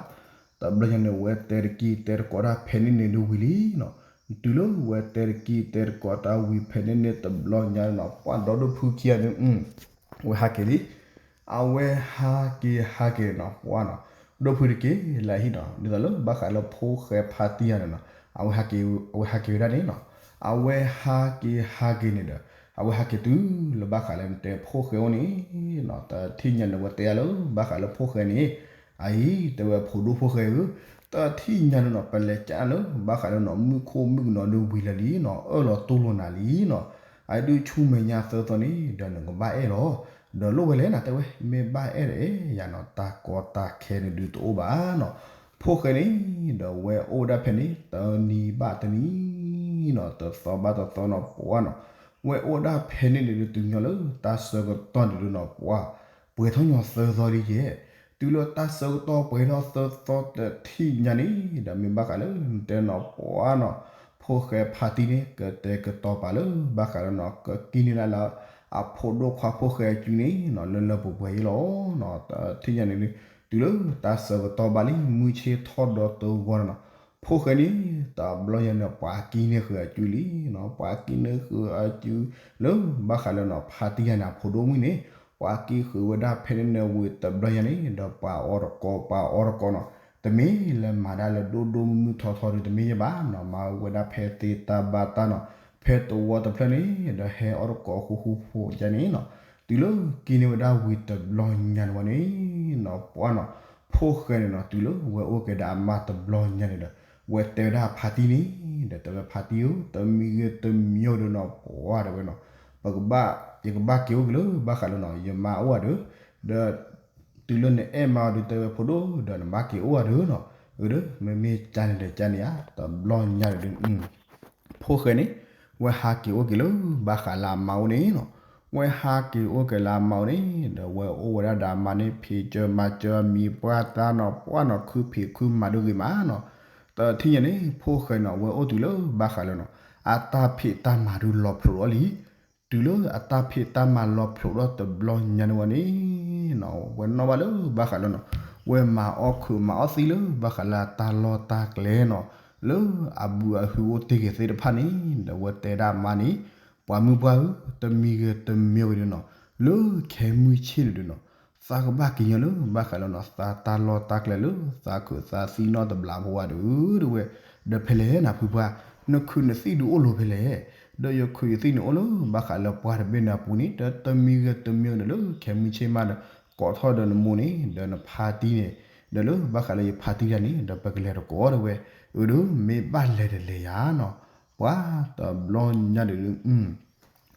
တဘျီညါန့ၣ် ဝဲတဲတကံၢ်တဲတကိးတၢ်ဖဲန့ၣ်န့ၣ်ဒုးဝံၤလံနီၤ, တုၤလၢဝဲတဲတကံၢ်တဲတကိးတၢ်ဝံၤဖဲန့ၣ်န့ၣ်တဘျီညါနီၤ, ပှၤဒီဒိၣ်ဖုခံဂၤန့ၣ် ဝဲဟးက့ၤလံ, အဝဲဟးက့ၤဟးက့ၤန့ၣ်နီၤ, ပှၤနီၤ ဒိၣ်ဖုတက့ၢ်လၢအဟံၣ်နီၤ, ဒ်သိးလၢဘၣ်ဃးလၢဖိၣ်ဃဲဖါတံၢ်ယၤန့ၣ်နီၤ, အဝဲဟးက့ၤဝဲဒၣ်န့ၣ်နီၤ, အဝဲဟးက့ၤဟးက့ၤန့ၣ်ဒီး အဝဲဟးက့ၤတုၤလၢဘၣ်ဃးလၢနတဲဖိၣ်ဃဲအိၣ်န့ၣ်နီၤ, တထံၣ်ညါန့ၣ် ဝဲတဲယၤလၢဘၣ်ဃးလၢဖိၣ်ဃဲန့ၣ်, အအံၤ တဲဝဲဖိဒိၣ်ဖိၣ်ဃဲဧၢ, တထံၣ်ညါန့ၣ်နီၤ ပလဲၤကၢ်လၢဘၣ်ဃးလၢနီၤ မုၢ်ခိၣ်မုၢ်ကနီၤဒုးဝံၤလၢာ်လံနီၤ, အၢၣ်လီၤတူၢ်လိာ်နၤလံနီၤ, အဒုးဆူမဲာ်ညါသၢသီန့ၣ် ဒီးနကဘၣ်အဲၣ်လီၤ, ဒီးလိၣ်ဝဲလဲၣ်နၤ တဲဝဲ မ့ၢ်ဘၣ်အဲၣ်ဒီးအဲၣ်ယၤနီၤ, တၢ်ကီတၢ်ခဲန့ၣ်ဒုးတအိၣ်ဘၣ်နီၤ, ဖိၣ်ဃဲန့ၣ် ဒီးဝဲအိၣ်ဝဲဒၣ်ဖဲန့ၣ် တနံၤဘၣ်တနံၤနီၤ, တသီဘၣ်တသီနီၤ ပှၤနီၤ, ဝဲအိၣ်ဝဲဒၣ်ဖဲန့ၣ်န့ၣ်ဒုး တုၤညီလၢတၢ်ဆၢကတီၢ်န့ၣ်ဒုးနီၤ ပှၤ ပှဲၤထီၣ်ညီသၢသီလံယဲၢ်, တုၤလၢတၢ်ဆၢကတီၢ်ပှဲၤထီၣ်သၢသီတထံၣ်ညါန့ၣ် ဒီးမ့ၢ်ဘၣ်ဃးလၢနတဲနီၤ ပှၤနီၤ, ဖိၣ်ဃဲဖါတံၢ်န့ၣ် ကတဲာ်ကတီၤပာ်လၢဘၣ်ဃးလၢနီၤ ကကံန့ၢ်ဒၣ်လၢ အဖိဒိၣ်ခွါဖိၣ်ဃဲအစုန့ၣ်နီၤ လၢလၢပှဲၤပှဲၤအံၤလီၤနီၤ, တထံၣ်ညါန့ၣ်ဒုး တုၤလၢတၢ်ဆၢကတီၢ်ဘၣ်လံ မုၢ်ဆ့ၣ်ထီၣ်ဒီးတဂီၤန့ၣ်နီၤ, ဖိၣ်ဃဲန့ၣ် တဘျီညါန့ၣ် ပှၤကံန့ၢ်ဃုာ်အစုလံနီၤ, ပှၤကံန့ၢ်ဃုာ်အစု လၢဘၣ်ဃးလၢနီၤ ဖါတံၢ်ယၤန့ၣ် အဖိဒိၣ်မုၣ်န့ၣ် ပှၤကံဃုာ်ဝဲဒၣ်ဖဲန့ၣ်န့ၣ်ဝံၤတဘျီညါန့ၣ် ဒီးပှၤအီတကိး ပှၤအီတကိးနီၤ, တမ့ၢ်လၢမၤဒၣ်လၢဒိၣ်ဒိၣ်မုၢ်ထီထီဒုးတမ့ၢ်ယဲၢ်ဘၣ်နီၤ, မၤဝဲဒၣ်ဖဲသ့တၢ်ဘၣ်တၢ်နီၤ, ဖဲသဝီတဖျၢၣ်န့ၣ် ဒီးဟဲအီတကိးဃူဃူဖိယါန့ၣ်နီၤ, တုၤလၢကံန့ၢ်ဝဲဒၣ်ဝံၤတဘျီညါန့ၣ်ဝဲန့ၣ်နီၤ ပှၤနီၤ, ဖိၣ်ဃဲန့ၣ်နီၤ တုၤလၢဝဲအိၣ်က့ၤဒီးအမါတဘျီညါန့ၣ်ဒီး ဝဲတဲဝဲဒၣ်ဖါတံၢ်န့ၣ် ဒီးတဲဝဲဖါတံၢ်ဧၢ တမံၤဂ့ၤတမံၤဂ့ၤဒီးနီၤ ပှၤတဲဝဲနီၤ, ပကဘၣ် ယကဘၣ်က့ၤအိၣ်က့ၤလၢဘၣ်ဃးလၢနီၤ ယမါအိၣ်အဒၢး, ဒီး တုၤလၢနအဲၣ်မါအီၤဒုးတဲဝဲဖိဒိၣ် ဒီးနဘၣ်က့ၤအိၣ်အဒၢးနီၤ, အၢဒီး မ့မ့ၢ်ကါန့ၣ်ဒီးကါန့ၣ်ဧါ တဘျီညါန့ၣ်ဒုး ဖိၣ်ဃဲန့ၣ် ဝဲဟးက့ၤအိၣ်က့ၤလၢဘၣ်ဃးလၢအမါအိၣ်န့ၣ်နီၤ, ဝဲဟးက့ၤအိၣ်က့ၤလၢအမါအိၣ်န့ၣ် ဒီးဝဲအိၣ်ဝဲဒၣ်ဒီးအမါန့ၣ် ဖံးစၢၤမၤစၢၤအမံၤပှၢ်တၢ်နီၤ ပှၢ်နီၤ ခုဖံးခုမၤဒိဂ့ၤမးနီၤ, တထံၣ်ညါန့ၣ် ဖိၣ်ဃဲနီၤ ဝဲအိၣ်တုၤလၢဘၣ်ဃးလၢနီၤ အတၢ်ဖံးတၢ်မၤဒုးလီၤဖျိးလီၤလံ တုၤလၢအတၢ်ဖံးတၢ်မၤလီၤဖျိးထီၣ်တဘျီညါန့ၣ်ဝဲန့ၣ်နီၤ ဝဲနီၣ်ဘၣ်လၢဘၣ်ဃးလၢနီၤ ဝဲမၤအီၣ်ခုးမၤအီၣ်သံလၢဘၣ်ဃးလၢအတၢ်လီၢ်တၢ်ကျဲနီၤ လၢအဘုးအဟုအိၣ်တ့ၢ်ဂ့ၤသ့ၣ်တဖၣ်န့ၣ် ဒီးဝဲတဲဒၣ်အမါန့ၣ် ပှၤမုၢ်ပှၢ်ဧၢ တမံၤဂ့ၤတမံၤဂ့ၤဒုးနီၤ လၢခဲမုၢ်ဆ့ၣ်န့ၣ်ဒုးနီၤ သးကဘၣ်က့ၤညီလၢဘၣ်ဃးလၢနီၤ သးတၢ်လီၢ်တၢ်ကျဲလၢသးခုးသးသံနီတဘျီဖိဝဲဒုး တဲဝဲ ဒီးဖဲလဲၣ်နၤဖုပှၢ် နခုးနသံၣ်ဒုးအိၣ်လိၤဖဲလဲၣ် ဒီးယခုးယသံၣ်န့ၣ်အိၣ်လၢဘၣ်ဃးလၢပှၢ်တဘ့ၣ်န့ၣ်အပူၤန့ၣ် ဒီးတမံၤဂ့ၤတမံၤဂ့ၤဒီးလၢခဲမုၢ်ဆ့ၣ်မးဒီး ကိးထီၣ်ဒီးနမိၢ်န့ၣ် ဒီးနဖါတံၢ်န့ၣ် ဒီးလၢဘၣ်ဃးလၢယဖါတံၢ်တၢ်န့ၣ် ဒီးပကလဲၤတကိးတဲဝဲ အၢဒီးမ့ၢ်ဘၣ်လဲၤတလဲၤယၤနီၤ ပှၤတဘျီညါဒုး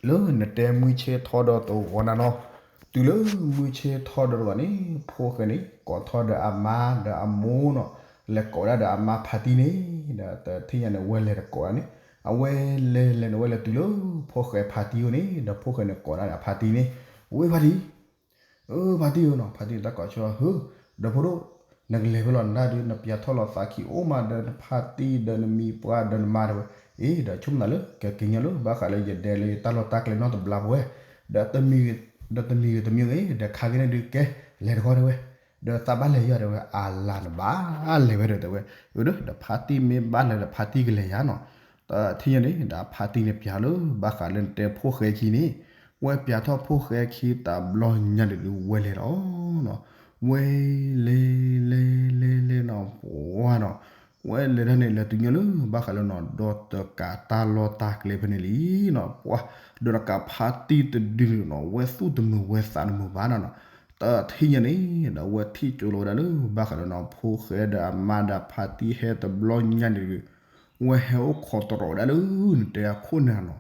လၢနတဲမုၢ်ဆ့ၣ်ထီၣ်ဒီးတဂီၤနၤနီၤ တုၤလၢမုၢ်ဆ့ၣ်ထီၣ်ဒီးတဂီၤန့ၣ် ဖိၣ်ဃဲန့ၣ် ကိးထီၣ်ဒီးအမါဒီးအမိၢ်နီၤ လဲၤကိးဒၣ်ဒီးအမါဖါတံၢ်န့ၣ် ဒီးတထံၣ်ညါန့ၣ် ဝဲလဲၤတကိးဒၣ်န့ၣ် အဝဲလဲၤလဲၤန့ၣ် ဝဲလဲၤတုၤလၢဖိၣ်ဃဲဖါတံၢ်အိၣ်န့ၣ် ဒီးဖိၣ်ဃဲန့ၣ်ကိးဒၣ်ဒီးအဖါတံၢ်န့ၣ် ဝဲဖါတံၢ် အၢ ဖါတံၢ်ဧၢနီၤ ဖါတံၢ်တၢ်ကိးဆၢ ဟၢ ဒီးဖိဒိၣ် နကလဲၤဖဲလဲၣ်နဒၣ်ဒုး နပျၢ်ထီၣ်လီၤသးခံအိၣ်မးဒီးနဖါတံၢ်ဒီးနမံၤပှၢ်ဒီးနမါတဲဝဲ အ့ ဒီးဆိကမိၣ်သးလၢ ကက့ၤညီလၢဘၣ်ဃးလၢယဒဲလၢယတၢ်လီၢ်တၢ်ကျဲနီတဘျီဖိဝဲ ဒီးတမံၤဂ့ၤ ဒီးတမံၤဂ့ၤတမံၤဂ့ၤ ဒီးခါက့ၤန့ၣ်ဒုးကဲ လဲၤတခီတဲဝဲ, ဒီးသးဘၣ်လဲၤယီၤတဲဝဲ အလါနဘၣ်လဲၤဝဲဒီးတဲဝဲ, ဒီးဖါတံၢ်မ့ၢ်ဘၣ်လဲၤဒီးဖါတံၢ်ကလဲၤယၤနီၤ, တထံၣ်ညါန့ၣ် ဒီးဖါတံၢ်န့ၣ်ပျးလၢ ဘၣ်ဃးလၢနတဲဖိၣ်ဃဲခံန့ၣ်, ဝဲပျးထီၣ်ဖိၣ်ဃဲခံတဘျီညါန့ၣ်ဒုး ဝဲလဲၤလီၤနီၤ, ဝဲလဲၤ လဲၤ လဲၤ လဲၤနီၤ ပှၢ်နီၤ, ဝဲလဲၤထီၣ်န့ၣ် လဲၤတုၤညီလၢ ဘၣ်ဃးလၢနီၤ ဒီးတကးတၢ်လီၢ်တၢ်ကျဲဖဲန့ၣ်လံနီၤ, ပှၢ် ဒီးတကးဖါတံၢ်တဒုန့ၣ်နီၤ ဝဲသူၣ်တမုာ်ဝဲသးတမုာ်ဘၣ်နီၤနီၤ, တထံၣ်ညါန့ၣ် ဒီးဝဲထံၣ်ကၠိလီၤဝဲဒၣ်လၢ ဘၣ်ဃးလၢနီၤ ဖိၣ်ဃဲဒီးအမါဒီးဖါတံၢ်ဟဲတဘျီညါန့ၣ်ဒုး ဝဲဟဲအိၣ်ခိးတရီးဝဲဒၣ်လၢ နတဲအခိၣ်န့ၣ်နီၤ,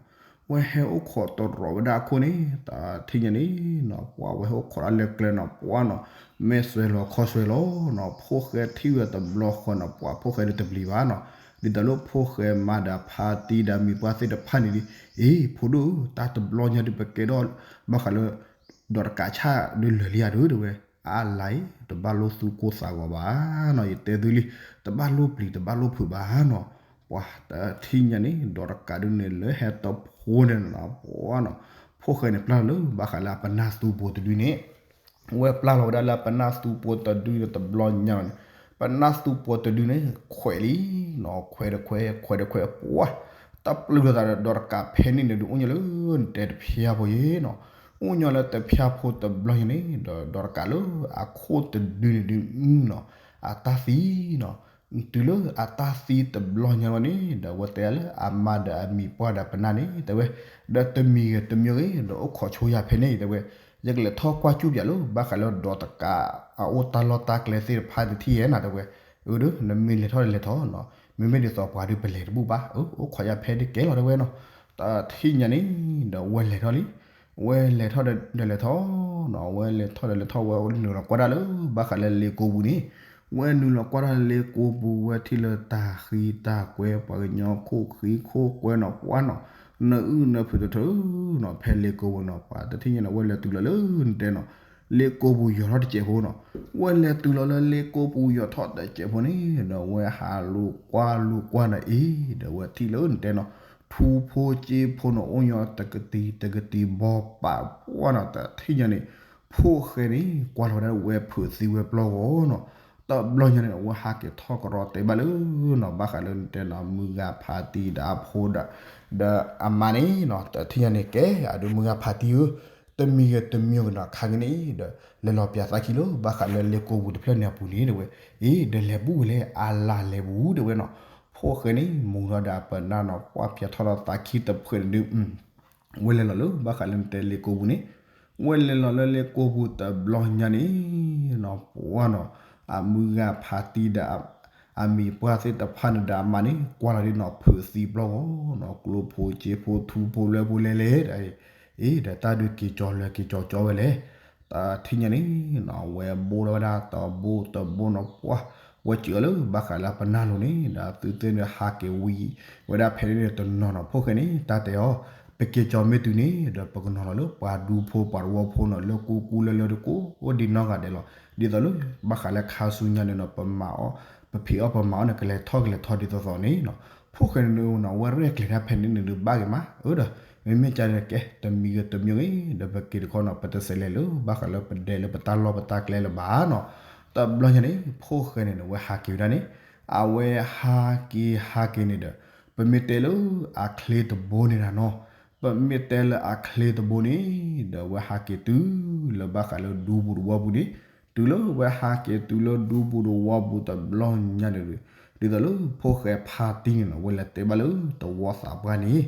ဝဲဟဲအိၣ်ခိးတရီးဝဲဒၣ်အခိၣ်န့ၣ် တထံၣ်ညါန့ၣ်နီၤ ပှၢ်ဝဲဟဲအိၣ်ခိးဒၣ်လၢကျဲနီၤ ပှၢ်နီၤ, မဲာ်စွဲလီၤခီၣ်စွဲလီၤနီၤ, ဖိၣ်ဃဲထံၣ်ဝဲတဘျီဃီနီၤ ပှၢ်ဖိၣ်ဃဲဒုးတပျံၤဘၣ်နီၤ, ဒ်သိးလၢဖိၣ်ဃဲမါဒီးဖါတံၢ်ဒီးမံၤပှၢ်သ့ၣ်တဖၣ်န့ၣ်ဒုး, အ့ ဖိဒိၣ်ဧၢ တၢ်တဘျီညါဒုးပကဲထီၣ် ဘၣ်ဃးလၢ ဒီးတကးဆၣ်ဒုးလၢာ်လံဧါဒုးတဲဝဲ, အါလါအံၤ တဘၣ်လိၣ်သူၣ်ကိၢ်သးဂီၤဘၣ်နီၤ, ယတဲသုလံ, တဘၣ်လိၣ်ပျံၤတဘၣ်လိၣ်ဖုးဘၣ်နီၤ, ပှၢ်တထံၣ်ညါန့ၣ် ဒီးတကးဒုးန့ၣ်လၢဟဲတဖိန့ၣ်နီၤ ပှၢ်နီၤ, ဖိၣ်ဃဲန့ၣ်ပျၢ်လီၤလၢ ဘၣ်ဃးလၢအပနၢ်သူပှိၤတဒုန့ၣ် ဝဲပျၢ်လီၤဝဲဒၣ်လၢပနၢ်သူပှိၤတဒုန့ၣ်တဘျီညါန့ၣ်, ပနၢ်သူပှိၤတဒုန့ၣ် ခွဲးလံနီၤ, ခွဲးတခွဲး ခွဲးတခွဲး ပှၢ်, တၢ်ပျုၢ်လိာ်သးဒီးတကးဖဲန့ၣ်န့ၣ်ဒုး အိၣ်ညီလၢနတဲတဖျါဖိယ့နီၤ, အိၣ်ညီလၢတဖျါဖိတဘျီညါန့ၣ် ဒီးဒီးတကးလၢအခိၣ်တဒုန့ၣ်ဒုးနီၤ, အတၢ်သံနီၤ, တုၤလၢအတၢ်သံတဘျီညါဝဲန့ၣ် ဒီးဝဲတဲလၢအမါဒီးအမံၤပှၢ်ဒီးပနၢ်န့ၣ် တဲဝဲ, ဒီးတမံၤဂ့ၤတမံၤဂ့ၤ ဒီးအိၣ်ခိးဆိယၤဖဲန့ၣ် တဲဝဲ ယကလဲၤထီၣ်ကွၢ်စူၣ်ပၠးလၢ ဘၣ်ဃးလၢဒီးတကး အအိၣ်တၢ်လီၢ်တၢ်ကျဲသ့ၣ်တဖၣ်တထံၣ်ယဲနီၤ တဲဝဲ, အၢ ဒီးနမ့ၢ်လဲၤထီၣ်ဒီးလဲၤထီၣ်နီၤ, မ့မ့ၢ်ဒ်သိးပှၤဒုးပလဲၤတဘူၣ်ဘၣ် အအိၣ်ခိးယၤဖဲဒ်ကဲလီၤတဲဝဲနီၤ, တထံၣ်ညါန့ၣ် ဒီးဝဲလဲၤထီၣ်လံ, ဝဲလဲၤထီၣ်ဒီးလဲၤထီၣ်နီၤ, ဝဲလဲၤထီၣ်ဒီးလဲၤထီၣ်ဝဲနုာ်လီၤကွၢ်ဒၣ်လၢ ဘၣ်ဃးလၢလ့ကိပူၤန့ၣ်, ဝဲနုာ်လီၤကွၢ်ဒၣ်လၢလ့ကိပူၤ ဝဲထံၣ်လၢတၢ်ဃံတၢ်ကွဲ ပှၤကညီခိၣ်ဃံခိၣ်ကွဲနီၤ ပှၢ်နီၤ, နအုၣ်နဖုးတထၢနီၤ ဖဲလ့ကိပူၤနီၤ, ပှၤတထံၣ်ညါန့ၣ် ဝဲလဲၤတုၤလီၤလၢနတဲနီၤ လ့ကိပူၤယီၤထီၣ်တစဲးဖိနီၤ, ဝဲလဲၤတုၤလီၤလၢလ့ကိပူၤယီၤထီၣ်တစဲးဖိန့ၣ် ဒီးဝဲဟးလူၤကွၢ်လူၤကွၢ်ဒီးအံၤ ဒီးဝဲထံၣ်လၢနတဲနီၤ, ထူဖိစ့ဖိန့ၣ် အိၣ်ညီတကတံၤတကတံၤဘီပာ်ပှၢ်နီၤ, တထံၣ်ညါန့ၣ် ဖိၣ်ဃဲန့ၣ် ကွၢ်လီၤဝဲဒၣ်ဝဲဖုးသံဝဲပျီဂီၤနီၤ, တဘျီညါန့ၣ် အဝဲဟးက့ၤထီၣ်ကရီတဲဘၣ်လၢနီၤ ဘၣ်ဃးလၢနတဲနီၤ မုၢ်ဂၤဖါတံၢ်ဒီးအဖိဒီး ဒီးအမါန့ၣ်နီၤ, တထံၣ်ညါန့ၣ် ကဲအဒုးမုၢ်ဂၤဖါတံၢ်ဧၢ, တမံၤဂ့ၤတမံၤဂ့ၤနီၤ ခါက့ၤန့ၣ် ဒီးလဲၤလီၤပၠးသးခံလၢ ဘၣ်ဃးလၢလ့ကိပူၤတဖျၢၣ်န့ၣ်အပူၤန့ၣ် တဲဝဲ, အ့ ဒီးလဲၤဘူၣ်ဝဲလဲၣ် အလါလဲၤဘူးတဲဝဲနီၤ, ဖိၣ်ဃဲန့ၣ် မူၤထီၣ်ဒီးအပနၢ်နီၤ ပှၢ်ပၠးထီၣ်ဒီးသးခံတဖှဲးန့ၣ်ဒုး ဝဲလဲၤလီၤလၢ ဘၣ်ဃးလၢနတဲလ့ကိပူၤန့ၣ်, ဝဲလဲၤလီၤလၢလ့ကိပူၤတဘျီညါန့ၣ်နီၤ ပှၢ်နီၤ, အမုၢ်ဂၤဖါတံၢ်ဒီး အမံၤပှၢ်သ့ၣ်တဖၣ်န့ၣ်ဒီးအမါန့ၣ် ကွၢ်လီၤဒ်နီၤ ဖုးသံပျီဂီၤနီၤ ကျိဖိစ့ဖိထူဖိလွဲဖိလဲၤလဲၤဒီး အ့ ဒီးတၢ်ဒုးက့ၤကၠီလွဲက့ၤကၠီကၠီဝဲလဲၣ်, တထံၣ်ညါန့ၣ်နီၤ ဝဲဘိလီၤဝဲဒၣ်တဘိတဘိနီၤ ပှၢ်, ဝဲစံးအီၤလၢ ဘၣ်ဃးလၢပနၢ်လိၤန့ၣ် ဒီးသုသ့ၣ်န့ၣ်ဟးက့ၤဝံၤ ဝဲဒၣ်ဖဲန့ၣ်တနီၤနီၤ ဖိၣ်ဃဲန့ၣ် တၢ်တဲအီၤ, ပက့ၤကၠီမ့ၢ်တုၤန့ၣ် ဒီးပကနီၤလီၤလၢပှၤဒူဖိပှၤတဝီဖိန့ၣ် လၢကူကူလၢလၢတကိးဒ်နီၢ်ဂၤဒဲးလီၤ, ဒ်သိးလၢ ဘၣ်ဃးလၢခါဆူညါန့ၣ်နီၤ ပမၤအီၤ ပဖံးအီၣ်ပမၤအီၤန့ၣ် ကလဲၤထီၣ်ကလဲၤထီၣ်ဒ်သိးသိးန့ၣ်နီၤ, ဖိၣ်ဃဲန့ၣ်နီၤ ဝဲရဲၣ်ကျဲၤတၢ်ဖဲန့ၣ်န့ၣ်ဒုးဘၣ်က့ၤမး, အၢ ဒီး မ့မ့ၢ်ကန့ၣ်ကဲ တမံၤဂ့ၤတမံၤဂ့ၤ ဒီးပက့ၤတခီနီၤ ပတစဲးလဲၤလၢ ဘၣ်ဃးလၢပဒဲးလၢပတၢ်လီၢ်ပတၢ်ကျဲလၢၤဘၣ်နီၤ, တဘျီညါန့ၣ် ဖိၣ်ဃဲန့ၣ်န့ၣ် အဝဲဟးက့ၤဝဲဒၣ်န့ၣ်, အဝဲဟးက့ၤဟးက့ၤန့ၣ်ဒီး ပမ့ၢ်တဲလၢအချ့တဘိန့ၣ်ဒၣ်နီၤ, ပမ့ၢ်တဲလၢအချ့တဘိန့ၣ် ဒီးအဝဲဟးက့ၤတုၤလၢဘၣ်ဃးလၢဒူပူၤတဝီပူၤန့ၣ်, တုၤလၢဝဲဟးက့ၤတုၤလၢဒူပူၤတဝီပူၤတဘျီညါန့ၣ်ဒီး, ဒ်သိးလၢဖိၣ်ဃဲဖါတံၢ်န့ၣ်နီၤ ဝဲလဲၤတဲဘၣ်လၢတဝီသးပှၢ်န့ၣ်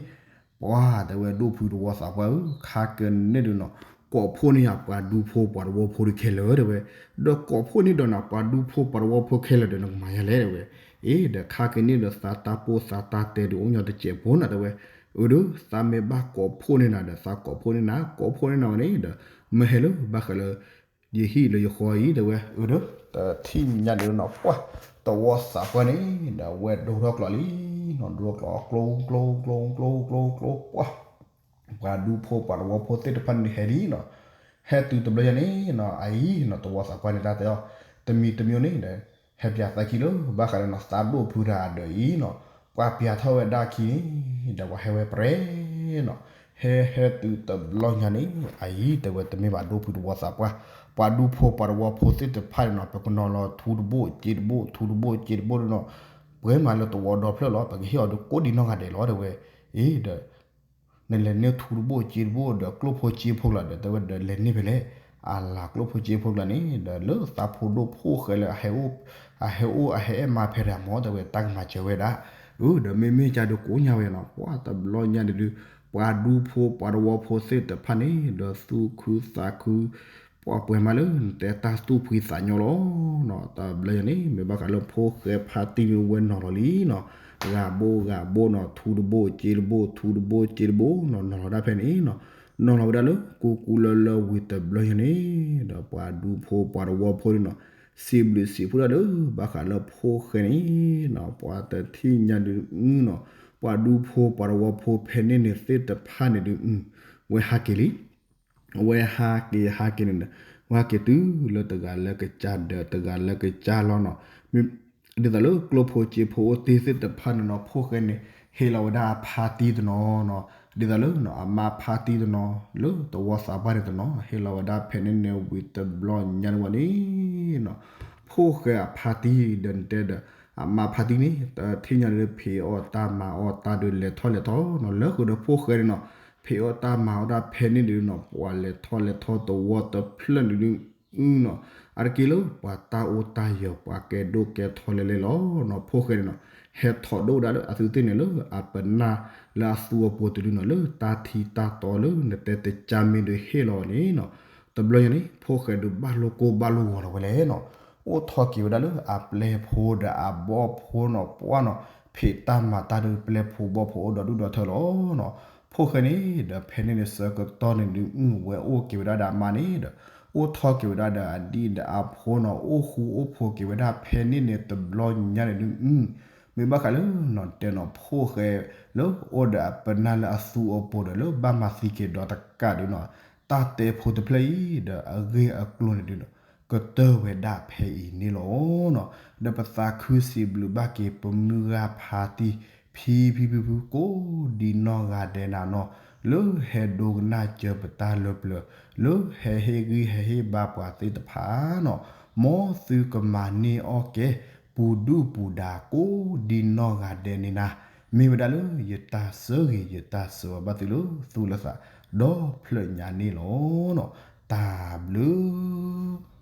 ပှၢ်တဲဝဲဒိၣ်ဖုတဝီသးပှၢ်ဧၢ, ခါကန့ၣ်ဒုးနီၤ ကိးဖှိၣ်န့ၢ်ယၤပှၤဒူဖိပှၤတဝီဖိဒုးခဲလၢာ်တဲဝဲ, ဒီးကိးဖှိၣ်န့ၢ်ဒီးနၤ ပှၤဒူဖိပှၤတဝီဖိခဲလၢာ်ဒီးနကမၤယၤလဲၣ်တဲဝဲ, အ့ ဒီးခါကန့ၣ်ဒီးသးတၢ်ပိၢ်သးတၢ်တဲဒုးအိၣ်ညီတစဲးဖိနီၤတဲဝဲ, အၢ ဒီးသးမ့ၢ်ဘၣ်ကိးဖှိၣ်န့ၢ်နၤဒီး သးကိးဖှိၣ်န့ၢ်နၤ ကိးဖှိၣ်န့ၢ်နၤဝဲန့ၣ်ဒီး မ့ၢ်ဟဲလၢဘၣ်ဃးလၢ ယဟံၣ်လၢယဃီအံၤတဲဝဲ, အၢ ဒီး တထံၣ်ညါဒုးနီၤ ပှၢ် တဝီသးပှၢ်န့ၣ် ဒီးဝဲဒိၣ်ထီၣ်ကျိးလံနီၤ, ဒိၣ်ထီၣ်ကျိး ကျိ ကျိ ကျိ ကျိ ကျိ ကျိ ပှၢ် ပှၤဒူဖိပှၤတဝီဖိသ့ၣ်တဖၣ်န့ၣ်ဟဲလံနီၤ, ဟဲတုၤတဘျီယၤန့ၣ်နီၤ အအံၤနီၤ တဝီသးပှၢ်န့ၣ်တၢ်တဲအီၤ တမံၤတမံၤန့ၣ်ဒီး ဟဲပၠးသးခံလၢ ဘၣ်ဃးဒီးနီၤ သးဒိၣ်ဖုတၢ်အဒၢးအံၤနီၤ, ပှၤပၠးထီၣ်ဝဲဒၣ်ခံန့ၣ် ဒီးပှၤဟဲဝဲပြဲနီၤ, ဟဲဟဲတုၤတဘျီညါန့ၣ် အအံၤတဲဝဲတမ့ၢ်ဘၣ်ဒိဖုသဝီသးပှၢ်, ပှၤဒူဖိပှၤသဝီဖိသ့ၣ်တဖၣ်န့ၣ်နီၤ ပကနီၤလီၤထူတဘိၣ်စ့တဘိၣ် ထူတဘိၣ်စ့တဘိၣ်ဒုနီၤ, ပှဲၤမးလၢသဝီဒီဖျၢၣ်လီၤ ပကဟ့ၣ်အီၤဒုကိးဒံနီၢ်ဂၤဒဲးလီၤ တဲဝဲ, အ့ဒီး နလဲၤန့ၢ်ထူတဘိၣ်စ့တဘိၣ်ဒီးကျိၣ်ဖိစ့ဖိကျါဒီး တဲဝဲဒီးလဲၤန့ၢ်ဖဲလဲၣ်, အလၤကျိၣ်ဖိစ့ဖိကျါန့ၣ် ဒီးလၢသးဖိဒိၣ်ဖိၣ်ဃဲလၢ အဟဲအိၣ်အဟဲအဲၣ်မါဖဲဒၣ်မၢ် တဲဝဲတၢ်ကမၤစၢၤဝဲဒၣ်, အဒီးမ့မ့ၢ်ကဒီးကိးညါဝဲနီၤ ပှၤတဘျီညါန့ၣ်ဒုး ပှၤဒူဖိပှၤသဝီဖိသ့ၣ်တဖၣ်န့ၣ် ဒီးသူၣ်ခုသးခု ပှၤပှဲၤမးလၢနတဲတၢ်သူၣ်ဖှံသးညီလီၤနီၤ, တဘျီညါန့ၣ် မ့ၢ်ဘၣ်ဃးလၢဖိၣ်ဃဲဖါတံၢ်န့ၣ်ဝဲနီၤလီၤလံနီၤ, ဂၤဘိဂၤဘိနီၤ ထူတဘိၣ်စ့တဘိၣ် ထူတဘိၣ်စ့တဘိၣ်နီၤ နီၤလီၤဒၣ်ဖဲန့ၣ်နီၤ, နီၤလီၤဝဲဒၣ်လၢကူကူလၢလၢဝံၤတဘျီညါန့ၣ် ဒီးပှၤဒူဖိပှၤသဝီဖိန့ၣ်နီၤ စံးဘျုးစံးဖှိၣ်ဒၣ်လၢ ဘၣ်ဃးလၢဖိၣ်ဃဲန့ၣ်နီၤ ပှၤတထံၣ်ညါဒုးနီၤ, ပှၤဒူဖိပှၤသဝီဖိဖဲန့ၣ်န့ၣ်သ့ၣ်တဖၣ်န့ၣ်ဒုး ဝဲဟးက့ၤလံ ဝဲဟးက့ၤဟးက့ၤန့ၣ် ဝဲဟးက့ၤတုၤလၢတဂၤလၢကစၢ်ဒီးတဂၤလၢကစၢ်လီၤနီၤ, ဒ်သိးလၢကျိၣ်ဖိစ့ဖိအိၣ်တ့ၢ်သ့ၣ်တဖၣ်န့ၣ်နီၤ ဖိၣ်ဃဲန့ၣ် ဟ့ၣ်လီၤဝဲဒၣ်အဖါတံၢ်တနီၤနီၤ, ဒ်သိးလၢအမါဖါတံၢ်တနီၤ လၢသဝီသးပှၢ်န့ၣ်တနီၤ ဟ့ၣ်လီၤဝဲဒၣ်ဖဲန့ၣ်န့ၣ်ဝံၤတဘျီညါန့ၣ်ဝဲန့ၣ်နီၤ, ဖိၣ်ဃဲအဖါတံၢ်ဒီးနတဲဒီး အမါဖါတံၢ်န့ၣ် တထံၣ်ညါဒုးဖံးအီၣ်တၢ်မၤအီၣ်တၢ်ဒုးလဲၤထီၣ်လဲၤထီနီၤ, လၢဃုာ်ဒီးဖိၣ်ဃဲန့ၣ်နီၤ ဖံးအီၣ်တၢ်မၤအီၣ်တၢ်ဖဲန့ၣ်ဒုးနီၤ ပှၤလဲၤထီၣ်လဲၤထီသဝီတဖျၢၣ်န့ၣ်ဒုးနီၤ, အါတက့ၢ်လၢပှၤတၢ်အိၣ်တၢ်ယၢၤ ပှၤကဲဒိၣ်ကဲထီလဲၤလဲၤလီၤနီၤ, ဖိၣ်ဃဲန့ၣ်နီၤ ဟဲထီၣ်ဒိၣ်ဒၣ်လၢအသုသ့ၣ်န့ၣ်လၢအပနၢ်လၢအသူအပူၤတဒုနီၤ လၢတၢ်ထံတၢ်တီလၢနတဲတကၢ်မ့ၢ်ဒုးဟ့ၣ်လီၤန့ၣ်နီၤ, တဘျီညါန့ၣ် ဖိၣ်ဃဲဒုးဘၣ်လိၣ်ကိၢ်ဘၣ်လိၣ်ဂီၤလီၤဝဲလဲၣ်နီၤ, အိၣ်ထီၣ်က့ၤဝဲဒၣ်လၢအပျဲၢ်ဖိဒီးအဘီၣ်ဖိနီၤ ပှၢ်နီၤ ဖံးတၢ်မၤတၢ်ဒုးပျဲၢ်ဖိဘီၣ်ဖိအိၣ်ဒီးဒူၣ်ဒီးထၢလီၤနီၤ, ဖိၣ်ဃဲန့ၣ်ဒီးဖဲန့ၣ်န့ၣ်ဆၢကတီၢ်န့ၣ်ဒုး ဝဲအိၣ်က့ၤဝဲဒၣ်ဒီးအမါန့ၣ်ဒီး အိၣ်ထီၣ်က့ၤဝဲဒၣ်ဒီးအဒံၣ်ဒီးအဖိနီၤ အိၣ်ဃူအိၣ်ဖိးက့ၤဝဲဒၣ်ဖဲန့ၣ်န့ၣ်တဘျီညါန့ၣ်ဒုး မ့ၢ်ဘၣ်ဃးလၢနီၤ တဲနီၤ ဖိၣ်ဃဲလၢအိၣ်ဒီးအပနၢ်လၢအသူအပူၤဒီးလၢဘၣ်မၤသံက့ၤဒီးတကးဒုးနီၤ, တၢ်တဲဖိတဖျၢၣ်အံၤဒီးအဂ့ၢ်အကျိၤန့ၣ်ဒုးနီၤ ကတၢၢ်ဝဲဒၣ်ဖဲအံၤန့ၣ်လီၤနီၤ, ဒီးပသးခုစံးဘျုးဘၣ်က့ၤပမုၢ်ဂၤဖါတံၢ် ဖံဖံဖုဖုကိးဒံနီၢ်ဂၤဒဲးနၤနီၤ, လၢဟဲဒိကနၣ်စၢၤပတၢ်လၢပျၢၤ လၢဟဲဟ့ၣ်ဂံၢ်ဟဲဟ့ၣ်ဘါပှၤသ့ၣ်တဖၣ်နီၤ, မ်သုကမၤန့ၢ်အီၣ်ကဲ ပူၤဒူၣ်ပူၤဒါကိးဒံနီၢ်ဂၤဒဲးန့ၣ်နၤ, မ့ၢ်ဝဲဒၣ်လၢယတၢ်ဆၢဂ့ၤယတၢ်ဆၢဝါဘၣ်သုလၢသူၣ်လၢသး ဒီဖျၢၣ်ညါန့ၣ်လီၤနီၤ, တၢ်ဘျုး